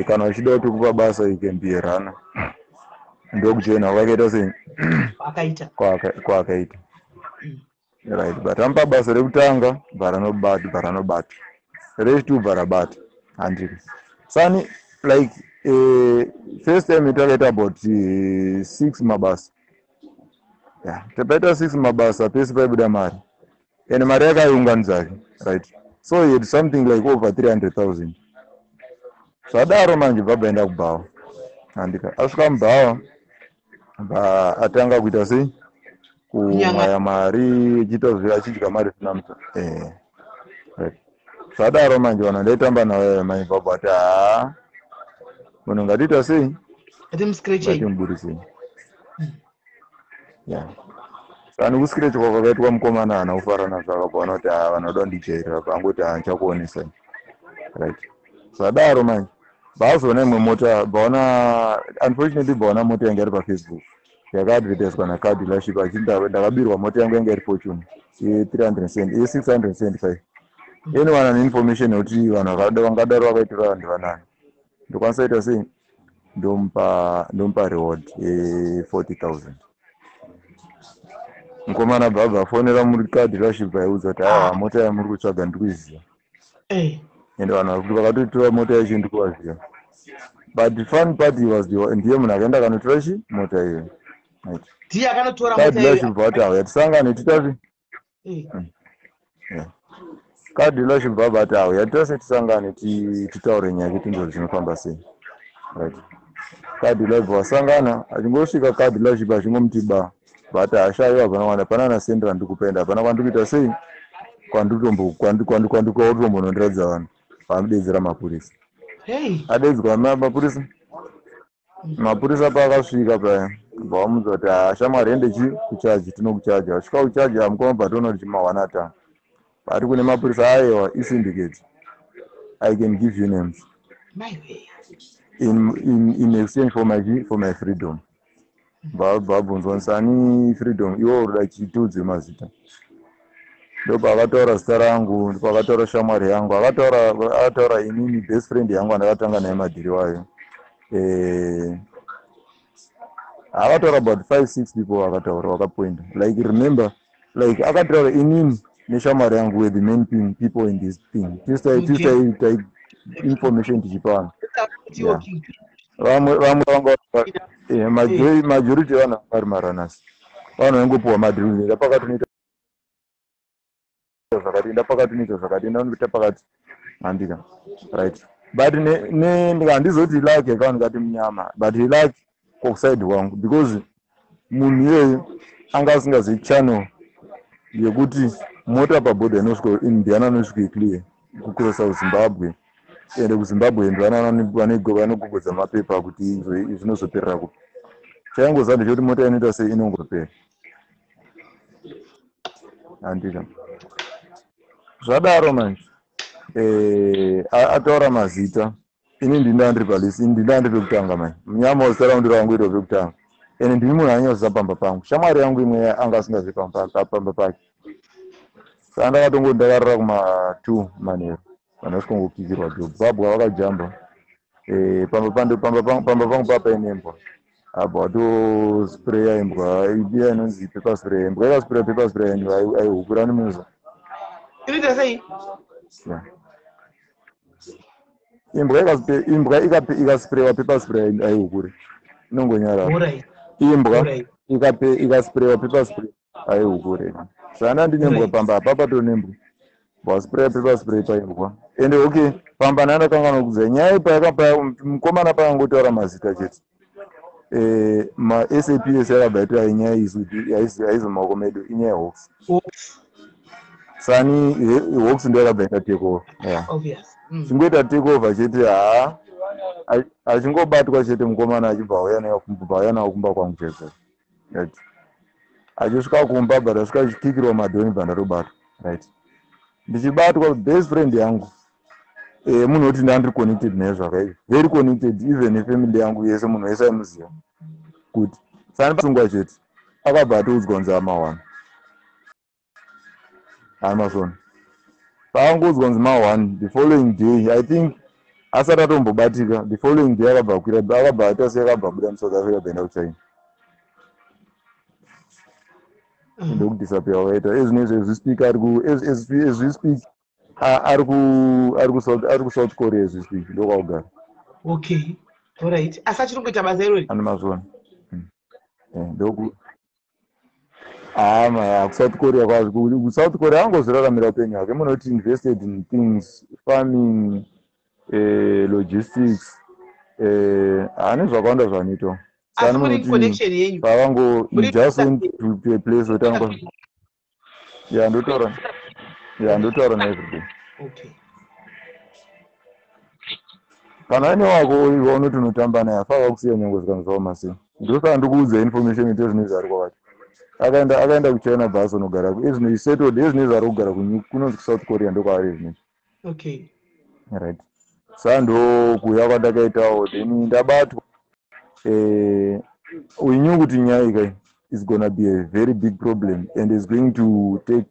Kana uchida kuti kupa basa, you can be a runner. Ndokujoina kwakaita sei. Akaita. Kwaakaita, right? But amupa basa rekutanga, bva ranobata, bva ranobata rechitu, bva rabata, handiti? Sani like first time takaita about six mabasa. Yeah, tapaita six mabasa, pese paibuda mari, and mari yakaiunganidzake, right? So he had something like over 300,000. Zvadaro manje bva baenda kubhawa, handika? Asvika mubhawa, bva atanga kuita sei? Kumwaya mari, achiita achidya mari zvisina muta. Right. Zvadaro manje vanhu vandaitamba navo manje bvabva ati, "Haa, munhu ngatiita sei?" Ngatimuscratchei. Ngatimuburisei. Yeah, sani kuscratchwa kwakaitwa mukomana haana kufara nazvo. Akabvaona kuti haa, vanhu vada kundijairira, pangoti, "Haa, ndichakuonesai." Right, zvadaro manje bvazoona imwe mota, bvaona, unfortunately bvaona mota yanga iri paFacebook, yakaadvertiswa nacar dealership, achiti, "Ndakabirwa mota yangu, yanga iri Fortuner ye675. Anyone ane information yekuti vanhu vangadaro vakaitora vanhu vanani, ndokwanisa ita sei? Ndomupa reward ye40,000." Mukomana bhabha afonera muri car dealership, aiudza kuti, "Aiwa, mota yamuri kutsvaga ndiri kuiziva." Ende vanhu vakuti vakatotora mota yacho ndikuvaziva. But the fun part was ndiye munhu akaenda akanotora chi mota iyoyo, right? Ndiye akanotora Car mota iyoyo. dealership vati, "Auya tisangane titasi." Car dealership vabva "Auya tose tisangane, titaure nyaya, tinzwe zvinofamba sei." Right, car dealership vasangana. Achingosvika car dealership, achingomuti ba, but ashaiwa, hapana wanda, hapana nasendi randiri kupenda, hapana kwandiri kuita sei, kwandikutombonondiradza vanhu. Vamudedzera mapurisa. Hey. Adedzwa mapurisa, mapurisa paakasvika paya, bva vamudza kuti, "Ha, shamwari, ende chi kuchaji, tinokuchaja." Vasvika kuchaji, amukoma bvatoona kuti chimawana tanga pari kune mapurisa. "Aiwa, isyndicate, I can give you names Maiwe. in exchange for my freedom." Bvabvunzwa, "Nsani freedom? Iwe uroda chitiudze mazita." Ndopaakataura zita rangu, ndopaakataura shamwari yangu, akataura inini, best friend yangu andakatanga naye madhiri wayo. Akataura about five six people, akataura vakapointa. Like, remember, like akataura inini neshamwari yangu were the main people in this thing. Tisi information tichipa vanhu. Kuti iwo kingpin. Vamwe vanga majority vanhu vari marunners, vanhu vaingopiwa madhiri, enda pakati unoita zvakati, enda pakati unoita zvakati, enda unoita pakati, handika? Right, but handizoti luck yakavanhu kati munyama, but luck kokuside kwangu, because munhu iyeye anga asingazivi channel yekuti mota pabhodha inosvika ndiani, anosvika iclear kucrossa kuZimbabwe. Ende kuZimbabwe ndivana vanogogodza mapepa kuti zvinozoperera kupi. Chaingoziva ndechekuti mota inoita sei, inongopera, handika? Zvadaro manje ataura mazita, ini ndinda ndiri palist, ini ndinda ndiri pekutanga manje. Munyama wazita rangu ndiro wangu iro pekutanga, ende ndini munhu anyanyoziva pamba pangu. Shamwari yangu imwe anga asingazivi pamba pake. Saka ndakatongoti ndakarara kuma2 manheru, vanhu vasvikongokikirwa job, babwa vakajamba. Pamba pangu papaine imbwa, abva watospreya imbwa iya inonzi pepper spray. Imbwa ikaspreya pepper spray aihukura nemuza. Inoita sei? Yeah. Imbwa ikasprewa pepper spray aihukuri, inongonyarara. Imbwa ikasprewa pepper spray aihukuri. Saka ndine imbwa pamba apa, patori nembwa, waspreya pepper spray paimbwa. Ende okay, pamba nandakangana kudza nyaya ipayakapaya mukomana pakangotaura mazita chete, maSAPS yakabva iti nyaya isu haizi mumaoko medu, inyaya yeHawks. Hawks. Sani Hawks ndo yakabva ita take over, yeah. Obvious. Chingoita take over chete, haa, achingobatwa chete mukomana, achibva auya naye, kubva auya nawo kumba kwangu chete. Right. Achisvika kumba, but asvika achikikirwa madhoni, bva ndatobatwa, right? Ndichibatwa, best friend yangu, munhu woti ndandiri connected naye zvakaipa, very connected, even nefamily yangu yese, munhu wese aimuziva kuti sani pasungwa chete. Akabva atoudzwa kunzi ama1 amasona. Paangoudzwa kunzi ma1, the following day, I think asati atombobatika, the following day akabva akwira, akabva aita sei, akabva abuda muSouth Africa, baenda kuChina. Ndokudisappear wakaita. Ezvinezvi, as we speak, ari ku as we speak, ari kuSouth Korea as we speak, ndokwakugara. Okay, alright, asi achiri kungoita basa irori? Ane mazvona. Ndoku hama kuSouth Korea kwazvo. KuSouth Korea angozviraramira upenyu hwake. Munoti invested in things, farming, logistics, haane zvakawanda zvaanoitawo. Asi muri connection yenyu? Pavango, he just went to a place wekuti anongo, ya, ndotaura, ya, ndotaura naeveryday. Kana aine wako waunoti unotamba naye, afa vakusiya nyange zvikanzi zvaoma sei. Ndosaka ndikuudza information ite zvinezvi ari kwavacho. Akaenda kuChina, bva azonogara ezvino settled. Ezvinezvi ari kugara kunonzi kuSouth Korea, ndokwaari ezvinezvi. Right, sa ndokuuya kwandakaitawo. Then ndabatwa, we knew kuti nyaya ikai is gonna be a very big problem and is going to take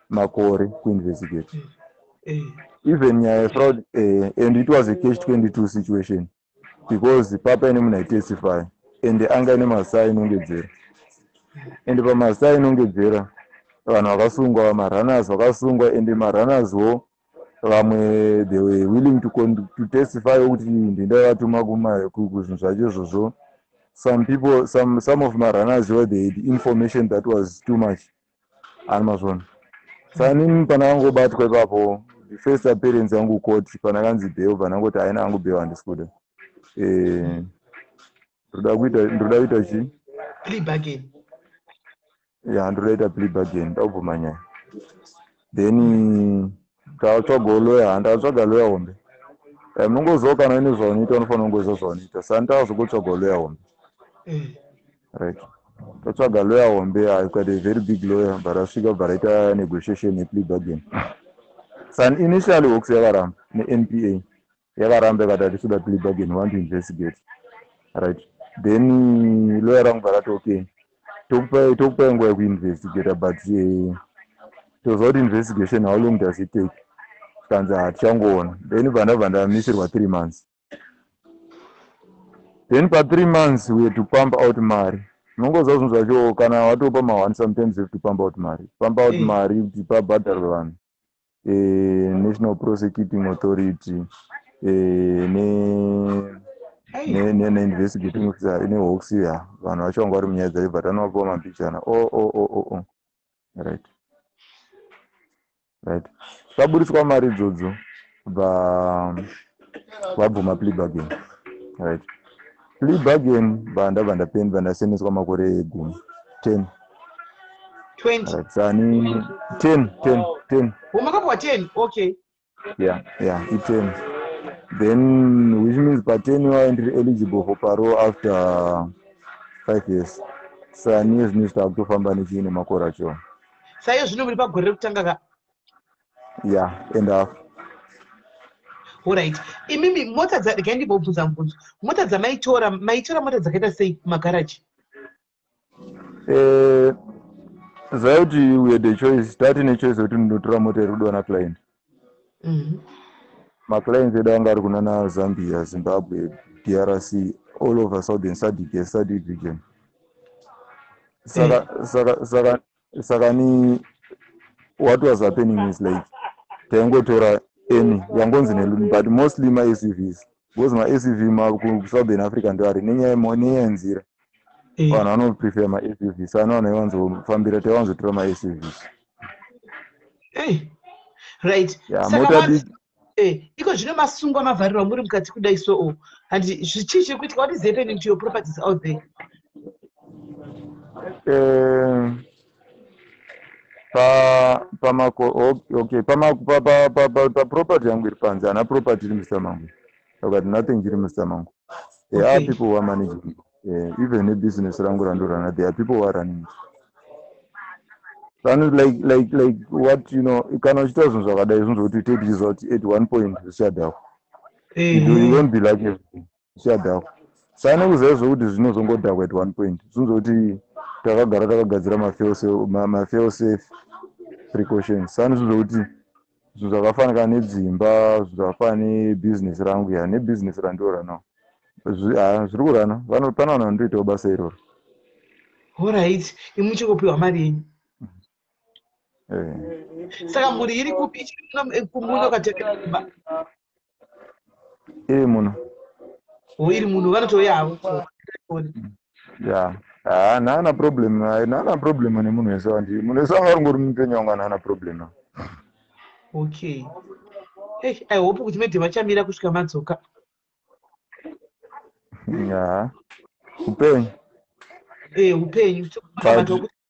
makore kuinvestigate. Even nyaya yefraud, and it was a catch 22 situation because papaine munhu aitestify and anga ine mazita ainongedzera, and pamazita ainongedzera, vanhu vakasungwa, marunners vakasungwa, and marunners-wo vamwe, they were willing to testify kuti ndindaivatuma kuzvinhu zvacho izvozvo. Some people, some of marunners were, they had information that was too much, ani mazvona. Saka nini pandakangobatwa ipapo, the first appearance yangu court, pandakanzi bail, pandangoti haina hangu bail, handisi kuda. Ndoda kuita chii? Plea bargain. Ya, ndoda kuita plea bargain, ndakubvuma nyaya. Then tatsvagawo lawyer, handatsvaga lawyer hombe. Munongoziva kana une zvaunoita, unofanira kungoziva zvaunoita. Saka ndakazogotsvagawo lawyer hombe. Right, tatsvaga lawyer hombe. I got a very big lawyer, but asvika, bva raita negotiation neplea bargain. Saka initially Hawks yakaramba, neNPA yakaramba, ikati hatisuda plea bargain, we want to investigate, right? Then lawyer rangu bva rati, "Okay, tokupai nguva yekuinvestigata, but toziva kuti investigation, how long does it take?" Tikanzi hatichangoona. Then bva ndabva ndamisirwa 3 months. Then pa3 months we had to pump out mari. Unongoziva zvinhu zvacho, kana watopa ma1, sometimes you have to pump out mari, pump out mari kuti pabhadharwe vanhu, National Prosecuting Authority, neinvestigating officer, neHawks. Ya, vanhu vacho vanga vari munyaya dzacho, but anovapiwa mapichana. O, right, paburitswa mari idzodzo, bva vabvuma plea bargain. Right, plea bargain, bva ndabva ndapendwa, ndaseneswa makore 10, 10. 20? Right, sani 10, 10, 10. Wamakapiwa 10, okay. Yeah, i10 then, which means pa10 iwayo ndiri eligible for parole after 5 years. Sani ezvinezvi takutofamba nechii, nemakore acho. Saiyo zvino muri pagore rekutanga ka? Yeah, and half. Alright, imimi mota dza, regai ndimbobvunza mubvunzo. Mota dzamaitora, maitora mota dzakaita sei mumagaraji? Zai kuti we had a choice, tatine choice yekuti ndinotora mota iri kudiwa naclient. Maclients edu anga ari kunana Zambia, Zimbabwe, DRC, all over southern SADC, SADC region. Saka ni what was happening is like taingotora any yangonzi neluni, but mostly maSUVs, because maSUV kuSouthern Africa ndo ari nenyaya yenzira. Vanhu vanoprefer maSUV, saka vanhu vaiwanzofambira, taiwanzotora maSUVs. Right. Yeah, saka mota iko zvino masungwa, mavharirwa, muri mukati kudai, so handi zvichii chiri kuitika? What is happening to your properties out there? Pa pamako, okay, pama pa pa pa pa pa property yangu iri panze, hana property iri muzita mangu. I've got nothing chiri muzita mangu. There are people who are managing it. Even nebusiness rangu randorana, there are people who are running it. Sani like what you know, kana uchiita zvinhu zvakadai, zvinhu zvokuti tei tichiziva kuti at one point zvichadhakwa. You won't be like everything zvichadhakwa. Sani kuziva zvokuti zvinozongodhakwa at one point, zvinhu zvokuti takagara takagadzira mafail safe precautions. Sani zvinhu zvokuti zvinhu zvakafanana nedzimba, zvinhu zvakafanana nebhizinesi rangu, ya, nebhizinesi randoranawo, zviri kurana. Pana vanhu vanotoitawo basa iroro. Alright, imwe muchingopiwa mari yenyu. Saka mhuri iri kupi? Ichiri kumuno katekumba? Iri muno. O, iri muno, vanotouya havo? Ya, haana problem, haana problem nemunhu wese. Wandi munhu wese anga aringori mupenyu wangu, haana problem. Okay. Hey, I hope kuti maybe vachamira kusvika madzoka. Ya, upenyu. Upenyu kuti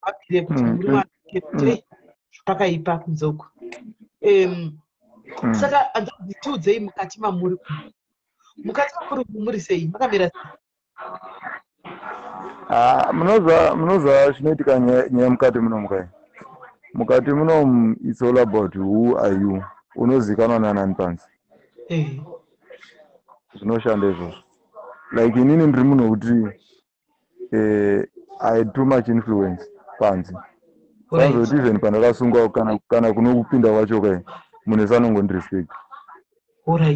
vapire kuti muri kuti pakaipa kunzoko. Saka tiudzei, mukati mamuri, mukati mamuri muri sei? Makamira sei? Ah, munoziva chinoitika, nyaya mukati muno, mukai mukati muno, it's all about who are you, unozikanwa nanani panzi. Zvinoshanda izvozvo. Like inini ndiri munhu wekuti I had too much influence panze. Sanzoti even pandakasungwa, kana kunokupinda kwacho kai, munhu wese anongondirespect.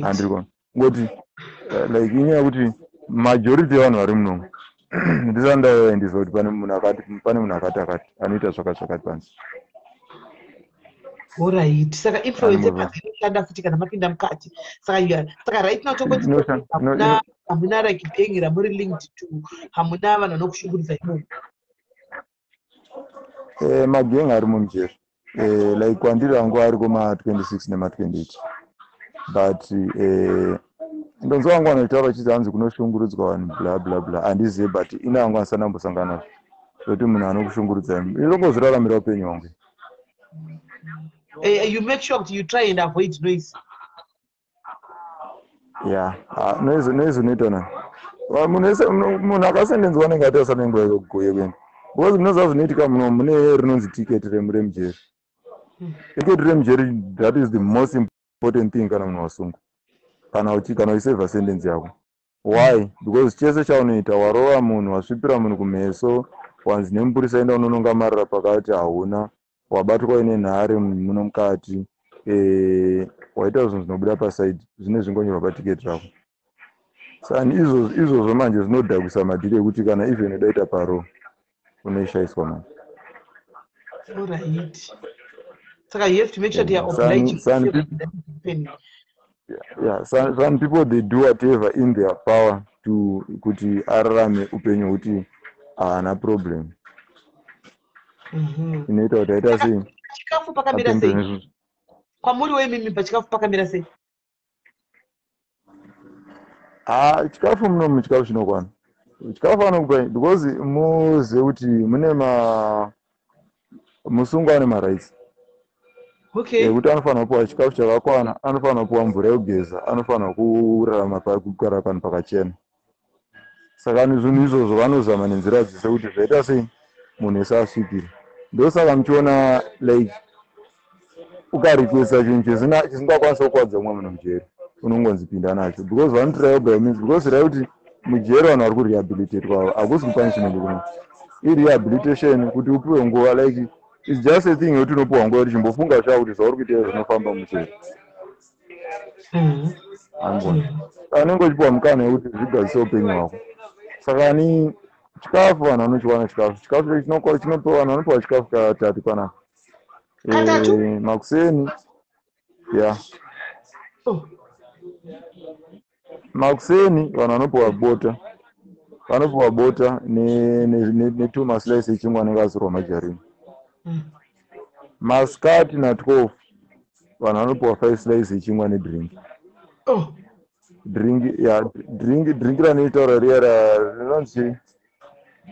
Handiri kuona ngoti like inyaya yekuti majority yevanhu vari munomu, ndisati ndauya ndiziva kuti pane munhu akati, pane munhu akati akati anoita zvakati zvakati panze. Alright, saka influence yepanze inoshanda futi kana mapinda mukati. Saka right now tongoti hamuna like gang ramuri linked to, hamuna vanhu vanokushungurudza imomo? Magengi ari mumujeri, like kwandiri hangu ari kuma26 nema28, but ndonzwa vangu vanotaura vachiti hanzi kunoshungurudzwa vanhu, bla bla bla. Handizive, but ine hangu handisati ndambosangana nazvo zvokuti munhu anokushungurudza. Inongozviraramira upenyu hwangu. You make sure kuti you try and avoid noise. Ya, noise unoita nani? Munhu wese, munhu akasendenzwa anenge ati asane nguva yekuenda, because munoziva zvinoitika muno, mune rinonzi ticket remujeri. Ticket remujeri, that is the most important thing kana munhu wasungwa, kana uchisevha sentence yako. Why? Because chese chaunoita, warova munhu, wasvipira munhu kumeso, wanzi nemupurisa enda unononga marara pakati, hauna, wabatwa ine nhare muno mukati, waita zvinhu zvinobuda pasaidi, zvine zvingonyorwa patiketi rako. Sani izvozvo manje zvinodhakwisa madhiri ekuti kana even udaita parole, unoishaiswa manje. Alright, saka you have to make sure they are obliging. Yeah, some people, they do whatever in their power to kuti ararame upenyu hwekuti haana problem. Inoita kuti aita sei? Chikafu pakamira sei kwamuri weimimi? Pachikafu pakamira sei? Ha, chikafu munomu, chikafu chinokwana. Chikafu anokupai because muzive kuti mune ma musungwa ane marights ekuti anofanira kupiwa chikafu chakakwana, anofanira kupiwa mvura yekugeza, anofanira kurarama, kugara panhu pakachena. Saka zvinhu izvozvo vanozama nenzira dzese kuti zvaita sei munhu wese asvikire. Ndosaka muchiona like ukarequesta chinhu chisingakwanisa kukwadza umwe munhu mujeri, unongonzi pinda nacho, because vanotiraiwo by means, because rai kuti mujeri vanhu vari kurehabilitatwa, hakusi kupunishment kuno, irehabilitation, kuti upiwe nguva. Like it's just a thing yekuti unopiwa nguva kuti chimbofunga zvako kuti zvauri kuita zvinofamba mujeri. Angona anenge uchipiwa mukana wekuti zvigadzise upenyu hwako. Saka ni chikafu vanhu vanochiwana chikafu. Chikafu chinopiwa vanhu, vanopiwa chikafu katatu panapa. Katatu? Makuseni, ya. Makuseni vanhu vanopiwa bota, vanopiwa bota netwo maslice echingwa anenge azorwa majarini. Masikati na12 vanhu vanopiwa 5 slice echingwa nedrink. Drink, ya, drink ranoitaura riya rinonzi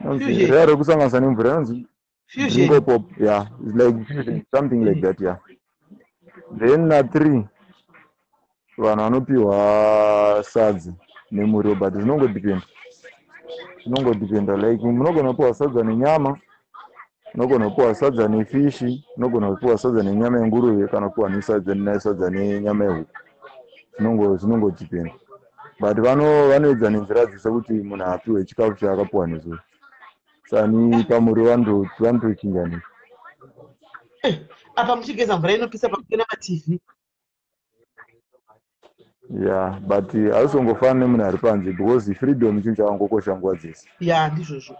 Fusion. Riya rekusanganisa nemvura rinonzi Fusion. Drink pop, yeah, it's like fusion, something like that, yeah. Then na3 vanhu vanopiwa sadza nemuriwo, but zvinongodependa, zvinongodependa. Like munogona kupiwa sadza nenyama. Unogona kupiwa sadza nefishi, unogona kupiwa sadza nenyama yenguruve, kana kupiwa nesadza nesadza nenyama yehuku. Zvinongodependa, but vanoedza nenzira dzese kuti munhu apiwe chikafu chaakapiwa nezuro. Sani pamuri vanotochinjanisa. Apa muchigeza mvura inopisa pakupena maTV. Yeah, but hausongofani nemunhu ari panze, because freedom chinhu chakangokosha nguva dzese. Ya, ndizvozvo,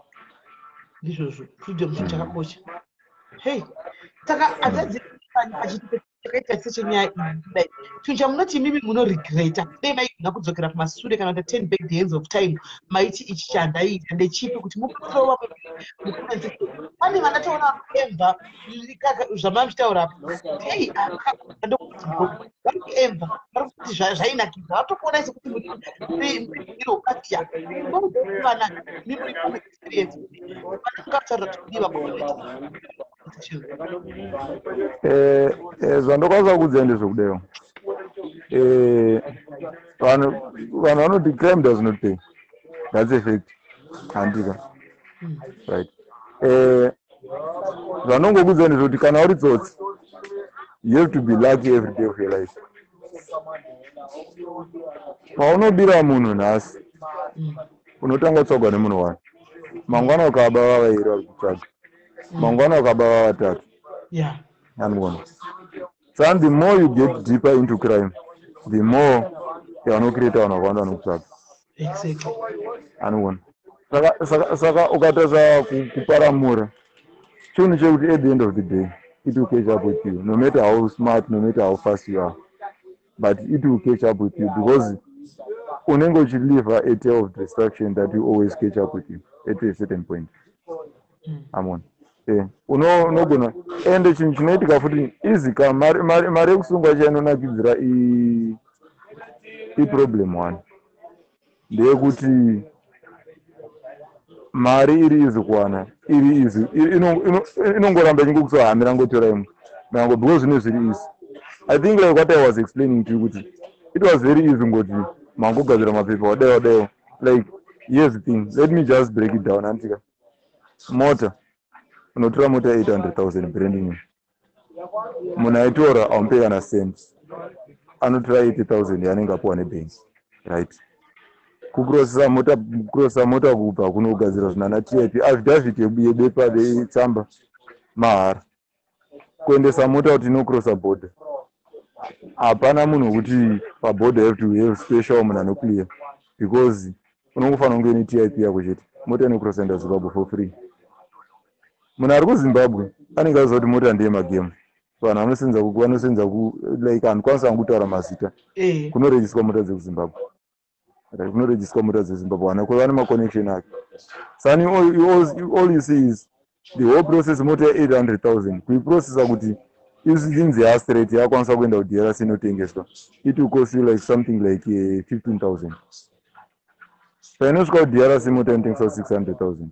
ndizvozvo. Freedom chinhu chakakosha. Hei, saka adzadzi pachituko chakaita sechenyaya iyi kudai, chinhu chamunoti imimi munoregreta, dai maigona kudzokera kumasure kana kuti turn back the hands of time, maiti ichi chandaiita ndechipi, kuti mubatsirewo vamwe mucomment? Pane vandatoona kuemva zvamava muchitaura apa. Hei, vari kuemva, vari kuti zvainakidza, vatokuonai sekuti muri mafia. Vana mimuri experience, vana mungataurira kuti kudii vakomana? Zvandokwanisa kukudzai ndezvekudaio. Vanhu vanoti crime does not pay. That's a fact, handika? Right. Zvanongokudzai ndezvekuti kana uri tsotsi, you have to be lucky every day of your life. Paunobira munhu nhasi, unotanga kutsvagwa nemunhu wani. Mangwana ukaba, vavairi vari kutsvaga. Mangwana ukaba, vavatatu. Andiona so the more you get deeper into crime, the more yaunocreata vanhu vakawanda vanokutsvaga. Andiona saka ukatarisa kuparamura chinhu chekuti at the end of the day it will catch up with you, no matter how smart, no matter how fast you are, but it will catch up with you, because unenge uchilive a tale of destruction that will always catch up with you at a certain point. Amona unogona ende chinhu chinoitika futi izika mari yekusungwa chainonakidzira iproblem one ndeyekuti mari iri easy kuwana, iri easy, inongoramba ichingokusohamira ngotora imwe nango, because zvine zviri easy. I think like what I was explaining to you kuti it was very easy ngoti mangogadzira mapepa, wadai wadaiwo. Like, here's the thing, let me just break it down, andika? Mota, unotora mota ye800 000 brand new. Munhu aitora haumupe kana cent, anotora 80 000 yaanenge apiwa nebhengi, right? Kucrossisa mota, kucrossisa mota kubva kunogadzira zvinana TIP, affidavit yebepa retsamba mahara. Kuendesa mota kuti inocrossa border, hapana munhu wekuti paborder have to have special munhu anoclear, because unongofanira kunge une TIP yako chete. Mota inocrossa enda Zimbabwe for free. Munhu ari kuZimbabwe anenge aziva kuti mota ndeyemagame. Vanhu vanosenza like handikwanisa hangu kutaura mazita. Kunoregisterwa mota dzekuZimbabwe, right? Kunoregisterwa mota dzeZimbabwe, vana vane maconnection ake. Sani all you see is the whole process. Mota ye800 000 kuiprocessa kuti inzi yastraight, yakwanisa kuenda kuDRC inotengeswa, it will cost you like something like 15 000. Painosvika kuDRC, mota inotengeswa 600 000.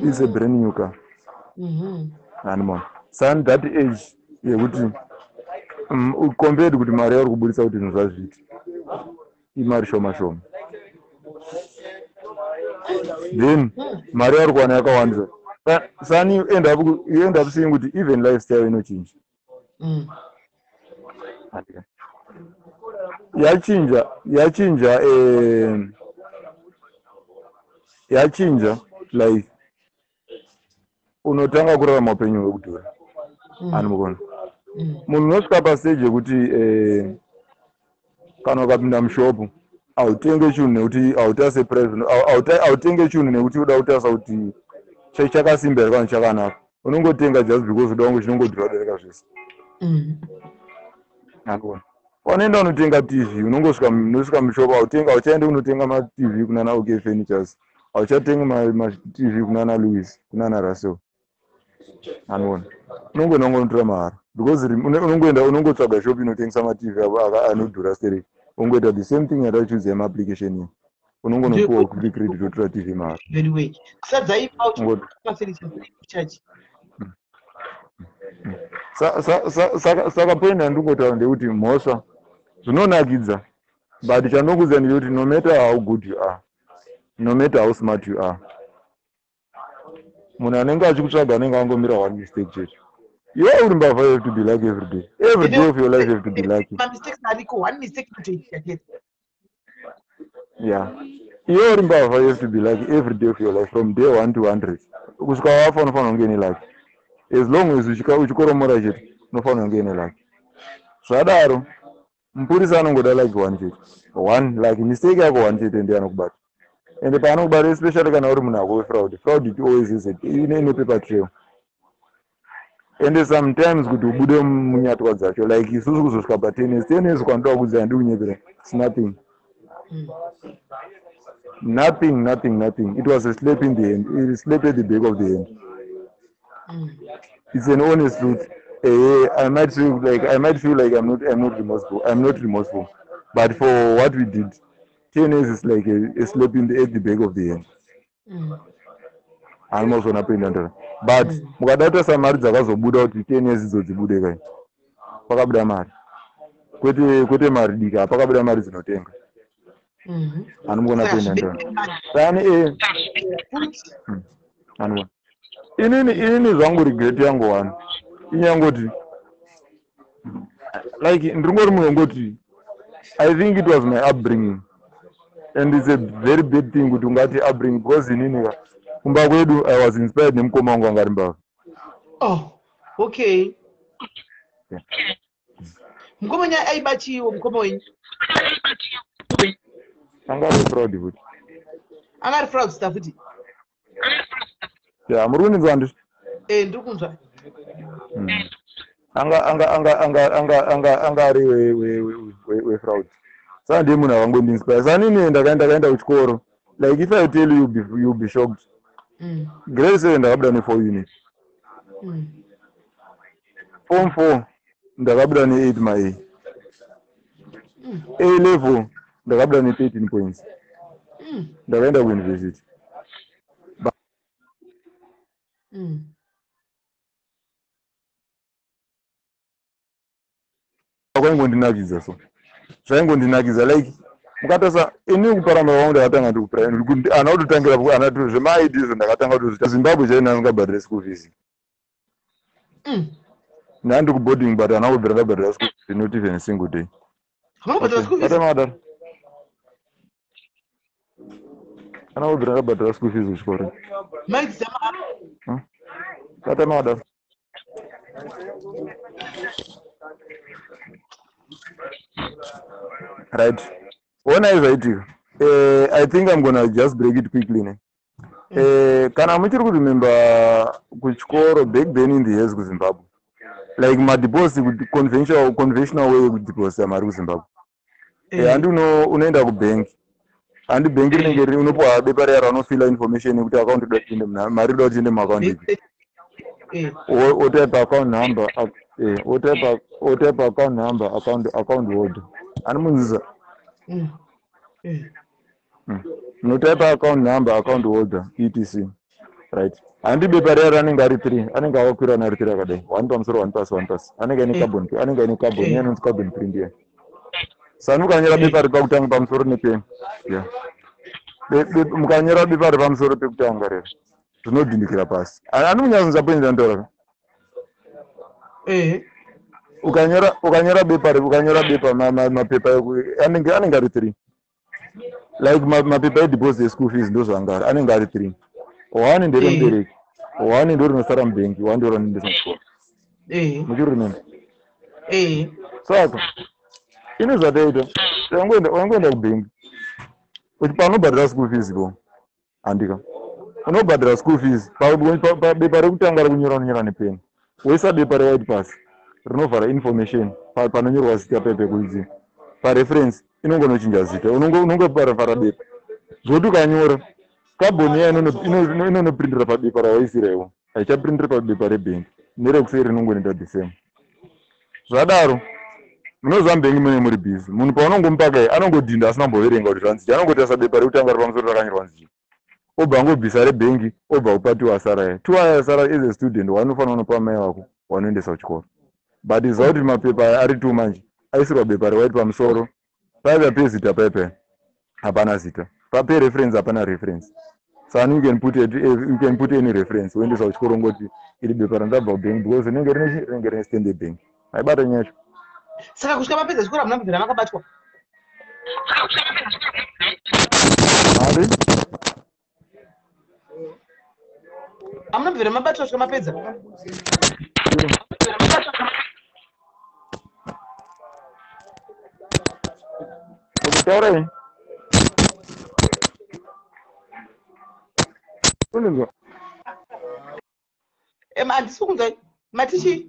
It's a brand new car. Animon sani that age yekuti compared kuti mari yauri kuburitsa kuti zvinhu zvazviiti imari shoma shoma, then mari yauri kuwana yakawandisa. Sani you end up seeing kuti even lifestyle inochinja. Yachinja, yachinja, yachinja life. Unotanga kurarama upenyu hwekudhura. Animukona munhu unosvika pastage yekuti kana ukapinda mushopu, hautenge chinhu nekuti hautase price, hautenge chinhu nekuti uda kutarisa kuti chakasimba here kana chakanaka. Unongotenga just because uda kunge chinongodhura kudarika zvese. Andona unoenda unotenga TV, unongosvika, unosvika mushopu, hautenga, hauchaendi kunotenga maTV kunana OK Furnitures, hauchatengi maTV kunana Louis, kunana Russell. Anoona unongoenda ungonotora mahara, because unongoenda unongotsvaga shop inotengesa maTV anodhura stereki. Ungoita the same thing yatachuza yemaapplication iyi, unongonopuwa kuti credit, wotora TV mahara. Anyway, kusadzaipa chachi. Saka point yandingotaura ndekuti mhosva zvinonakidza, but chandokudza ndechekuti no matter how good you are, no matter how smart you are, Munhu anenge achikutsvaga anenge angomira one mistake chete. Iwe uri mbavha, you have to be lucky every day. Every day of your life you have to be lucky. Mamistakes ariko, one mistake inotoitika chete. Yeah, iwe uri mbavha, you have to be lucky every day of your life from day 1 to 100 kusvika wafa. Unofanira kunge ine lucky as long as uchikoromora chete, unofanira kunge ine lucky. Zvadaro, mupurisa anongoda lucky one chete, one lucky mistake yako one chete, ndiye anokubata. Ende paanokubata, especially kana uri munhu ako wefraud, fraud it always is ine paper trail. Ende sometimes kuti ubude munyatwa dzacho, like isusu kuzosvika pa10 years, 10 years kwandoda kuudza, handi kunyepera, it's nothing. Nothing, nothing, nothing. It was a slap in the hand, a slap at the back of the hand. It's an honest truth. I might feel like I'm not remorseful. I'm not remorseful, but for what we did, 10 years is like a slap in the at the back of the hand. Almost kupinda ndora, but mukada kutarisa mari dzakazobuda kuti 10 years idzo dzibude kai, pakabuda mari, kwete mari diki, pakabuda mari dzinotenga. Anomugona kuenda ndora sani e anoona. Inini zvangu, regret yangu one inyangoti like ndiringori munhu wongoti I think it was my upbringing, and it's a very bad thing kuti ungati upbringing, because inini ka kumba kwedu I was inspired nemukoma wangu anga ari mbavha. Oh, okay. Mukoma wenyu aibachiwo? Mukoma wenyu? Anga ari fraud futi. Anga ari fraudster futi? Ya, muri kundinzwa handisi? E, ndiri kunzwa. Anga ari wefraud, saka ndiye munhu akangondinspire. Saka nini ndakaenda kuchikoro, like if I tell you, you'll be shocked. Grade 7 ndakabuda ne4 unit. Form 4 ndakabuda ne8 ma-A. A level ndakabuda ne13 points. Ndakaenda kuuniversity. Kwaingondinakidza, so zvaingondinakidza. Like mukatarisa ini kuparamba kwangu, ndakatanga ndikuprimary, ana kutotangira ana zvemaID izvo, ndakatanga kutozvita Zimbabwe chai ndandingabhadhire school fees. Ndandi kuboarding, but hana kubvira ndabhadhira school fees, not even a single day. Hamuna kubhadhara school fees? Makadaro, ana kubvira ndabhadhira school fees kuchikoro. Maidzidza mahara? Kata makadaro. Right, onai zvaitika. I think I'm gonna just break it quickly ne. Kana muchiri kuremember kuchikoro back then in the years kuZimbabwe, like madeposit, conventional way yekudeposita mari kuZimbabwe, handi unoenda kubhengi, handi bhengi rinenge riri, unopiwa bepa riya raunofila information yekuti account inoda kuti iende mari inoda kuti iende muaccount ipi. Otype account number, otype account number, account holder. Anomunzisa? Unotype account number, account holder, etc. Right, handi bepa riya ranenge ari 3, anenge akakwirana ari 3 akadai, one pamusoro, one pasi, one pasi, anenge aine carbon, anenge aine carbon iya inonzi carbon print iya. Sani ukanyora bepa ri pakutanga pamusoro nepeni ya, mukanyora bepa ri pamusoro pekutanga rero, rinodhindikira pasi. Ani munyatsonzwa point yandotaura? Eh. Ukanyora bepa ukanyora bepa, mapepa anenge ari 3, like mapepa edeposit eschool fees, ndo zvanga ari, anenge ari 3. One nderemubereki, one ndo rinosara mubhengi, one ndo ranoendesa muchikoro. Muchirimember? Eh. Saka ini zvataita, wangoenda kubhengi kuti panobhadhara school fees po, handika unobhadhara school fees, pabepa rekutanga rekunyora unonyora nepeni, woisa bepa rewhite pasi rinovhara information panonyorwa zita pepe kunzi pareference inongonochinja zita, unongoparavhara bepa zvokuti ukanyora carbon iya inonoprintira pabepa rawaisira iwo, haichaprintiri pabepa rebhengi nerekuseri, rinongonoita the same. Zvadaro, munoziva mubhengi mune muri busy, munhu paunongomupa kai anongodhinda asina kumboverenga kuti zvanzi chii, anongotarisa bepa rekutanga ri pamusoro rakanyorwa nzi chii, obva angobvisa rebhengi, obva upa two asara aya. Two aya asara, as a student wanofanira unopa mai vako, wanoendesa kuchikoro. But ziva kuti mapepa aya ari two manje aisirwa bepa rewhite pamusoro, paiva pezita, paipa hapana zita, papereference hapana reference. Sani you can put any reference woendesa kuchikoro ngoti iri bepa randabva kubank, because rinenge rine rinenge rine stand yebank. Maibata nyaya yacho. Saka kusvika mapedza chikoro hamuna kubvira makabatwa? Mari. Hamuna kubvira mabatwa kusvika mapedza? Kutaura unonzwa? Handisi kukunzwa. Matichi?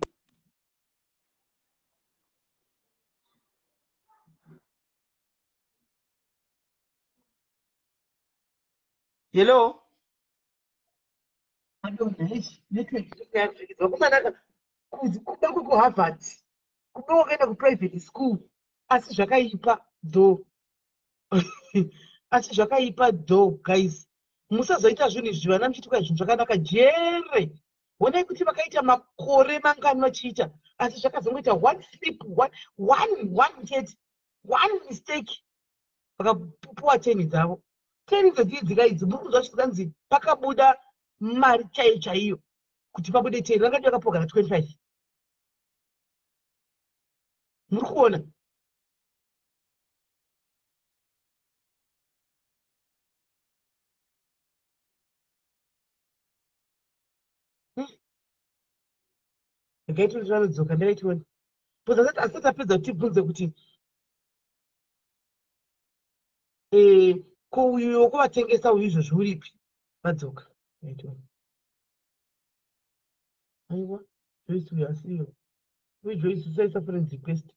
Hello, network. Kumanaka kuba kwekuHarvard, kuba wakaenda kuprivate school, asi zvakaipa though, asi zvakaipa though. Guys, musazoita zvinhu izvi. Vana muchituka zvinhu zvakanaka jere. Honai kuti vakaita makore mangani vachiita, asi zvakazongoita one slip, one, one, one chete, one mistake, vakapuwa 10 dzavo. 10 idzodziidzika idzi, muri kunzwa chikanzi pakabuda mari chaiyo chaiyo kuti pabude 10, vakati vakapuwa kana 25. Muri kuona? Regai toti vanodzoka, ndiraitiona, because asati apedza kuti tibvunze kuti ko uyu wokuvatengesa uyu izvozvi uripi? Vadzoka, raitiona. Aiwa, Joyce uyu asiyo. We Joyce, usaisa friend request.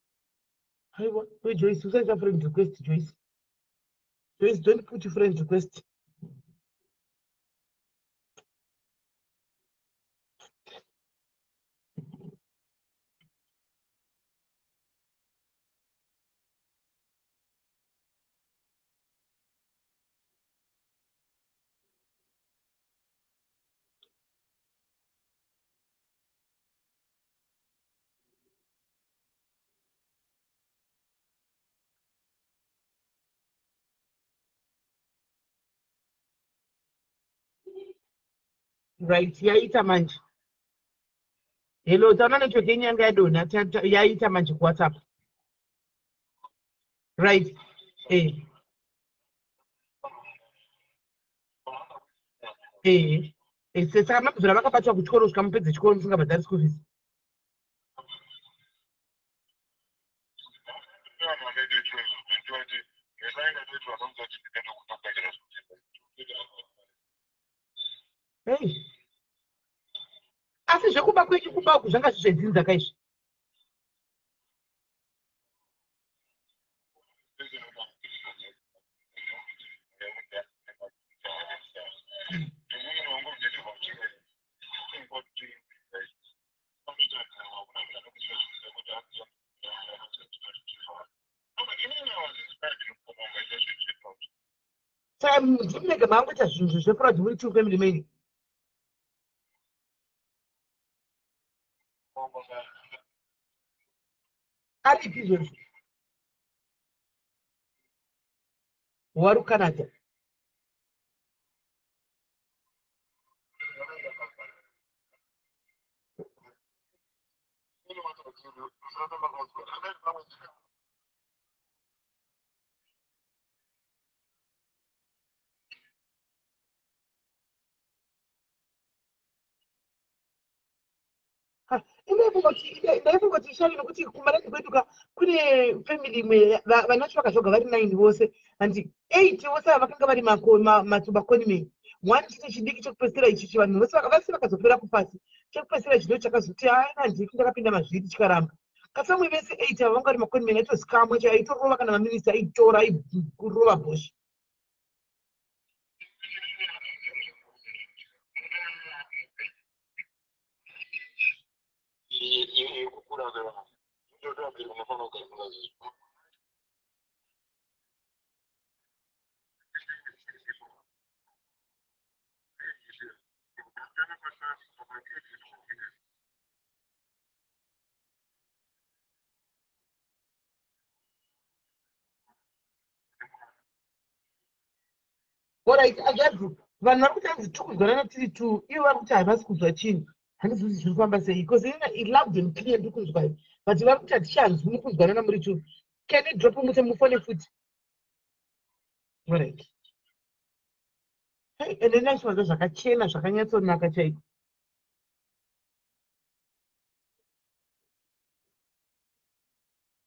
Aiwa, we Joyce, usaisa friend request. Joyce, Joyce, don't put friend request. Right, yaita manje. Hello, taona network yenyu yanga yadonha. Yaita manje kuWhatsApp. Right, saka mabvira vakabatwa kuchikoro kusvika mupedze chikoro musingabhadhari school fees? Hey. Asi zvekuba kwenyu, kuba uku zvanga zvezvedzinza kaizvi? Saka ndimega maangoita zvinhu zvefraud muri two family maini? Aripi izvozvo wari kuCanada? Ndaifunga kuti ishari, nokuti kumarati kwedu ka kune family imwe, vana vacho vakazvoga vari nine vose, handi eight vose ava vakanga vari maconmen. One chete chidiki chekupedzisira ichichi, vanhu vose vese vakazopera kufasi. Chekupedzisira ichi ndo chakazoti aina ndiki ndakapinda mazviri, chikaramba. Kasi vamwe vese eight ava vanga vari maconmen, aitozikamwa, aitorova kana maminista, aitora airova bhoshi. Yekukura kwevanhu ndotoabiri unofanira kugara. Alright, azvadzi. Vanhu vari kuti hanzi tiri kunzwanana tiri two, ivo vari kuti havasi kunzwa chinhu. Handizivi kuti zviri kufamba sei, because ina loud and clear ndiri kunzwai, but vari kuti hatichanzwi muri kunzwanana muri two. Can you drop mute mufone futi? Alright. Hey, ende ndachivadza zvakachena zvakanyatsonaka chaiko.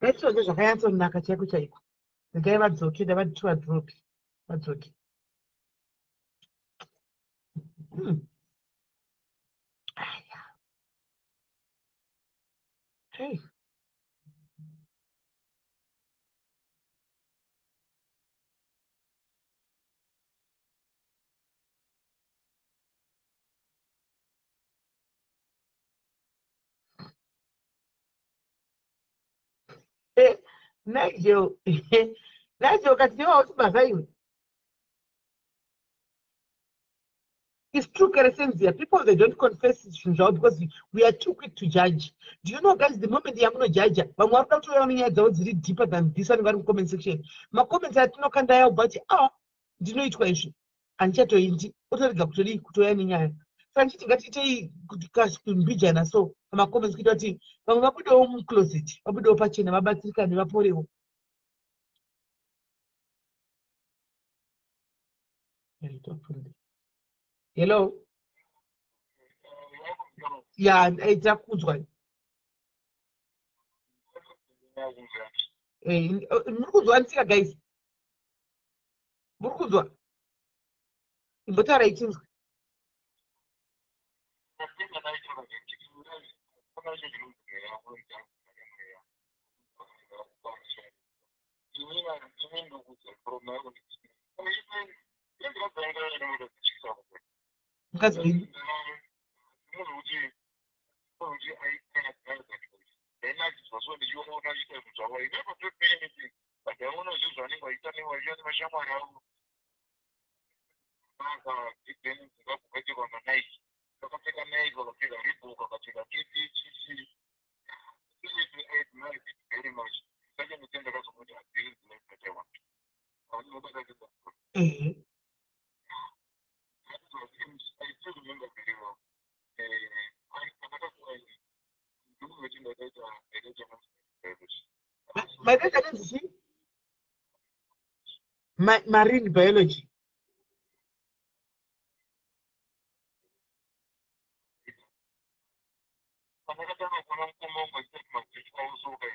Ndachivadza zvakanyatsonaka chaiko chaiko. Regai vadzoke, ndavati vadropi vadzoke. Aya. Hey. Eh, Nigel, Nigel kati newa kuti bavha iwe. It's true, Keresenzia. People, they don't confess zvinhu zvavo because we are too quick to judge. Do you know, guys, the moment yamunojaja, vamwe vari kuda kutouya nenyaya dzavo dziri deeper than this vanenge vari mucomment section. Macomments atinokanda yawo but ah, ndinoitwa izvi. Handichatoindi. Otorega kutodii kutouya nenyaya. Saka ndichiti ngatiitei kumbijana so pamacomments kuita kuti vamwe vabudewo mucloset, vabudewo pachena, vabatsirikane, vaporewo. Hello. Ya, takunzwa. Muri kunzwa ndisika guys? Muri kunzwa? Imbotaura ichinzwa. Mukadzi wenyu. Ehe. Makaita anonzi chii? Marine biology. Pandakatanga kuona mukoma wangu achiita tumabhiti kwausoka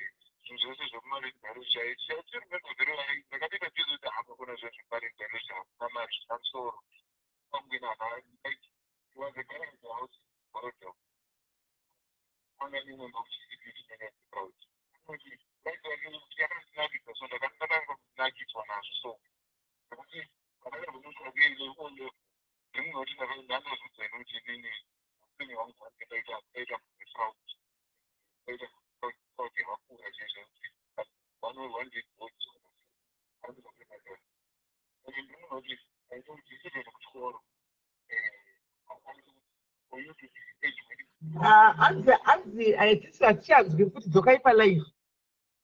zvinhu zvese zvekumarine biology aiti remember very well, ndakatoita chizo kuti hama kuna zvinhu zvemarine biology hakuna mari zvisina musoro pamwena like he was a guy in the house Borrowdale anga nemwe makuchisipitinenyaproud kuti life yake yakandinakidza, so ndakatanga kunakidzwa nazvo, so nekuti pandakazosvika kuile O level ndimunhu kuti ndandozviudza ini kuti inini upenyu hwangu hwange ndaita fraud, ndaita fraud yakakura chaizvo kuti one day ende ndimunhu kuti aita kuti even kuchikoro haukwanisi kuti for you to be educated. Ah, hanzi haitisi hachanzwi futi, dzokai palive.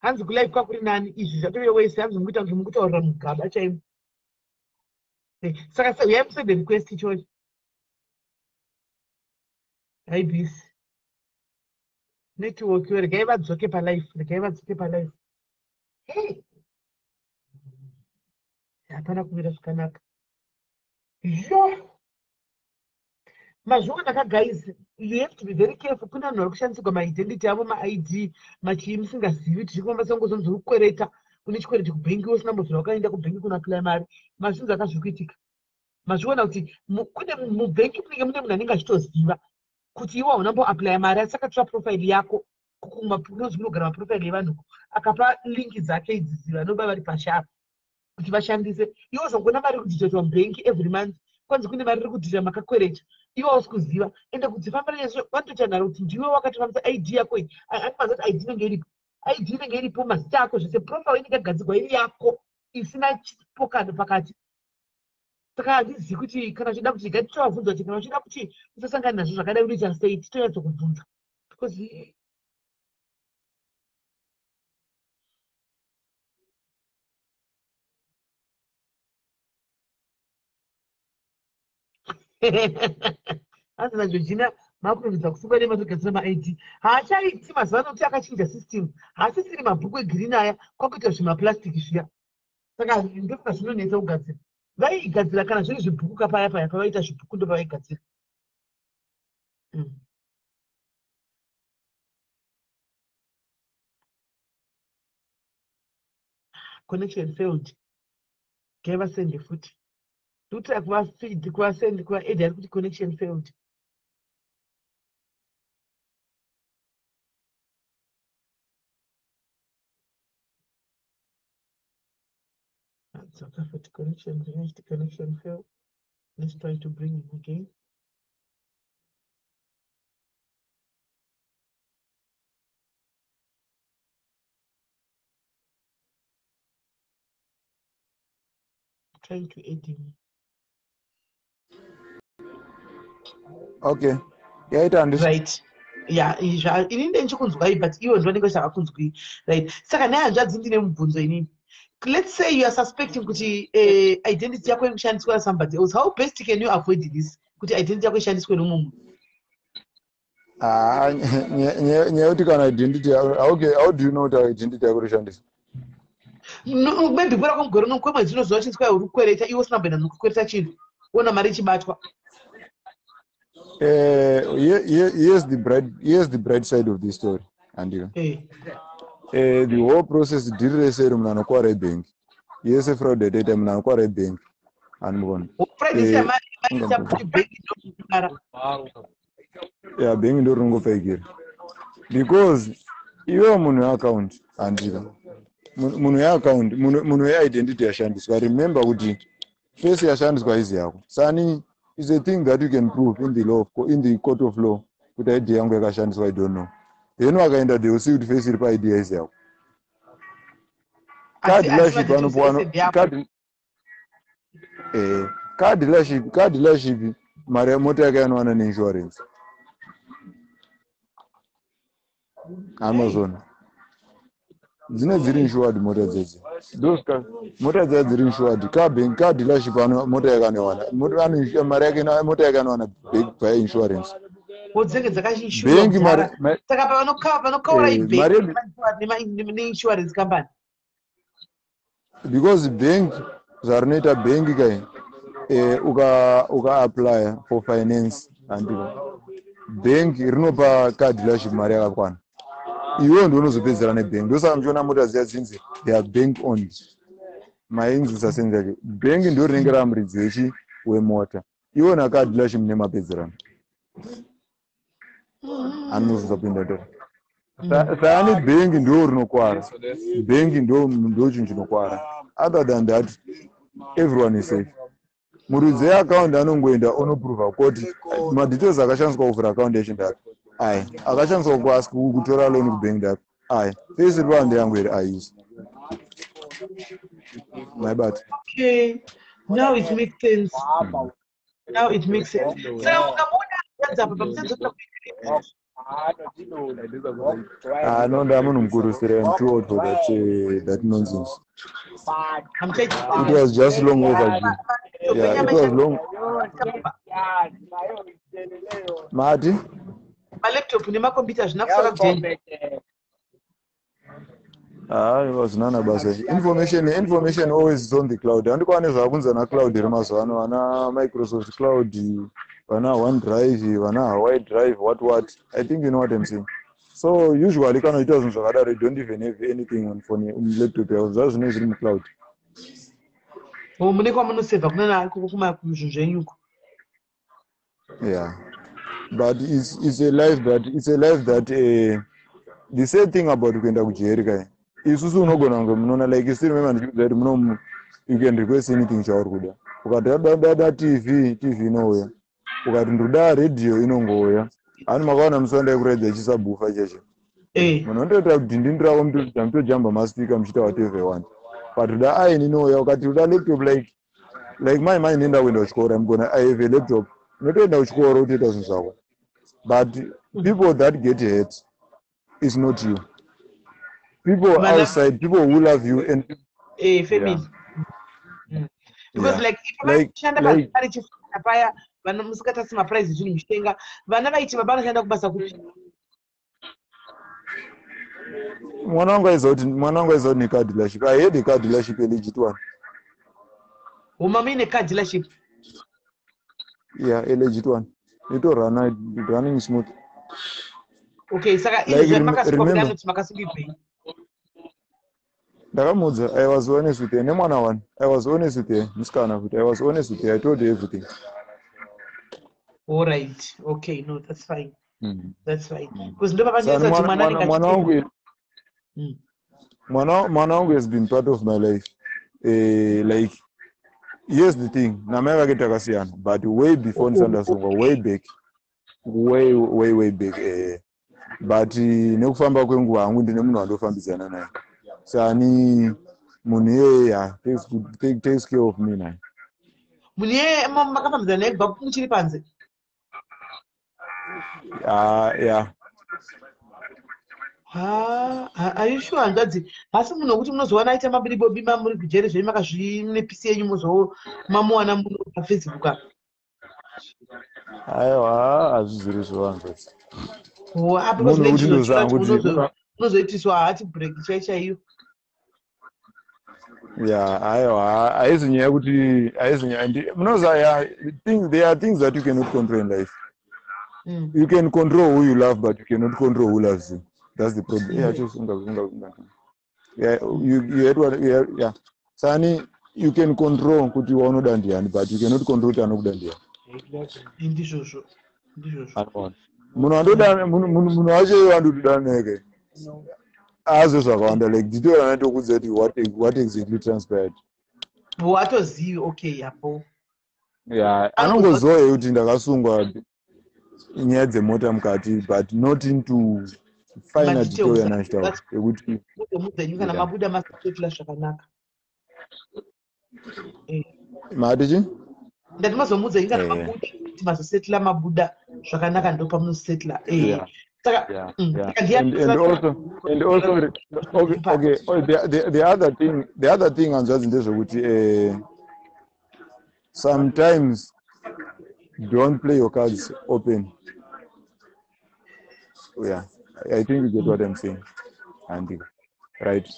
Hanzi kulive kwakuri nani, izvi zvatove wese. Hanzi mukuita kunge mukutaurira mugaba chaimo. Saka uyai musende request ichocho. Haibisi network yo, regai vadzoke palive, regai vadzoke palive. Hey, hapana kumira zvakanaka. Yo, mazviona ka guys, you have to be very careful. Kune vanhu vari kushandisirwa maidentity avo, maID, machii, musingazivi. Tichifamba sangozonzi uri kukwereta, une chikwereti kubhengi, usina mbozvira wakaenda kubhengi kunoapply mari. Mazvinzi akazviri kuitika, mazviona kuti kune mubhengi munenge mune munhu anenge achitoziva kuti iwe hauna mboapplya mari, asi akatora profile yako kunozi kunogara maprofile evanhu, akapa link dzake idzi vanoba vari pashi apa kuti vashandise. Iwe uzongoona mari iri kudhitotwa mubhengi every month, kwanzi kune mari iri kudhita makakwereta, iwe hausi kuziva. Ende kudzifambira nezvo vanotoita nharo kuti ndiwe wakatofambisa ID yako iyi. Anomaziva kuti ID inenge iripo, ID inenge iripo, mazita ako zvese, profile inenge yagadzirwa iri yako isina chipokano pakati. Saka handizivi kuti kana uchida kuti ngatitovabvunza kuti kana uchida kuti usasangana nazvo zvakadai unoita sei, titonyatso because Hanzi naGeorgina, makurumidza kusungwa nematogadzira maID. Haachaiti mazuva ano kuti akachinja system, haasisiri mabhuku egreen aya, kwakuita zvimaplastic zviya. Saka ndofa zvinonetsa kugadzira. Vaigadzira kana zviri zvibhuku kapaya paya pavaita zvibhuku ndopavaigadzira. Connection failed. Ngavasende futi. Ndikuti kuvafeed, kuvasend, kuvaed, ari kuti connection failed. Adzoka futi. Connection finished, connection failed. Let's try to bring him again. Trying to add him. Okay, yaita handisi. Right, ya, ini ndenchikunzwai, but iwe ndonenge chavakunzwii. Right, saka nhai hanzvadzi, ndine mubvunzo inini. Let's say you are suspecting kuti identity yako iri kushandiswa nasomebody else. How best can you avoid this, kuti identity yako ishandiswe nomumwe? Ah, nyaya yekuti kana identity okay, how do you know kuti identity yako irishandiswa? No, maybe kupera kwemugore uno, kwemwedzi unoziva chinzwa uri kukwereta, iwe usina kumboenda nokukwereta chinhu, wona mari ichibatwa. Here's the bright side of this story, andika. The whole process, dhiri rese iri, munhu anokwara ibhengi yese. Fraud yataita, munhu anokwara ibhengi, andimukona. Friday maita kuti bhengi ndokugara. Ya, bhengi ndo rinongopfaikira because iwewo munhu weaccount, handika, munhu weaccount, munhu weidentity yashandiswa. Remember kuti face yashandiswa izi yako sani is a thing that you can prove in the law in the court of law kuti ID yangu yakashandiswa. I don't know. Then vakaenda, they will see kuti face iri paID yaisi yako. Car Asi dealership madetails anopuwa ese ndeako. Card car dealership mari yemota yake yanowana neinsurance Amazon dzine dziri insured mota dzedzi. Those car mota dziya dziri insured. Car bank, car dealership ano mota yake anowana mari yake mota yake anowana back by insurance. Wo dzinenge dzakainshuwa Bhengi mari kudhara. Saka pavanokaura mari ibhengi neinsurance company. Because bank, zvarinoita bhengi kai, uka apply for finance, handika, bhengi rinopa car dealership mari yakakwana. Iwewo ndiwe unozopedzera nebhengi. Ndosaka muchiona mota dziya dzinzi they are bank owned. Mainzwisa senzi yacho, bhengi ndo rinenge ramuridzi wechi wemota. Iwe nacar dealership mune mapedzerano anozozapinda tora. Saani bhengi ndo rinokwara, bhengi ndo chinhu chinokwara. Other than that, everyone is safe. Muridzi weakaundi anongoenda onoprova kuti madetails akashandiswa kuvhura akaundi yacho ndapi, aya akashandiswa kuask kutora loan kubank ndapi, aya face iri pahandi yangu here, aisi maibata. Okay, now it makes sense. Now it makes sense. Saka ukamuona hanzvadzi apa pamusadzoka. Ah, no, ndamunhu mukuru sir. I'm too old for that nonsense. Hamuchaiti. It was just long overdue. Yeah, it was long. Mati? Malaptop nemakombiyuta hazvina kusara kudheni. Ah, zvinana basa. Information always is on the cloud. Handikwane zvakunzi ana cloud here mazuva ano, vana Microsoft Cloud, vana OneDrive, vana Hawaii Drive, what what. I think you know what I'm saying. So usually kana uchiita zvinhu zvakadaro, you don't even have anything on phone, on laptop yako, zvazvo zvinenge zviri mucloud. Oh, mune kwamunosevha kunana ikoko kumazvinhu zvenyuko. Yeah, but it's a life that the same thing about kuenda kujeri kai. Isusu unogona kunge munoona like you still remember ndichikuudza kuti muno you can request anything chauri kuda. Ukati dada TV, TV inouya. Ukati ndoda radio, inongouya. Ani makaona musi wandai chisabhufa cheche? Eh. Munhu unotoita dhindindi rako, mutojamba maspeaker, muchiita whatever you want. But uda iron, inouya. Ukati uda laptop, like mai nenda kuenda kuchikoro, I'm gonna, I have a laptop, unotoenda kuchikoro utoita zvinhu zvako. But people that get hurt is not you, people outside, people who love you and Family. Because like if Like vashanda like pari chifana paya. Vana musingatarisi maprice zvinhu muchitenga. Vana vaiti baba vanoshanda kubasa kupi? Mwana wangu aiziva kuti, mwana wangu aiziva kuti necar dealership. I had a car dealership, a legit one. Homa muine car dealership? Yeah, a legit one. Itorana, running smooth. Okay, saka Like, izvi makasungwa remember- kudai kuti makasungirwei? Ndakamuudza, I was honest with her nemwana one. I was honest with her, musikana futi. I was honest with her, I told her everything. All right, okay, no, that's fine. That's fine, because ndo Saka papandiisa kuti mwana mwana anenge mwana achitenga. wangu mwana wangu has been part of my life. Like, here's the thing, namai vake takasiyana, but way before ndisati ndasungwa, way back, way way way back. But nekufamba kwenguva hangu ndine munhu wandofambidzana naye, sani munhu iyeye, yeah, takes care of me naye. Munhu iyeye makafambidzana naye kubva muchiri panze? Ah, yeah. Ha, are you sure, hanzvadzi? Hasi munhu wekuti munozowana aita mabiribobi mamuri kujere zvenyu, makazvinepisi yenyu, mozo mamuwana muno paFacebook apa? Aiwa, hazviziri zvevanzvadzi. Oh, ah, because Munhu wekuti nechinhu ndoziva chikati kuti unozoitiswa heart break chai chaiyo. Yeah, aiwa, haizi nyaya yekuti, haizi nyaya, munoziva, yeah, there are things that you cannot control in life. You can control who you love, but you cannot control who loves you. That's the problem. Yeah, just unga unga unga, yeah, you had what, yeah. Sani you can control kuti waunoda ndiani, but you cannot control kuti anokuda ndiani. Ndizvozvo, ndizvozvo. Anoona munhu andoda, munhu wacho iye wandotoda naye azvo zvakawanda, like detail anatokudza kuti what exactly transpired. Watozivi, okay, apo. Yeah, anongoziva here kuti ndakasungwa nyaya dzemota mukati, but not into final Ma-details. Detail yanachitaura yekuti Muzomuudza henyu kana mabuda, masetla zvakanaka. Mati chi? Ndati mazomuudza henyu kana Eh. mabuda, kuti mazosetla, mabuda zvakanaka, ndo pamunosetla. Saka saka ndiani And also okay, oh, the other thing, hanzvadzi, ndezvekuti sometimes don't play your cards open. Yeah, I think you get what I'm saying, handika? Right.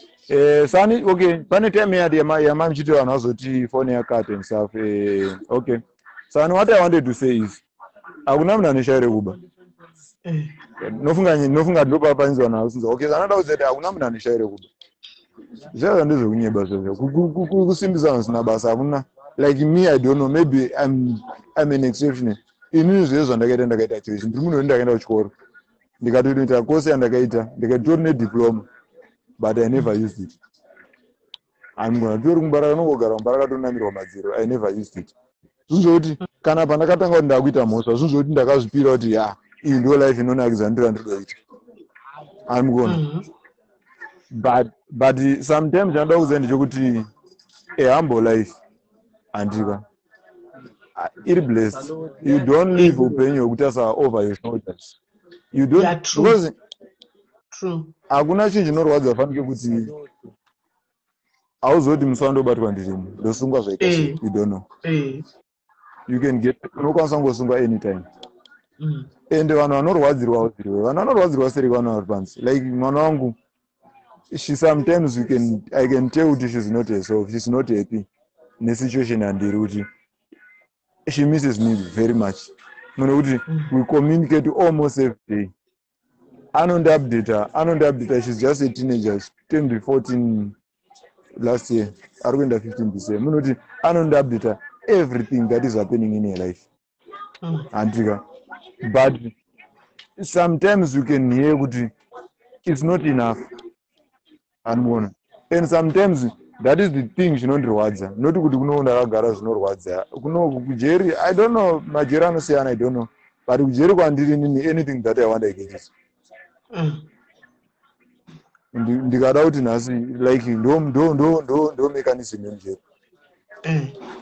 Sani okay, pane time yati yama muchiti vanhu vazoti phone yacut and stuff. Okay, sani what I wanted to say is hakuna munhu aneshayi rekuba. Nofunga ndopapanzi vanhu vasinza. Okay, anoda kuzoti hakuna munhu aneshayi rekuba, zvaiva ndezvekunyeba zvezvo, kusimbisa vanhu zvisina basa. Hakuna. Like me, I don't know, maybe I'm an exception. Inini zvezvo zvandakaita, ndakaita choice. Ndiri munhu wekuti ndakaenda kuchikoro, ndikatoita course yandakaita, ndikatori nediploma, but I never used it. I'm gonna tori kumbaraka, nongogara kumbaraka, tonamirwa madziro. I never used it. Zvinhu zvokuti kana pandakatanga kuti ndakuita mhosva, zvinhu zvokuti ndakazvipira kuti ya, iyi ndo life inonakidza, ndiro yandiroita. I'm gonna but sometimes chanoda kuziva ndechekuti a humble life, handika, iri blessed. You don't live upenyu hwekutarisa over your shoulders. You don't. Yeah, true. Because True. hakuna chinhu chinorwadza fanike kuti hauzoti musi wandobatwa ndirimo ndosungwa zvaita sei. You don't know. You can get, unokwanisa kungosungwa anytime. Ende vanhu vanorwadzirwa ziriwe, vanhu vanorwadzirwa seri, vanhu vari pansi. Like mwana wangu, she sometimes, you can I can tell kuti she's not herself, she's not happy nesituation yandiri, kuti she misses me very much. Munhu kuti we communicate almost every day, anondiupdata, anondiupdata. She's just a teenager. She turned 14 last year, ari kuenda 15 this year. Munhu kuti anondiupdata everything that is happening in her life, handika? But sometimes you can hear kuti it's not enough, anomuona. And sometimes that is the thing chinondirwadza, not kuti kuno ndakagara zvinorwadza. Kuno kujeri, I don't know, majeri anosiyana, I don't know, but kujeri kwandiri nini, anything that I want, I get it. Ndikada kuti nhasi, like, ndo mechanism yemujeri.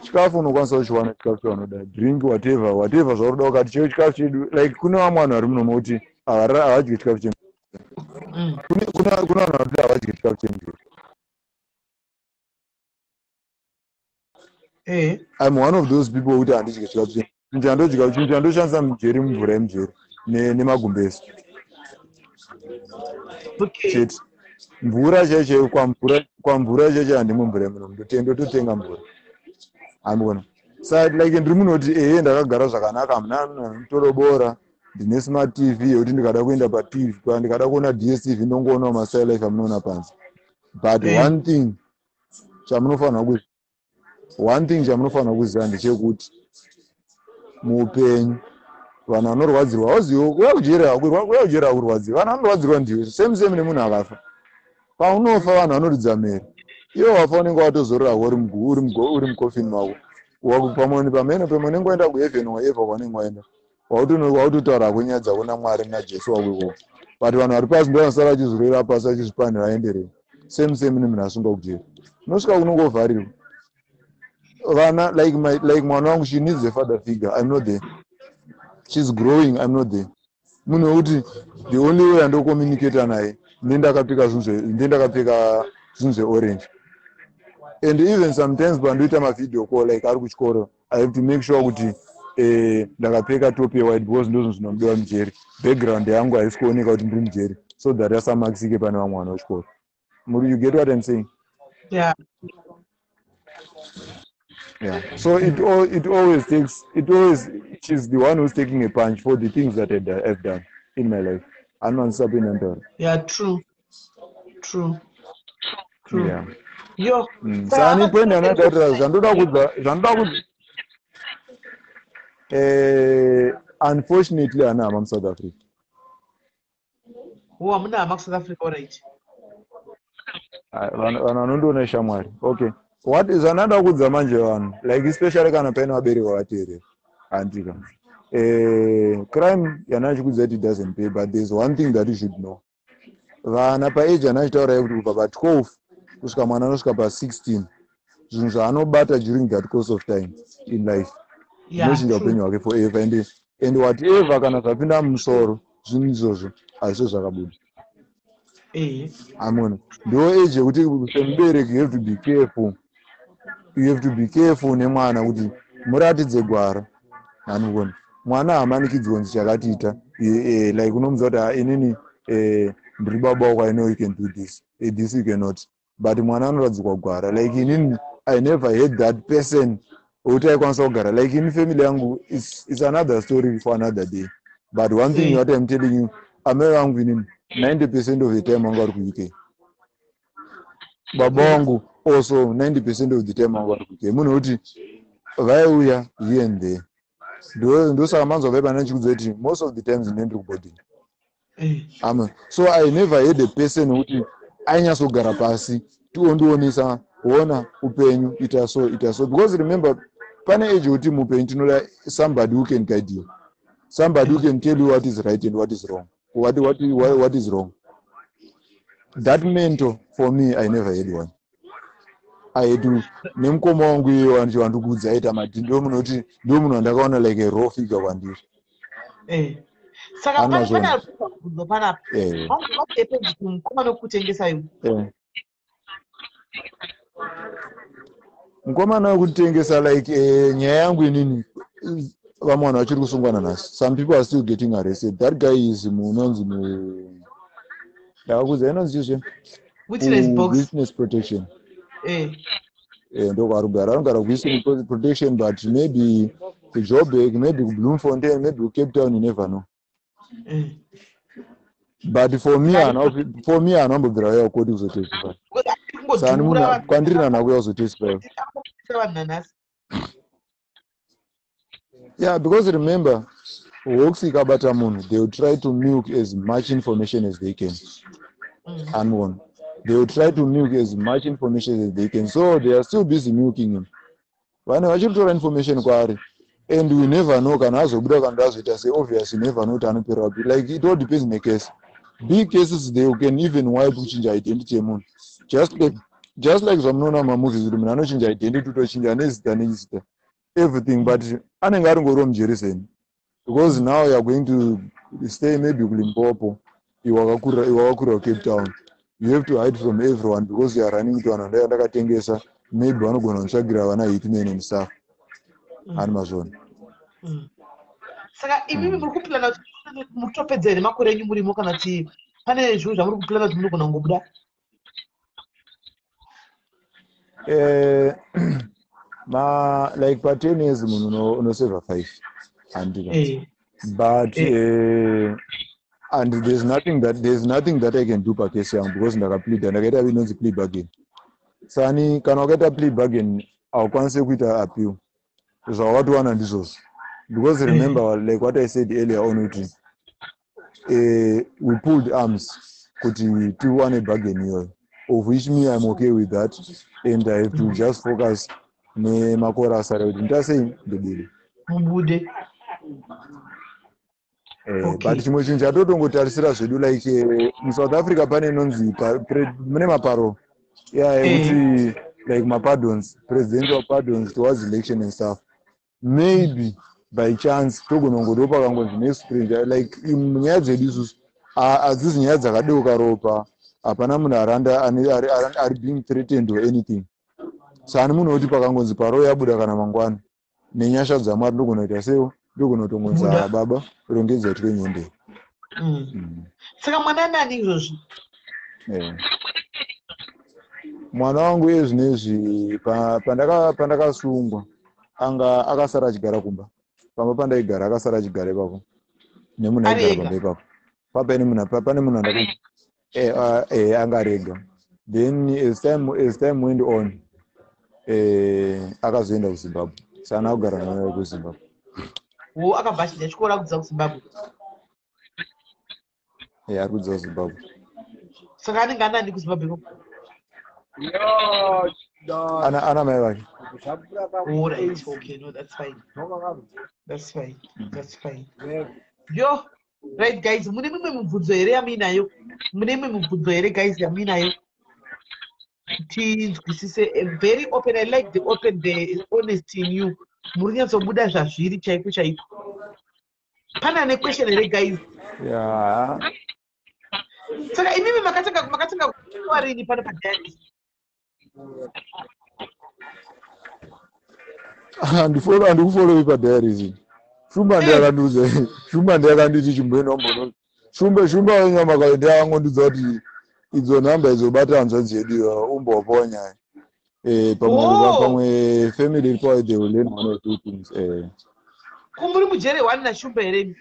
Chikafu unokwanisa kuchiwana, chikafu chaunoda, drink, whatever, whatever zvauri kuda. Ukati cheo chikafu chedu, like kune vamwe vanhu vari muno mokuti havadyi chikafu che kuna vanhu vari kuti havadyi chikafu chemujeri. I'm one of those people kuti handidyi chikafu che Chinhu chandodya, chinhu chandoshandisa mujeri, mumvura yemujeri nemagumbezi. Chete mvura chaiyo chaiyo, kwamvura chaiyo chaiyo handimwe mvura yemuno, ndototenga mvura, handikuona. Sa like ndiri munhu kuti ehe, ndakagara zvakanaka, hamuna mutorobora, ndine smart TV yekuti ndikada kuenda paTV, ndikada kuona DStv, ndongoonawo masai life amunoona panze. But one thing chamunofanira kuziva ndechekuti muupenyu vanhu vanorwadzirwa, hauzivi kuya kujeri, kuya kujeri hakurwadziwa. Vanhu vanorwadzirwa ndiwe, same same nemunhu akafa. Paunofa vanhu vanoridza mhere, iwe wafa unenge watozorora, uri mukofini mako. Pamwe pamene pamwe unenge waenda kuheaven, whatever kwaunenge waenda, wautotaura kwenyaya dzako naMwari naJesu wako ikoko. But vanhu vari pasi ndo vanosara vachizorora pasi, vachizvipanira aenderei. Same same nemunhu asungwa kujeri, unosvika kunongovharirwa vana like mwana wangu, she needs a father figure. I'm not there. She's growing, I'm not there. Munhu wekuti the only way andocommunicata naye ndendakapfeka zvinhu zveorange. And even sometimes pandoita mavideo call, like ari kuchikoro, I have to make sure kuti ndakapfeka top yewhite, because ndozvinhu zvinomudiwa mujeri. Background yangu haisi kuoneka kuti ndiri mujeri, so that asamakisike pane vamwe vana vechikoro. You get what I'm saying? Yeah. Yeah, so it always takes it always she's the one who's taking a punch for the things that I've done in my life. Anonisapinandaro. Yeah, true. Yeah. Yo. Sani point yandaitaura, zvandoda kudza, unfortunately hana hama muSouth Africa. Oh, hamuna hama kuSouth Africa, alright. Ah, vanhu vanondiona shamwari. Okay, what zvandada kudza manje vanhu, like especially kana paine vabereki vavateerera, handika, crime yanachikudza kuti it doesn't pay, but there's one thing that you should know. Vana paage anachitaurai kuti kubva pa12 kusvika mwana anosvika pa16, zvinhu zvaanobata during that course of time in life zvinochinja upenyu hwake forever. And whatever kana zvapinda mumusoro, zvinhu izvozvo hazviso zvakabuda. Amona ndo age yekuti semubereki you have to be careful, you have to be careful nemwana kuti muratidze gwara. Hanikuona mwana haamanikidzwi kunzi chakatiita, like unomudza kuti, "Ah, inini ndiri baba wako, I know you can do this, this you cannot." But mwana anoratidzwa gwara. Like inini I never had that person wekuti aikwanisa kugara like ini. Family yangu is another story for another day. But one thing what I'm telling you, amai vangu inini 90% of the time vanga vari kuUK. Baba vangu also 90% of the time vanga vari kuUK. Munhu wekuti vaiuya here and there. Ndosaka manzwa vaipa ndichikudza kuti most of the times ndine ndiri kuboarding. Amen. So I never had a person wekuti ainyatsogara pasi tiondionesa, ona upenyu, ita so, ita so. Because remember, pane age yekuti muupenyu tinoda somebody who can guide you, somebody who can tell you what is right and what is wrong, what is wrong. That mentor, for me, I never had one. I had to nemukoma wangu iye wandikudza aita mati ndo munhu kuti ndo munhu wandakaona like a raw figure kwandiri. Saka Hamuna pane zvona. ari kubvunza panapa. What happens kumukoma wekutengesa iwe? Mukomana wekutengesa, like nyaya yangu inini, vamwe vanhu vachiri kusungwa nanhasi. Some people are still getting arrested. That guy is munonzi mu ndakakudza inonzi chizve Witness box. Witness protection. Ndokwaari kugara, anogara kuwitness protection, but maybe kuJoburg, maybe kuBloemfontein, maybe kuCape Town, you never know. But for me haana kumbobvira auya kukoti kuzotestify. Because ari Sani kungodhura munhu vanhu. kwandiri nana kuuya kuzotestify. Akupisa vanhu nanhasi. Yeah, because remember, Hawks ikabata munhu, they will try to milk as much information as they can. Unwon, they will try to milk as much information as they can, so they are still busy milking him. Vanhu vachiri kutora information kwaari, and we never know kana azobuda, kana azoita sei. Obvious, you never know kuti anopera kupi. Like, it all depends necase. Big cases, they can even wipe, kuchinja identity yemunhu, just like zvamunoona mumamovies kuti munhu anochinja identity, kutochinja nezita nezita, everything, but anenge ari ngoriwo mujeri, because now you are going to stay maybe kuLimpopo, iwe wakakurira kuCape Town. You have to hide from everyone because you are running to vanhu vandaiva ndakatengesa, maybe vanogona kutsvagira vana hitman and stuff. Hani mazvona? Saka imimi muri kuplana kuti muri kutopedza here makore enyu murimo, kana kuti pane zvinhu zvamuri kuplana kuti munogona kungobuda? Ma like pa 10 years munhu unoseva 5, handika? But and there's nothing that I can do pacase yangu because ndakapleada, ndakaita inonzi plea bargain. Sani kana wakaita plea bargain, haukwanisi kuita appeal. Zvawatowana ndizvozvo, because remember, like what I said earlier on, kuti we pulled arms kuti tiwane bargain iyoyo, of which me, I'm okay with that, and I have to just focus nemakore asara kuti nditasei, ndibide. Mubude. But chimwe chinhu chatotongotarisira zvedu, like muSouth Africa pane inonzi mune maparole ya yekuti like mapardons, presidential pardons towards election and stuff. Maybe by chance togona kungotiwo pakangonzi next, like nyaya dzedu isusu hadzisi nyaya dzakadeuka ropa. Hapana munhu aranda ari being threatened or anything. Sani munhu woti pakangonzi parole yabuda kana mangwana, nenyasha dzaMwari ndogona kuita seiwo, ndogona kutongonzi, Buda. "Ah, baba, rongedza twenyendei." Saka mwana nani izvozvi? Mwana wangu ezvinezvi, pandakasungwa anga akasara achigara kumba, pamba pandaigara, akasara achigara ipapo nemunhu Ari aigara ega? pamba ipapo. Pane munhu andaka anga ari ega. Then as time went on, akazoenda kuZimbabwe, saka akugara naye kuZimbabwe. Wo, akabva achidya chikoro, akudzidza kuZimbabwe? Ari kudzidza kuZimbabwe. Saka anenge anani kuZimbabwe ikoko? Ana mai vake. All right, okay, no, that's fine, that's fine, that's fine. Yo, right guys, mune mimwe mibvunzo here yamuinayo? Mune imwe mibvunzo here, guys, yamuinayo? Tinzwisise. Very open. I like the open, the honesty in you. Muri kunyatsobuda zvazviri chaiko chaiko. Pane ane question here, guys? Ya. Saka imimi makatanga kuwa rini pano padiaries? Handikufollowi padiaries. Shumba ndiyakandiudza, Shumba ndiyakanditi chimboenda umbono. Shumba wenyama kayo ndiyakangondiudza kuti idzo nhamba idzo, bata hanzvadzi yedu iyo, umbopawo nyaya. Pamwe pamwe family iripo, they will learn one or two things. Kumuri mujere one naShumba here imi?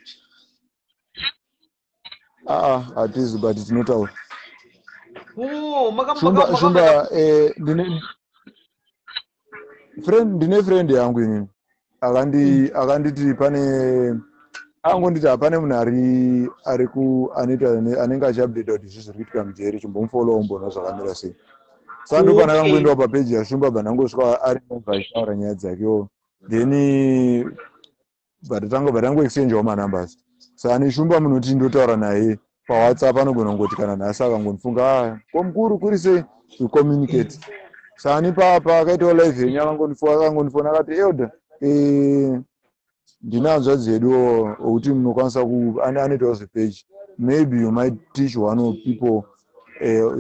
Aa, hatizi, but tinotaura. Oh, Shumba, Shumba, ndine friend yangu inini akanditi pane, angonditi hapane munhu ari ku anoita anenge achiupdata kuti izvi zviri kuitika mujeri, chimbomufollowa umboona zvakamira sei. Saka ndo pandakangoendawo papeji yaShumba, bva ndangosvika ari live achitaura nyaya dzakewo, then bva tangoexchangewo manumbers. Saka neShumba munoti ndotaura naye paWhatsApp, anogona kungoti kana nhasi akangondifunga, "Ah, ko mukuru, kuri sei?" To communicate. Saka nipapa akaitawo live yenyu, akangondifona akati, "Elder, ndine hanzvadzi yedu okuti munokwanisa anoitawo zvepeji. Maybe you might teach one or people,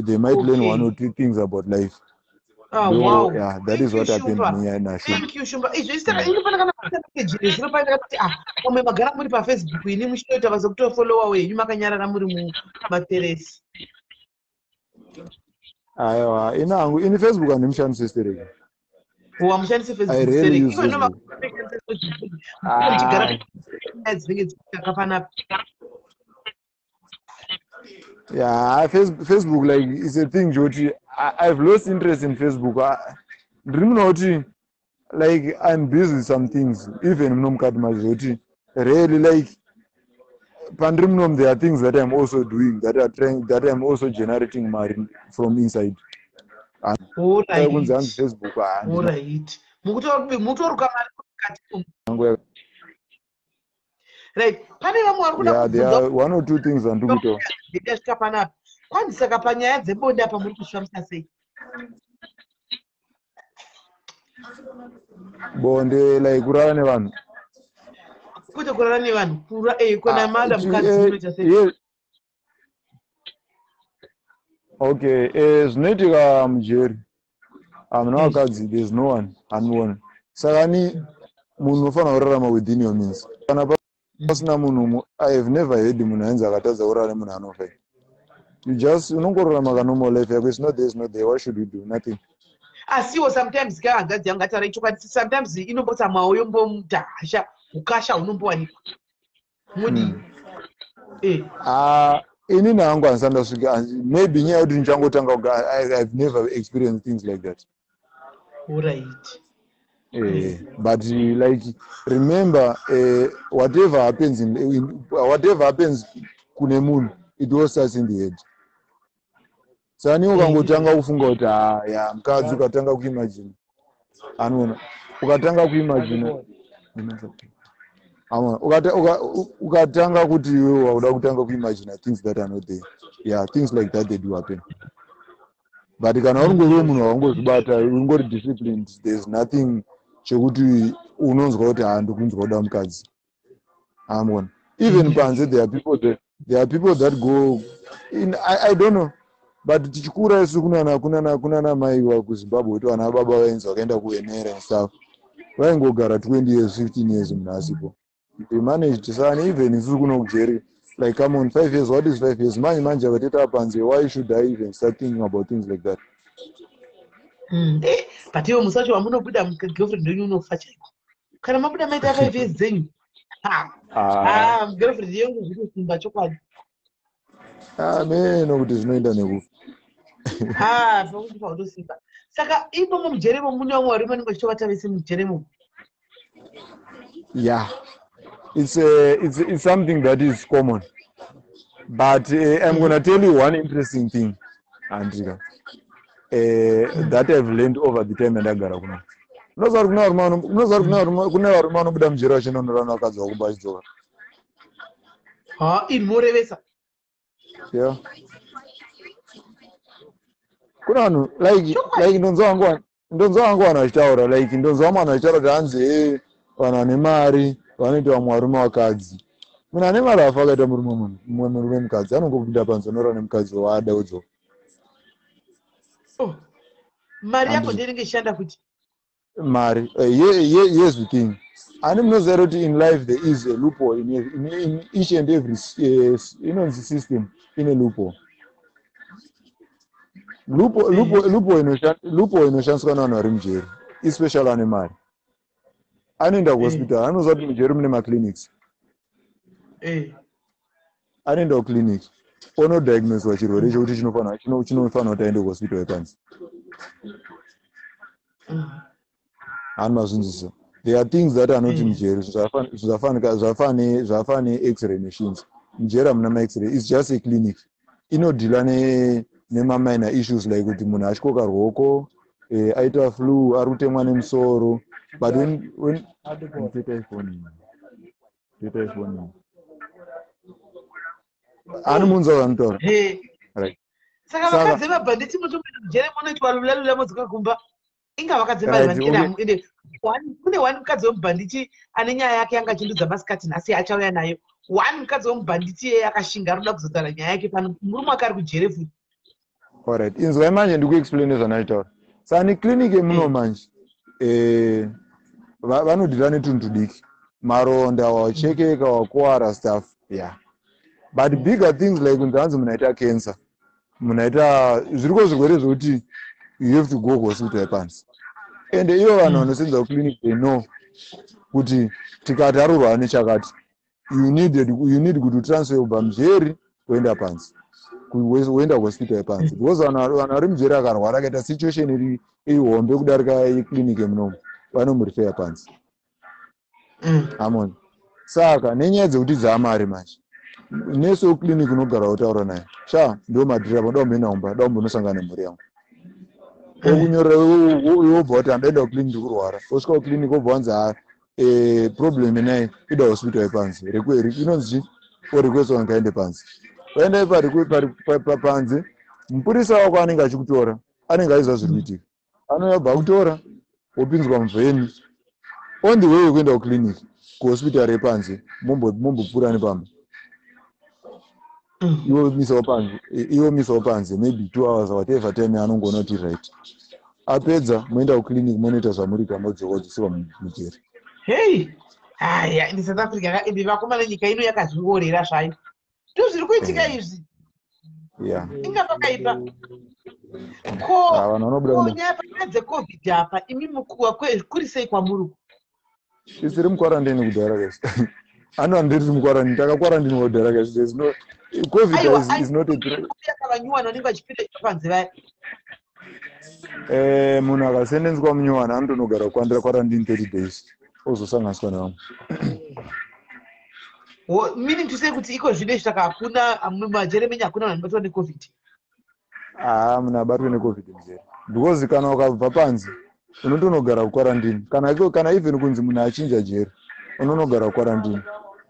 they might learn one or two things about life." Ah, wow. Yeah, that Thank is you, what happened Shumba. nenyaya naShumba. Thank you, Shumba. Izvo isaka ini pana kana message nezuro pane ndakati, ah, pamwe magara muri paFacebook, ini muchitoita basa kutofollowawo henyu makanyarara muri mumateresi. Aiwa, ini hangu ini Facebook handimushandisi stereki. Wamushandise I Facebook rarely stereki? use Iko ino Facebook. muchigara Ah. nyaya dzinenge dzichitaka panapa. Yeah, Facebook, like, it's a thing joti I've lost interest in Facebook. Ndiri muno kuti like I'm busy with some things, even muno mukati macho, zvokuti really, like, pandiri munomu, there are things that I'm also doing that are trying, that I'm also generating mari from inside. Kunzi hanzi Facebook, ah, handina. Alright, mukutoruka mari mukati umu. Right, pane vamwe vari kuda Yeah, there kubvunza. are one or two things andiri kuitawo. Ndasvika panapa, kwanzi saka panyaya dzebonde apa muri kuzvifambisa sei? Bonde, like kurara nevanhu? Kwete kurara nevanhu, kura kuna Ah, mada mukadzi, munoita sei? Okay, zvinoitika mujeri hamuna vakadzi, there's no one anoona. Saka ni Munhu unofanira kurarama within your means. Kana pasina munhu, I have never heard munhu ainzi akatadza kurara nemunhu anofa. You just unongorarama kanormal life yako. It's not there, it's not there. What should you do? Nothing. Asiwo sometimes ka, hanzvadzi yangu, ngataura chokwadi, sometimes inombotsamwawo, yombomuta hasha, ukasha hunombowanikwa mudii? Ah, inini hangu handisati ndasvika. Maybe nyaya yekuti ndichangotanga, I've never experienced things like that. But like, remember, whatever happens kune munhu, it all starts in the head. Sani ukangotanga kufunga kuti, ha, ya mukadzi, ukatanga kuimagine, anoona, ukatanga kuimagine, amona, ukatanga kuti iwe wauda kutanga kuimagine things that are not there, yeah, things like that, they do happen. But kana uri munhu wangozvibata, ungori disciplined, there's nothing chekuti unonzwa kuti, ha, ndikunzwa kuda mukadzi. Amona, even panze there are people that go in, I don't know, but tichikura isu kunana mai kuZimbabwe, kuti vana baba vainzi vakaenda kuenera and stuff, vaingogara 20 years, 15 years munhu asipo. They managed. Sani even isusu kuno kujeri, like, come on, 5 years, what is 5 years? Manje manje akateta panze, why should I even start thinking about things like that? But iwe musi wacho wamunobuda, girlfriend wenyu unofa chaiko kana mabuda maita 5 years dzenyu. Ah. Ah, girlfriend yengu zvinosimba chokwadi. Ameno kuti zvinoenda nekufa. Ah, pakuti pautosimba. Saka imomo mujeremo mune vamwe varume vanenge vachitovata vese mujeremo? Yeah, it's something that is common, but I'm gonna tell you one interesting thing, andika, that I've learned over the time yandagara kuno. Unoziva kuti kune varume vanobuda mujeri vachinonora nevakadzi vakumba, vachidzoka. Ha, ini morevesa? Yeah, kuna vanhu like ndonzwa vangu vanhu vachitaura, like ndonzwa vamwe vanhu vachitaura kuti hanzi, e, vanhu vane mari vanoita vamwe varume vakadzi. Munhu ane mari afa akaita murume, munhu mumwe murume mukadzi, anongopinda panze, onorara nemukadzi waada, udzoka. Oh, mari yako Handiti- ndinenge ichishanda kuti Mari, here's the thing. Ani munoziva here kuti in life there is a loophole in each and every inonzi system ine loophole. Loophole inoshandiswa nevanhu vari mujeri, especially ane mari, anoenda kuhospital. Anoziva kuti mujeri mune maclinics. Anoenda kuclinic, onodiagnoswa chirwere chekuti chinofanira kuti aende kuhospital yepanze. Hani mazvinzwisa? There are things that anoti mujeri zvafana ne-x-ray machines. Mujeri hamuna ma-x-ray. It's just a clinic inodeala nemaminor issues, like kuti munhu atyoka ruoko, aita flu, ari kutemwa nemusoro. But when teta ifoni, hani munzwa vanotaura? Right. Saka vakadzi vemabhanditi mutomboenda mujere, munoitwa lula lula, modzoka kumba. Inga vakadzi vemari vanenge ende kune one mukadzi wemubhanditi ane nyaya yake yanga achindudza masikati nhasi, achauya nayo. One mukadzi wemubhanditi iyeye akashinga, ari kuda kuzotaura nyaya yake pano. Murume wake ari kujere futi. Alright, inzwai manje, ndikuexplaine zvandachitaura. Sani clinic yemuno manje, vanodeala netunhu tudiki, maronda, wachekeka, wakuwara, stuff, yeah. But bigger things like kunzi hanzi munhu aita cancer, munhu aita zviriko zvirwere zvekuti you have to go kuhospital yepansi. Ende ivo vanhu vanosenza kuclinic, they know kuti tikati arurwara nechakati, you need kuti utransfer kubva mujeri kuenda pansi, woenda kuhospital yepansi, because vanhu vari mujeri akarwara, akaita situation iri ihombe kudarika yeclinic yemunomu, vanomurefera pansi. Amona, saka nenyaya dzekuti dzaamari manje, nesi weclinic unogara utaura naye, "Sha, ndo madhiri apa, da kumboenda kumba, da kumbonosangana nemhuri yangu." Okunyorera, wobva kuti, "Handaenda kuclinic, ndikurwara." Wosvika kuclinic, wobva wanzi, "Ha, problem inayi ida hospital yepanze." Inonzi chi, orequest wangaende panze. Waendai panze, mupurisa wako anenge achikutora anenge aiziva zviri kuitika. Anouya, bva akutora, wopinzwa muvheni. On the way yekuenda kuclinic, kuhospital repanze, mombopfuura nepamba. Iwe misawo panze maybe 2 hours, whatever time yaanongoona kuti right. Apedza, moenda kuclinic, monoita zvamuri kuita, modzoka, wodzosirwa mujeri. Hei, haya, ende South Africa ka, ende vakomana, nyika ino yakazviorera zvayo. Ndo zviri kuitika izvi. Inga pakaipa ko. Ah, vanhu vanobuda. Ko nyaya panyaya dzeCOVID apa, imi mukuwa kuri sei kwamuri uku? Isiri muquarantine kudhara guys. Ano handiri muquarantine, takakwarantine kudhara guys. There's no COVID. Aiwa, is not a threat. Yakavanyuwana vanenge vachipinda panze vaya. Munhu akasendenzwa munyuwana anotonogara kukwandira quarantine 30 days, ozosanganiswa nevamwe. Meaning to say kuti iko zvino izvi, saka hakuna mumajere menyu, hakuna vanhu vanobatwa neCOVID? Haa, munhu abatwe neCOVID mujere, because kana ukabva panze unotonogara kuquarantine. Kana even kunzi munhu achinja jeri, unonogara kuquarantine.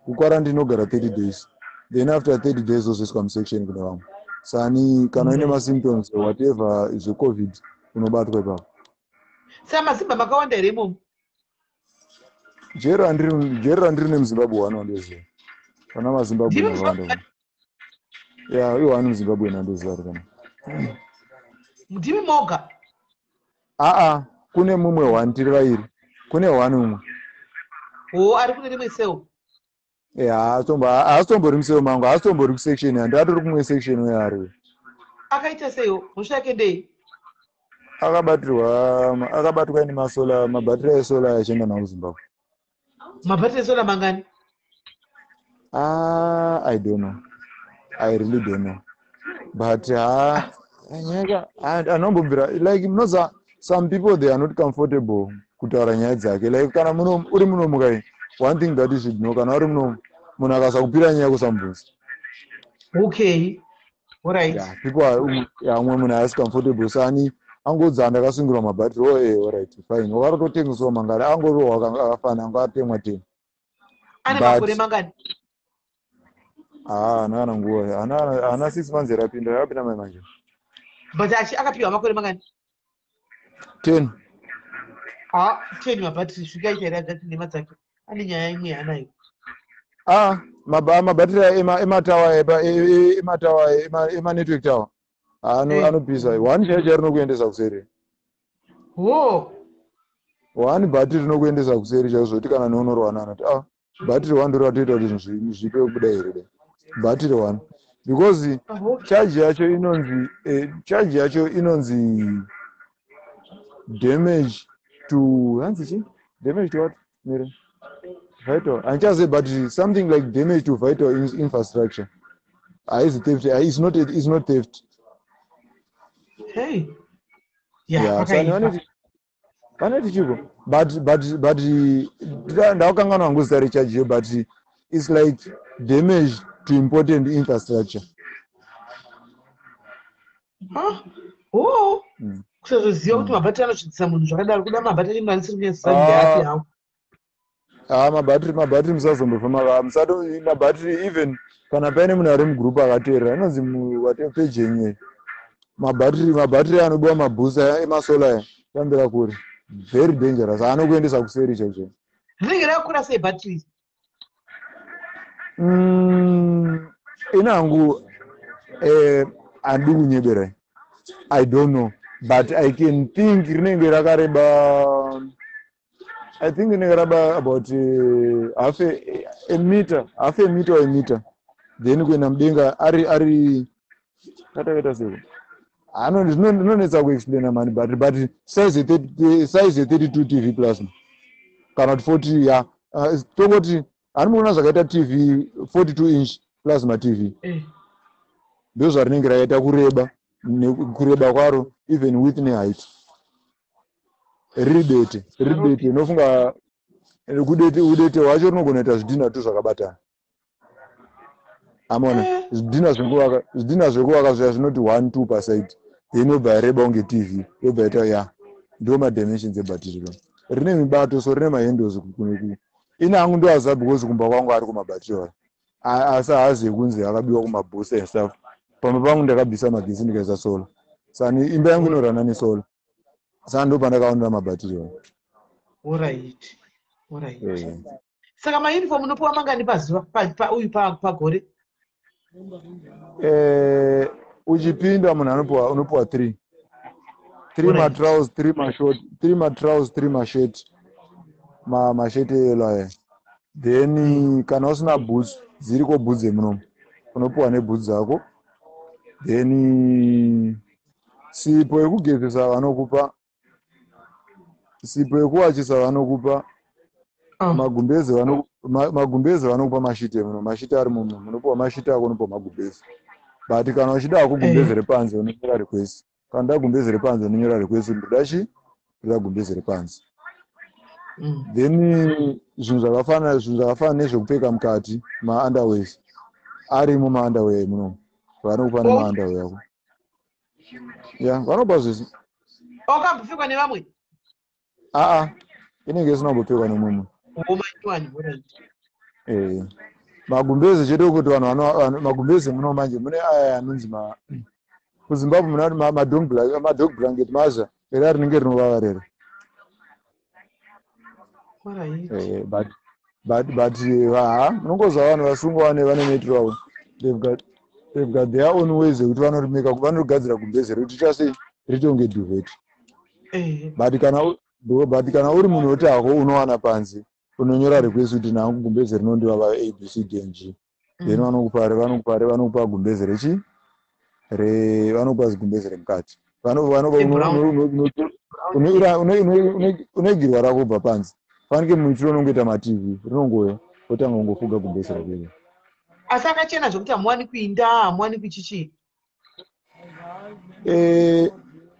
Kuquarantine unogara 30 days, then after 30 days ozoiswa musection kune vamwe. Sani kana uine masymptoms, whatever, zveCOVID, unobatwa ipapo. Saka mazimba makawanda here imomo? Jeri randiri nemuZimbabwe one wandoziva, kana maZimbabwe Ndimi akawanda. Muzimbabwe? Ya, iwani muZimbabwe nandoziva ari kana. Ndimi moga? Aa, kune mumwe one, tiri vairi, kune one umwe. O, ari kune rimwe cell? Haasitombori mucell mangu, haasitombori kusection yandi, atori kumwe section weari. Akaita seiwo? Mhosva yake ndei? Akabatirwa, akabatwa nemasolar, mabhatiri esolar achienda nawo kuZimbabwe. Mabhatiri esolar mangani? Ah, I don't know, I really don't know, but ha, nyaya anombobvira, like munoza, some people, they are not comfortable kutaura nyaya dzake. Like kana muno uri munomukai, one thing that you should know, kana uri muno, munhu akasakupira nyaya, kusamubvunza. Okay, alright. Yeah, people are yeah, umwe munhu haasi comfortable, sani angodza ndakasungirwa mabhatiri. Oh, alright, fine, wakarototengeswa mangani? Angorohwa akafana anga atemwa temwa. Ane makore mangani? Haa, haana kana nguva, haana 6 months yerapinda, yakapinda mai manje. But achi akapiwa makore mangani? 10. Ha, 10 mabhatiri zvingaita here? Adzati nhema dzake, ane nyaya imwe yaanayo. Ah, mabhatiri ematawa, ematawa, emanetwork tower anopisa. One chaiyo chaiyo rinokuendesa kuseri. Ho. One bhatiri rinokuendesa kuseri chaizvo, zvoti kana neunorwana anoti, ah, bhatiri one ndo ratoita kuti zvinhu zvipe kubuda here dai bhatiri one, because charge yacho inonzi charge yacho inonzi damage to, hanzi chi, damage to what? Mire, vital, handichazivi, but something like damage to vital infrastructure. Haizi theft, it's not theft. Hey. Yeah, Yeah, sani pakaipa. Vanoti chiko, but ndakukanganwa hangu zita recharge iyo, but it's like damage to important infrastructure. Ah, oh. Kusazoziva kuti mabhatiri anosvitsa munhu zvakadaro. Kuda mabhatiri imwe anisiri kunyatsoziva ndeapi hawo. Ah, mabhatiri musazombofema, musato mabhatiri. Even kana paine munhu ari mugroup akateerera, inonzi whatever page yenyu iyi, mabhatiri anobiwa, mabooster emasolar aya, tambira kure, very dangerous, anokuendesa kuseri chaizvo. Rinenge rakakura sei bhatiri? Ini hangu handidi kunyeberai, I don't know, but I can think rinenge rakareba, I think rinenge raba about half a meter, half a meter or a meter, then kuenda mudenga ari katakaita seko. Zvinonetsa kuexplaina mani, but size ye32 TV plasma kana kuti 40 ya, tongoti hani munoona zvakaita TV, 42 inch plasma TV. Ndo zvarinenge rakaita kureba, kureba kwaro, even width neheight. Riri dete, riri dete, unofunga udete hwacho rinogona kuita zvidhina tu zvakabatana. Amona zvidhina zvekuvaka zviya zvinoti one two paside, then yobva yareba kunge TV, yobva yaita ya, ndo madimensions ebhatiri rona. Rine mibato, so rine mahandles kuneku. Ini hangu ndoaziva because kumba kwangu ari kumabhatiri ayo, asi haazi ekunzi akabiwa kumabooster and stuff. Pamba pangu ndakabvisa magetsi, ndikaisa solar, sani imba yangu inorana nesolar, saka ndo pandakaonera mabhatiri ayo. Alright. Saka mauniform unopiwa mangani pazuva, uyu pagore? Uchipinda munhu anopiwa, unopiwa three matrousers, three mashirt, three matrousers, three mashirt. Masheti eyellow aya. Then kana usina boots, dziriko boots dzemunomu, unopiwa neboots dzako. Then sipo yekugezesa vanokupa, sipo yekuwachisa vanokupa. Magumbeze magumbeze vanokupa, mashiti emuno, mashiti ari muno, munopiwa mashiti ako, unopiwa magumbeze. But kana uchida hako gumbeze repanze, unonyora request. Kana uda gumbeze repanze, unonyora request, ndoda chi ndoda gumbeze repanze. Then zvinhu zvakafanana nezvekupfeka mukati, maunderwears arimo, maunderwear emunomu vanokupa. Nemaunderwear ako ya, vanopa zvese. Wakambopfekwa nevamwe? Aa, inenge isina kumbopfekwa nemumwe munhu. Omanyuwani, alright. Magumbeze chete, kuti vanhu magumbeze muno manje mune aya anonzi kuZimbabwe muna madog blanket, mazva era rinenge rinovava rere. But ha, munongozva vanhu vasungwa vane maitiro avo. They've got their own ways ekuti vanorimeka, vanogadzira gumbeze rekuti riita sei, ritonge duvet. But kana uri munhu woti hako unowana panze, unonyora request kuti nangu gumbeze rinondivava A, B, C, D and G. Then vanokupa gumbeze rechi re vanokupa zigumbeze remukati. Ebrown. Unoigirwa rako kubva panze, fanike muitiro unongoita maTV, rinongoya otanga kungofuga gumbeze rako iro. Asi akachena zvokuti hamuwani kuinda, hamuwani kuchichi?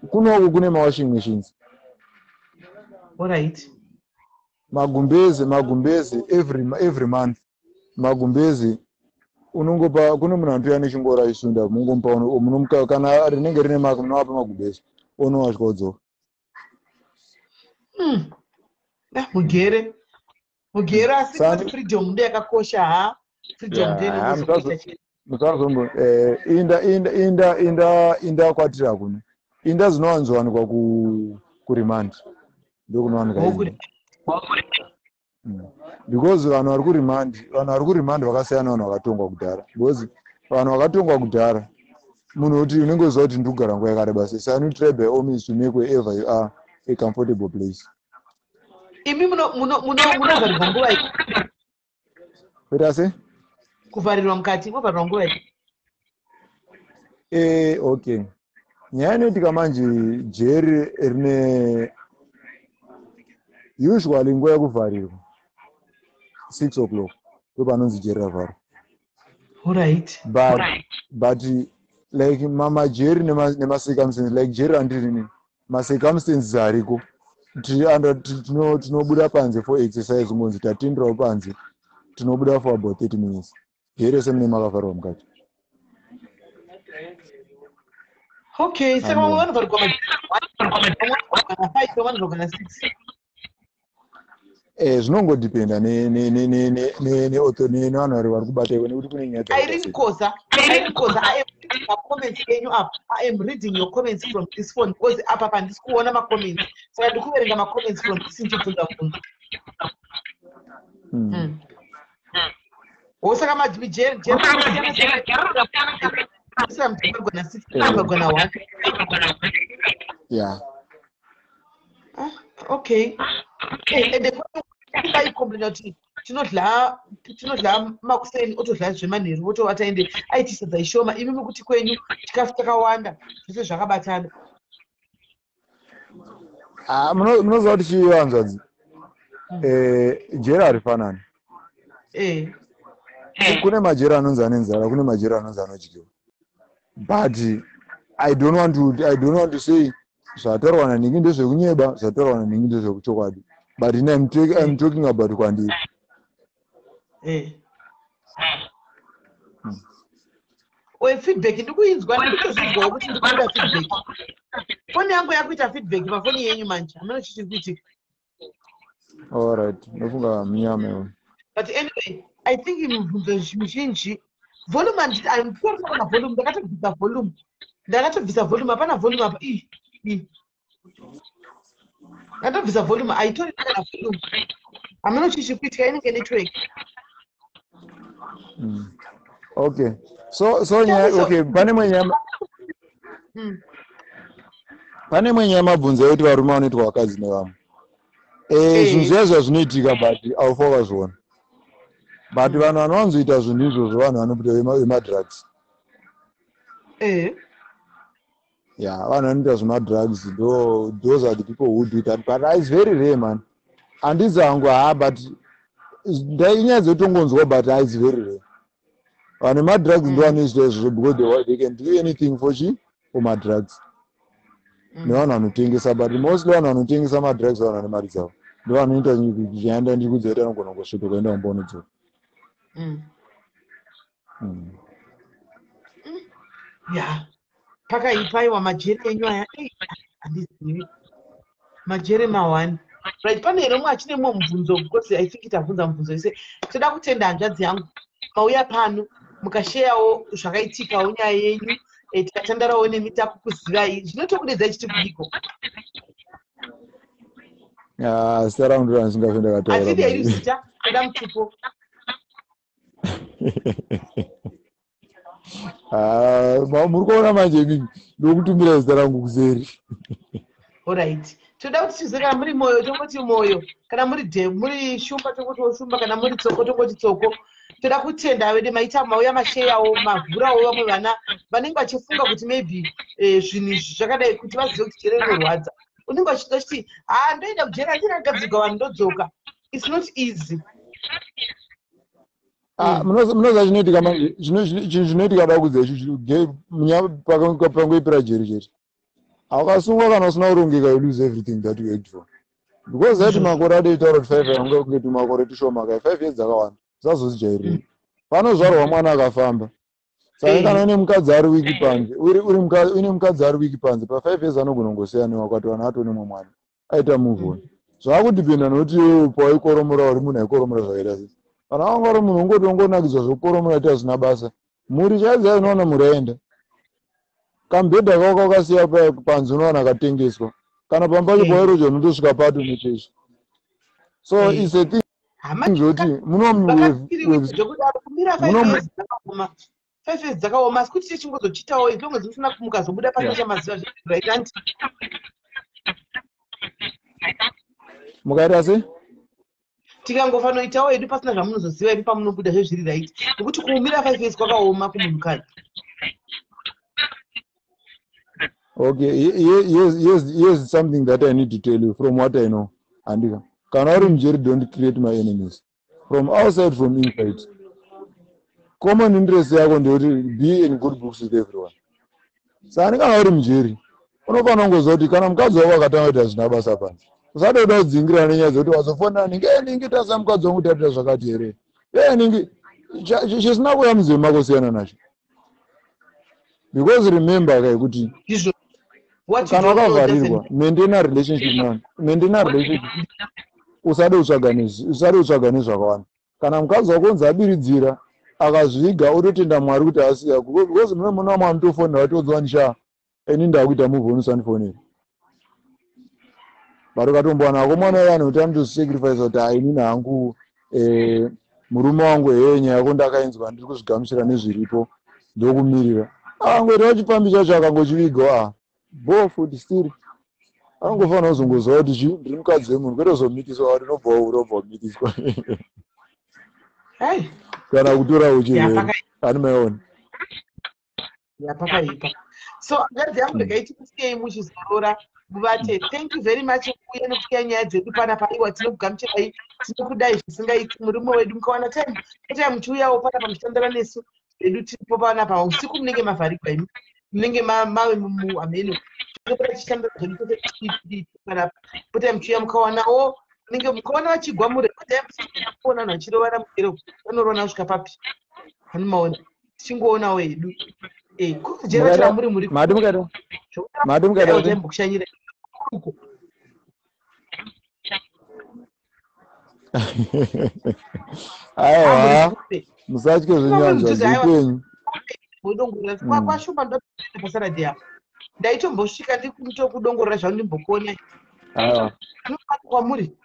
Kunoku kune mawashing machines. Magumbeze every month, magumbeze unongopa, kune munhu anotouya nechingoro achisunda, mungomupa, munomuka kana rinenge rine maka, munovapa magumbeze, onowasvika odzoka. Ah, mugere asi kuti freedom ndo yakakosha, ha, freedom ndo inozokuita chete. Musazombo inda inda inda inda inda kwatiri hakuna inda, dzinowanzowanikwa kuremand, ndokunowanikwa inda. Because vanhu vari kuremand vakasiyana vanhu vakatongwa kudhara, because vanhu vakatongwa kudhara, munhu kuti unenge uziva kuti ndiri kugara nguva yakareba sei, so you try by all means to make wherever you are a comfortable place. Imi munovharirwa nguva i Kuita sei? Kuvharirwa mukati, movharirwa nguva i Okay, nyaya inoitika manje, jeri rine usually nguva yekuvharirwa 6 o'clock, ndopanonzi jeri ravharwa. But like mamajeri nemacircumstances, like jeri randirini, macircumstances ariko, tinobuda panze for exercise, ngonzi tatindirawo panze, tinobuda for about 30 minutes. Jeri rese mune makavharwa mukati. Okay, saka vamwe vanovharirwa na5, vamwe vanovharirwa na6. Zvinongodhipenda nevanhu vari kubata iko, nekuti kune nyaya. Irene Koza, Irene Koza, I am reading macomments enyu apa. I am reading your comments from this phone because apa pandisi kuona macomments, saka ndiri kuverenga macomments from this ndichibvunza mubvunzo. Wo, saka majeri saka na6, vharwa na1. Yeah. Ah, okay. Ende vaicomplaina kuti tinodya makuseni, otodya zvemanheru, otovata, ende aiti sadza ishoma. Imi mukuti kwenyu chikafu chakawanda, zvese zvakabatana. Ah, munoziva kuti chii, hanzvadzi? Jeri harifanani. Kune majeri anonzi ane nzara, kune majeri anonzi anodyiwa, but I don't want to say zvataurwa nanhingi ndezvekunyeba, zvataurwa nanhingi ndezvekuchokwadi, but ini I'm talking about kwandiri. Oye, feedback ndikuinzwa, ndikutozvinzwawo kuti ndikuita feedback. Foni yangu yakuita feedback pafoni yenyu manje, hamuna chichiri kuitika. Alright, ndofunga munyama iwe. But anyway, I think mibvunzo mizhinji, volume handitorina volume, ndakatobvisa volume, ndakatobvisa volume, hapana volume apa. I i ndakatobvisa volume, haitorina kana volume, hamuna chichiri kuitika, inenge network. Okay, so nyaya, okay, pane imwe nyaya. Pane imwe nyaya, mabvunzo ekuti varume vanoitwa vakadzi nevamwe. Zvinhu zviya zviya zvinoitika, but haufa wakazviona. But vanhu vanowanzoita zvinhu izvozvo vanhu vanoita vemadrugs. Yeah, vanhu vanoita zvemadrugs, those are the people who do that, but it's very rare, man. Handizi hangu, ha, but inyaya dzekutongonzwa, but it's very rare. Vanhu vemadrugs ndo vanoita izvozvo because they can do anything for chi, for madrugs. Nevanhu vanotengesa, but mostly vanhu vanotengesa madrugs, vanhu vane mari dzavo, ndo vanoita zvaenda ndikudzaita, anogona kungosvika kuenda kumba unodzoka. Ya, pakaipaiwa majere enyu aya. Ei, handizivi majere ma1, right? Pane here mumwe achine mumwe mubvunzo? Because I think tabvunza mubvunzo yese. Toda kutenda, hanzvadzi yangu, mauya pano mukasheyawo zvakaitikawo nyaya yenyu. Tikatandarawo nemi, takukuzivai. Zvinotokudedzai chiti kudiko? Ah, zita rangu ndo randisingafe ndakataura. Hatidi hedu zita, toda mutupo. Ah, muri kuona manje imimi, ndokutumira zita rangu kuseri. Alright, toda kuti tizive, kana muri Moyo tongoti Moyo, kana muri de muri Shumba tongotiwo Shumba, kana muri Tsoko tongoti Tsoko. Toda kutenda vede maita mauya, masheyawo, mavhurawo vamwe vana vanenge vachifunga kuti maybe zvinhu izvi zvakadai, kuti vazive kuti jere rinorwadza. Unenge vachida chiti, ha, ndoenda kujere, handinagadzirwa vanhu, ndodzoka. It's not easy. Ah, munoziva chinoitika manje, chinhu chinoitika da kudza ichi, pangoipira jeri chete. Akasungwa kana usina kurongeka, you lose everything that you worked for, because ati makore adoitaura kuti 5 anga kunge tumakore tushoma kai, 5 years dzakawanda, usazozijairira. Panozvarwa mwana akafamba, saka kana une mukadzi ari wiki panze, uri une mukadzi ari wiki panze, pa5 years anogona kungosiyana newe, akati vanhu atone mumwe mwana, aita move on. Zvakudhipenda nokuti iwewe pawaikoromora uri munhu aikoromora zvakaita sei. Kana wanga uri munhu ungoti ungonakidzwa zvokukoromora, ita zvisina basa, mhuri chaidzo unoona mhuri aenda, kamubhedha kako kakasiya panze unowana katengeswa, kana pamba pacho pawairoja unotosvika pato nechechi. So it's a thing zvoti muno Zvekudaro kumira 5 years dzakaoma, 5 years dzakaoma, asi kuti techingozochitawo as long as musina mukazobuda pasina chamaziva, right, anti? Mukaita sei? Tikangofanoitawo hedu pasina zvamunozoziva imi pamunobuda, zvezviri right, nekuti kuumira 5 years kwakaoma kumunhukadzi. Okay, yes, something that I need to tell you from what I know, andika, kana uri mujeri, don't create my enemies from outside, from inside. Common interest yako ndeyekuti be in good books with everyone. Sani kana uri mujeri, unofanira kungoziva kuti kana mukadzi wako akatanga kuita zvina basa panze, usade kuda kudzingirana nenyaya dzekuti wazofonera ninge, "Eh, ningi tasa mukadzi wangu tatita zvakati here, e ningi." Chisina kuuya muzivi mako, siyana nacho, because remember kai kuti Ndizvo. What you kana don't know wakavharirwa, maintain a relationship, man, maintain a relationship. Usade kutsvaga nezvakawanda. Kana mukadzi wako unzi abiridzira, akazviga, ototenda Mwari kuti asiya, because mune muna vamwe vanotofonera vatodzwa nisha, ini ndakuita move on, usandifonera. But ukatombowana hako mwana wevanhu kuti anotosacrifice kuti, "Hai, inini hangu, murume wangu, heye, nyaya yako ndakainzwa, ndiri kuzvigamuchira nezviripo, ndokumirira." Angoita chipfambi chacho, akangochiviga, a bo futi still anongofanira kuzongoziva kuti chi ndiri mukadzi wemunhu, kwete kuzomitiswa kuti unobva uri wobva wamitiswa Hai. kana kutora uchirwere. Ya. Ani maiona. Ya, pakaipa. So hanzvadzi yangu, regai tikusiyei muchizorora, muvate. Thank you very much uye nekusiya nyaya dzedu panapa. Iwa, tinokugamuchirai, tinokudai zvisingaiti, murume wedu. Mukawana time, potai muchiuyawo panapa muchitandara nesu zvedu. Tiripo panapa usiku, munenge mavharigwa imi, munenge mave muhameno. Tinopota tichitandara zvedu tose tiri panapa. Potai muchiuya, mukawanawo munenge mukaona vachigwa mure, potai muchiona vanhu vachirovana mugero, vanorovana kusvika papi, hanimaona, tichingoonawo hedu. Kujera chera muri Madi mukaita, madi mukaita kuti taimbokushanyira uko. Aiwa, musatye zvenyanzva zveupenyu. Kudongorera kwaShumba, ndoenda pasaradhi apo, ndaitombosvika ndikutokudongorera zvangu, ndimbokuona. Aiwa. Tinobata kwamuri.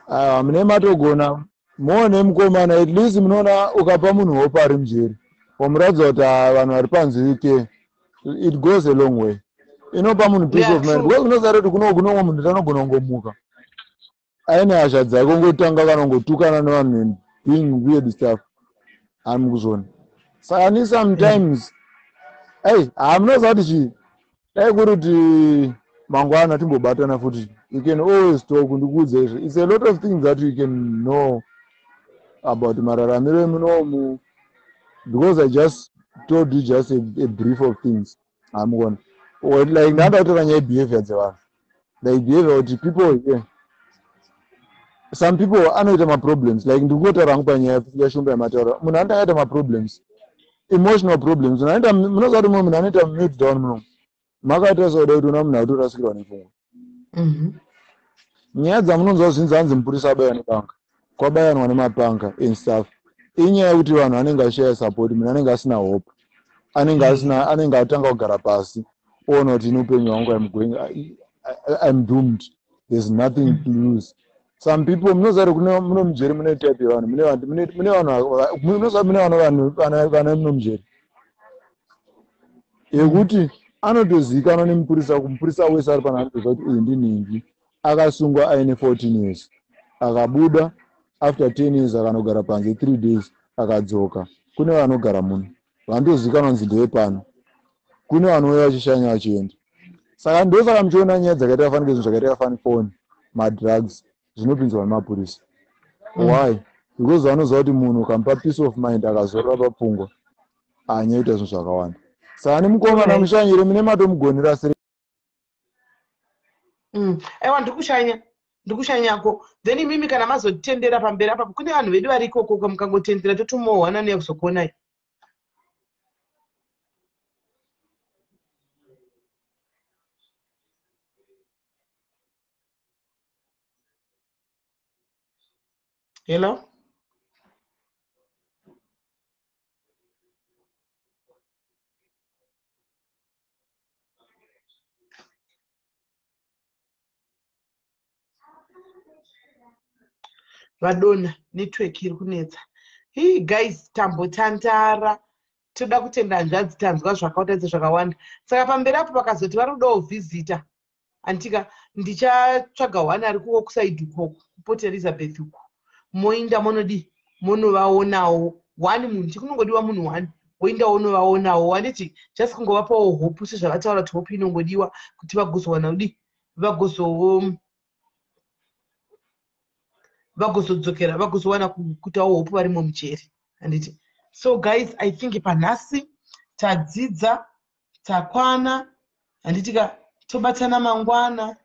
Aiwa, mune matogona muone mukomana. At least munoona, ukapa munhu hope ari mujeri, wamuratidza kuti, ah, vanhu vari panze uk, it goes a long way, inopa munhu peace of mind, because unoziva kuti kuno kunomwe munhu tanogona kungomuka. Aine hasha dzake, ongotanga kana kungotukana nevanhu and doing weird stuff. Ari mukuzviona. Saka ni sometimes, ei, hamunoziva kuti chii, dai kuri kuti mangwana timbobatana futi, you can always talk, ndikuudze izvo. It's a lot of things that you can know about mararamiro emunomu, because I just told you just a brief of things. Hamukuona, like ndanda kutaura nyaya yebehavior dzevanhu, like behavior kuti people here, some people anoita maproblems. Like ndikutotaura hangu panyaya yaShumba yamataura, munhu anenge akaita maproblems, emotional problems. Munhu anoita, munoziva kuti mumwe munhu anoita meltdown munomu, makaita sauda kuti una munhu akutorasikirwa nepfungwa. Nyaya dzamunonzwa zvinzi hanzi mupurisa abayiwa nebanga, kwabayanwa nemapanga and stuff, inyaya yekuti vanhu vanenge vachishaya support. Munhu anenge asina hope, anenge asina, anenge atanga kugara pasi oona kuti ini upenyu hwangu, I'm going, I'm doomed, there's nothing to lose. Some people, munoziva kuti kune muno mujeri mune type yevanhu, mune vanhu, munoziva mune vanhu vana muno mujeri yekuti anotozivikanwa nemupurisa. Kumupurisa wese ari pano anotoziva kuti uyu ndinhingi, akasungwa aine 14 years, akabuda after 10 years, akanogara panze 3 days, akadzoka. Kune vanogara muno vanotozivikanwa kunzi ndevepano, kune vanouya vachishanya vachienda. Saka ndosaka muchiona nyaya dzakaita fanike, zvinhu zvakaita fani phone, madrugs, zvinopinzwa nemapurisa. Why? Because vanoziva kuti munhu ukamupa peace of mind, akazorora papfungwa, haanyaita zvinhu zvakawanda. Saka nemukomana mushanyire, mune matomugonera sere. Aiwa, ndikushanya, ndikushanyako. Then imimi kana mazotendera pamberi apapo, kune vanhu vedu vari ikoko, mukangotendera totomohwana neya kuzokuonai. Hello, vadona, network iri kunetsa. Hii guys, tambotandara. Toda kutenda hanzvadzi, tanzwa zvakawanda zvakawanda. Saka pamberi apo vakazoti vari kudawo visitor, antika ndichatsvaga one ari kuwo kuside ukoko, kuPort Elizabeth uko, moinda monodi monovaonawo. One munhu, chikunongodiwa munhu one, woinda wonovaonawo, handiti? Just kungovapawo hope, sezvavataura kuti hope inongodiwa kuti vagozowana kudi, vagozodzokera, vagozowana kuitawo hope varimo mujeri, handiti? So guys, I think panhasi tadzidza, takwana, handiti ka? Tobatana mangwana.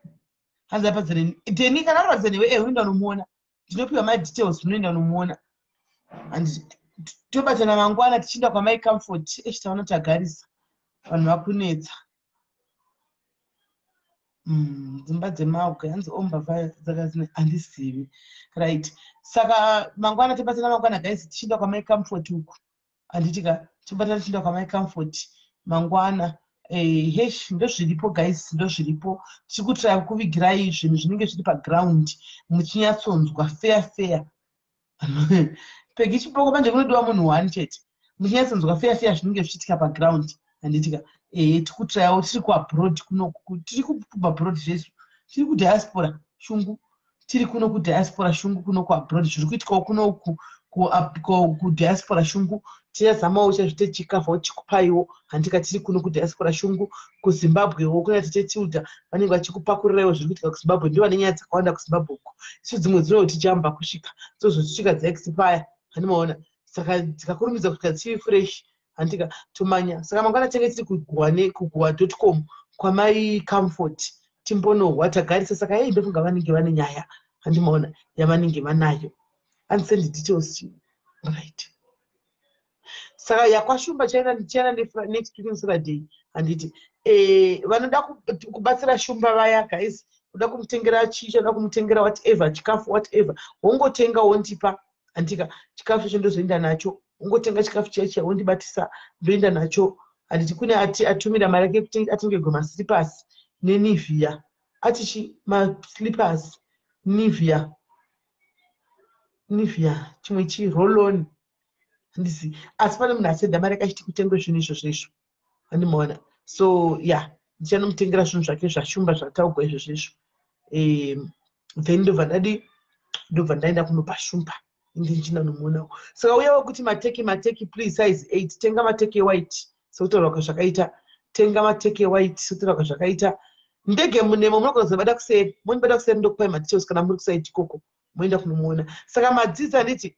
Hanzi apadzane deni, kana arwadza newe, unoenda unomuona, ndinopiwa madetails, unoenda unomuona, handiti? Tobatana mangwana tichienda kwamai Comfort. Echitaona tagarisa vanhu vakunetsa. Dzimba dzemabwe, hanzi ombavha dzakazine, handizivi. Right, saka mangwana tobatana mangwana guys, tichienda kwamai Comfort uku, handiti ka? Tobatana tichienda kwamai Comfort mangwana. Hesh, ndozviripo guys, ndozviripo. Tiri kutraya kukuvigirai zvinhu zvinenge zviri paground, muchinyatsonzwa fair fair. Pegi chipoko manje kunodiwa munhu one chete, muchinyatsonzwa fair fair zvinenge zvichiitika paground, handitika? Tiri kutrayawo, tiri kuabroad kuno, tiri kuabroad zvesu, tiri kudiaspora shungu, tiri kuno kudiaspora shungu, kuno kuabroad, zviri kuitikawo kuno kudiaspora shungu, tichazamawo chaizvo tichikavhawo tichikupaiwo, handika? Tiri kuno kudiaspora shungu, kuZimbabwewo kuna tete Tilda, vanenge vachikupakuriraiwo zviri kuitika kuZimbabwe. Ndo vane nyaya dzakawanda kuZimbabwe uko. Isu dzimwe dzinotijamba kusvika, dzozosvika dzaexpire, handimaona? Saka dzikakurumidza kusvika dzichiri fresh, handika? Tomanya. Saka mangwana tinenge tiri kuguwa.com kwamai Comfort, timbonohwa tagarisa. Saka hei, ndofunga vanenge vane nyaya, handimaona, yavanenge vanayo. Unsend details, right? Saka yakwaShumba chaenda next week Saturday, handiti? Vanoda kubatsira Shumba vaya guys, kuda kumutengera chii, chada kumutengera whatever, chikafu, whatever, wongotenga wondipa, handika? Chikafu chacho ndozoenda nacho. Wongotenga chikafu chiya chiya, wondibatisa, ndoenda nacho, handiti? Kune ati atumira mari yake kuti atengerwe maslippers neNivea, ati chi maslippers, Nivea, Nivea, chimwe chi roll-on, handisi. Asi pane munhu asenda mari yakachiti kutengwe zvinhu izvozvo izvo, handimaona? So yeah, ndichanomutengera zvinhu zvake zvaShumba zvataugwa izvozvo izvo. Then ndobva ndadi. Ndobva ndaenda kunopa Shumba, indi ndichinanomuonawo. Saka uya wekuti mateki, mateki please, size 8, tenga mateki ewhite sekutaura kwazvakaita. Tenga mateki ewhite sekutaura kwazvakaita. Ndege munemo munogona kuzobata kuseri, monibata kuseri, ndokupai madetails kana muri kusaiti ikoko, moenda kunomuona. Saka madzidza handiti?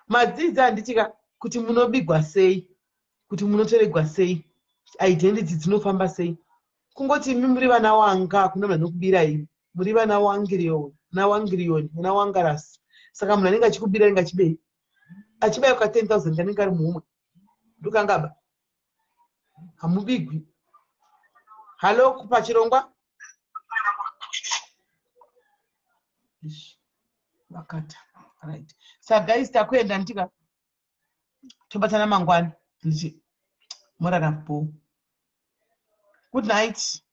Madzidza handitika kuti munobigwa sei, kuti munotoregwa sei, identity dzinofamba sei? Kungoti imi muri vana wanga, kuna munhu anokubira. Imi muri vana wangirioni, nawangiriyoni, nawangarasi. Saka munhu anenge achikubira anenge achibei, achibaya ka 10 000 anenge ari muhomwe, ndokangaba. Hamubigwi. Hallo, pachirongwa. Vakata. Right, saka guys, takuenda nditika, tobatana mangwana. Ndichi morara bo. Good night.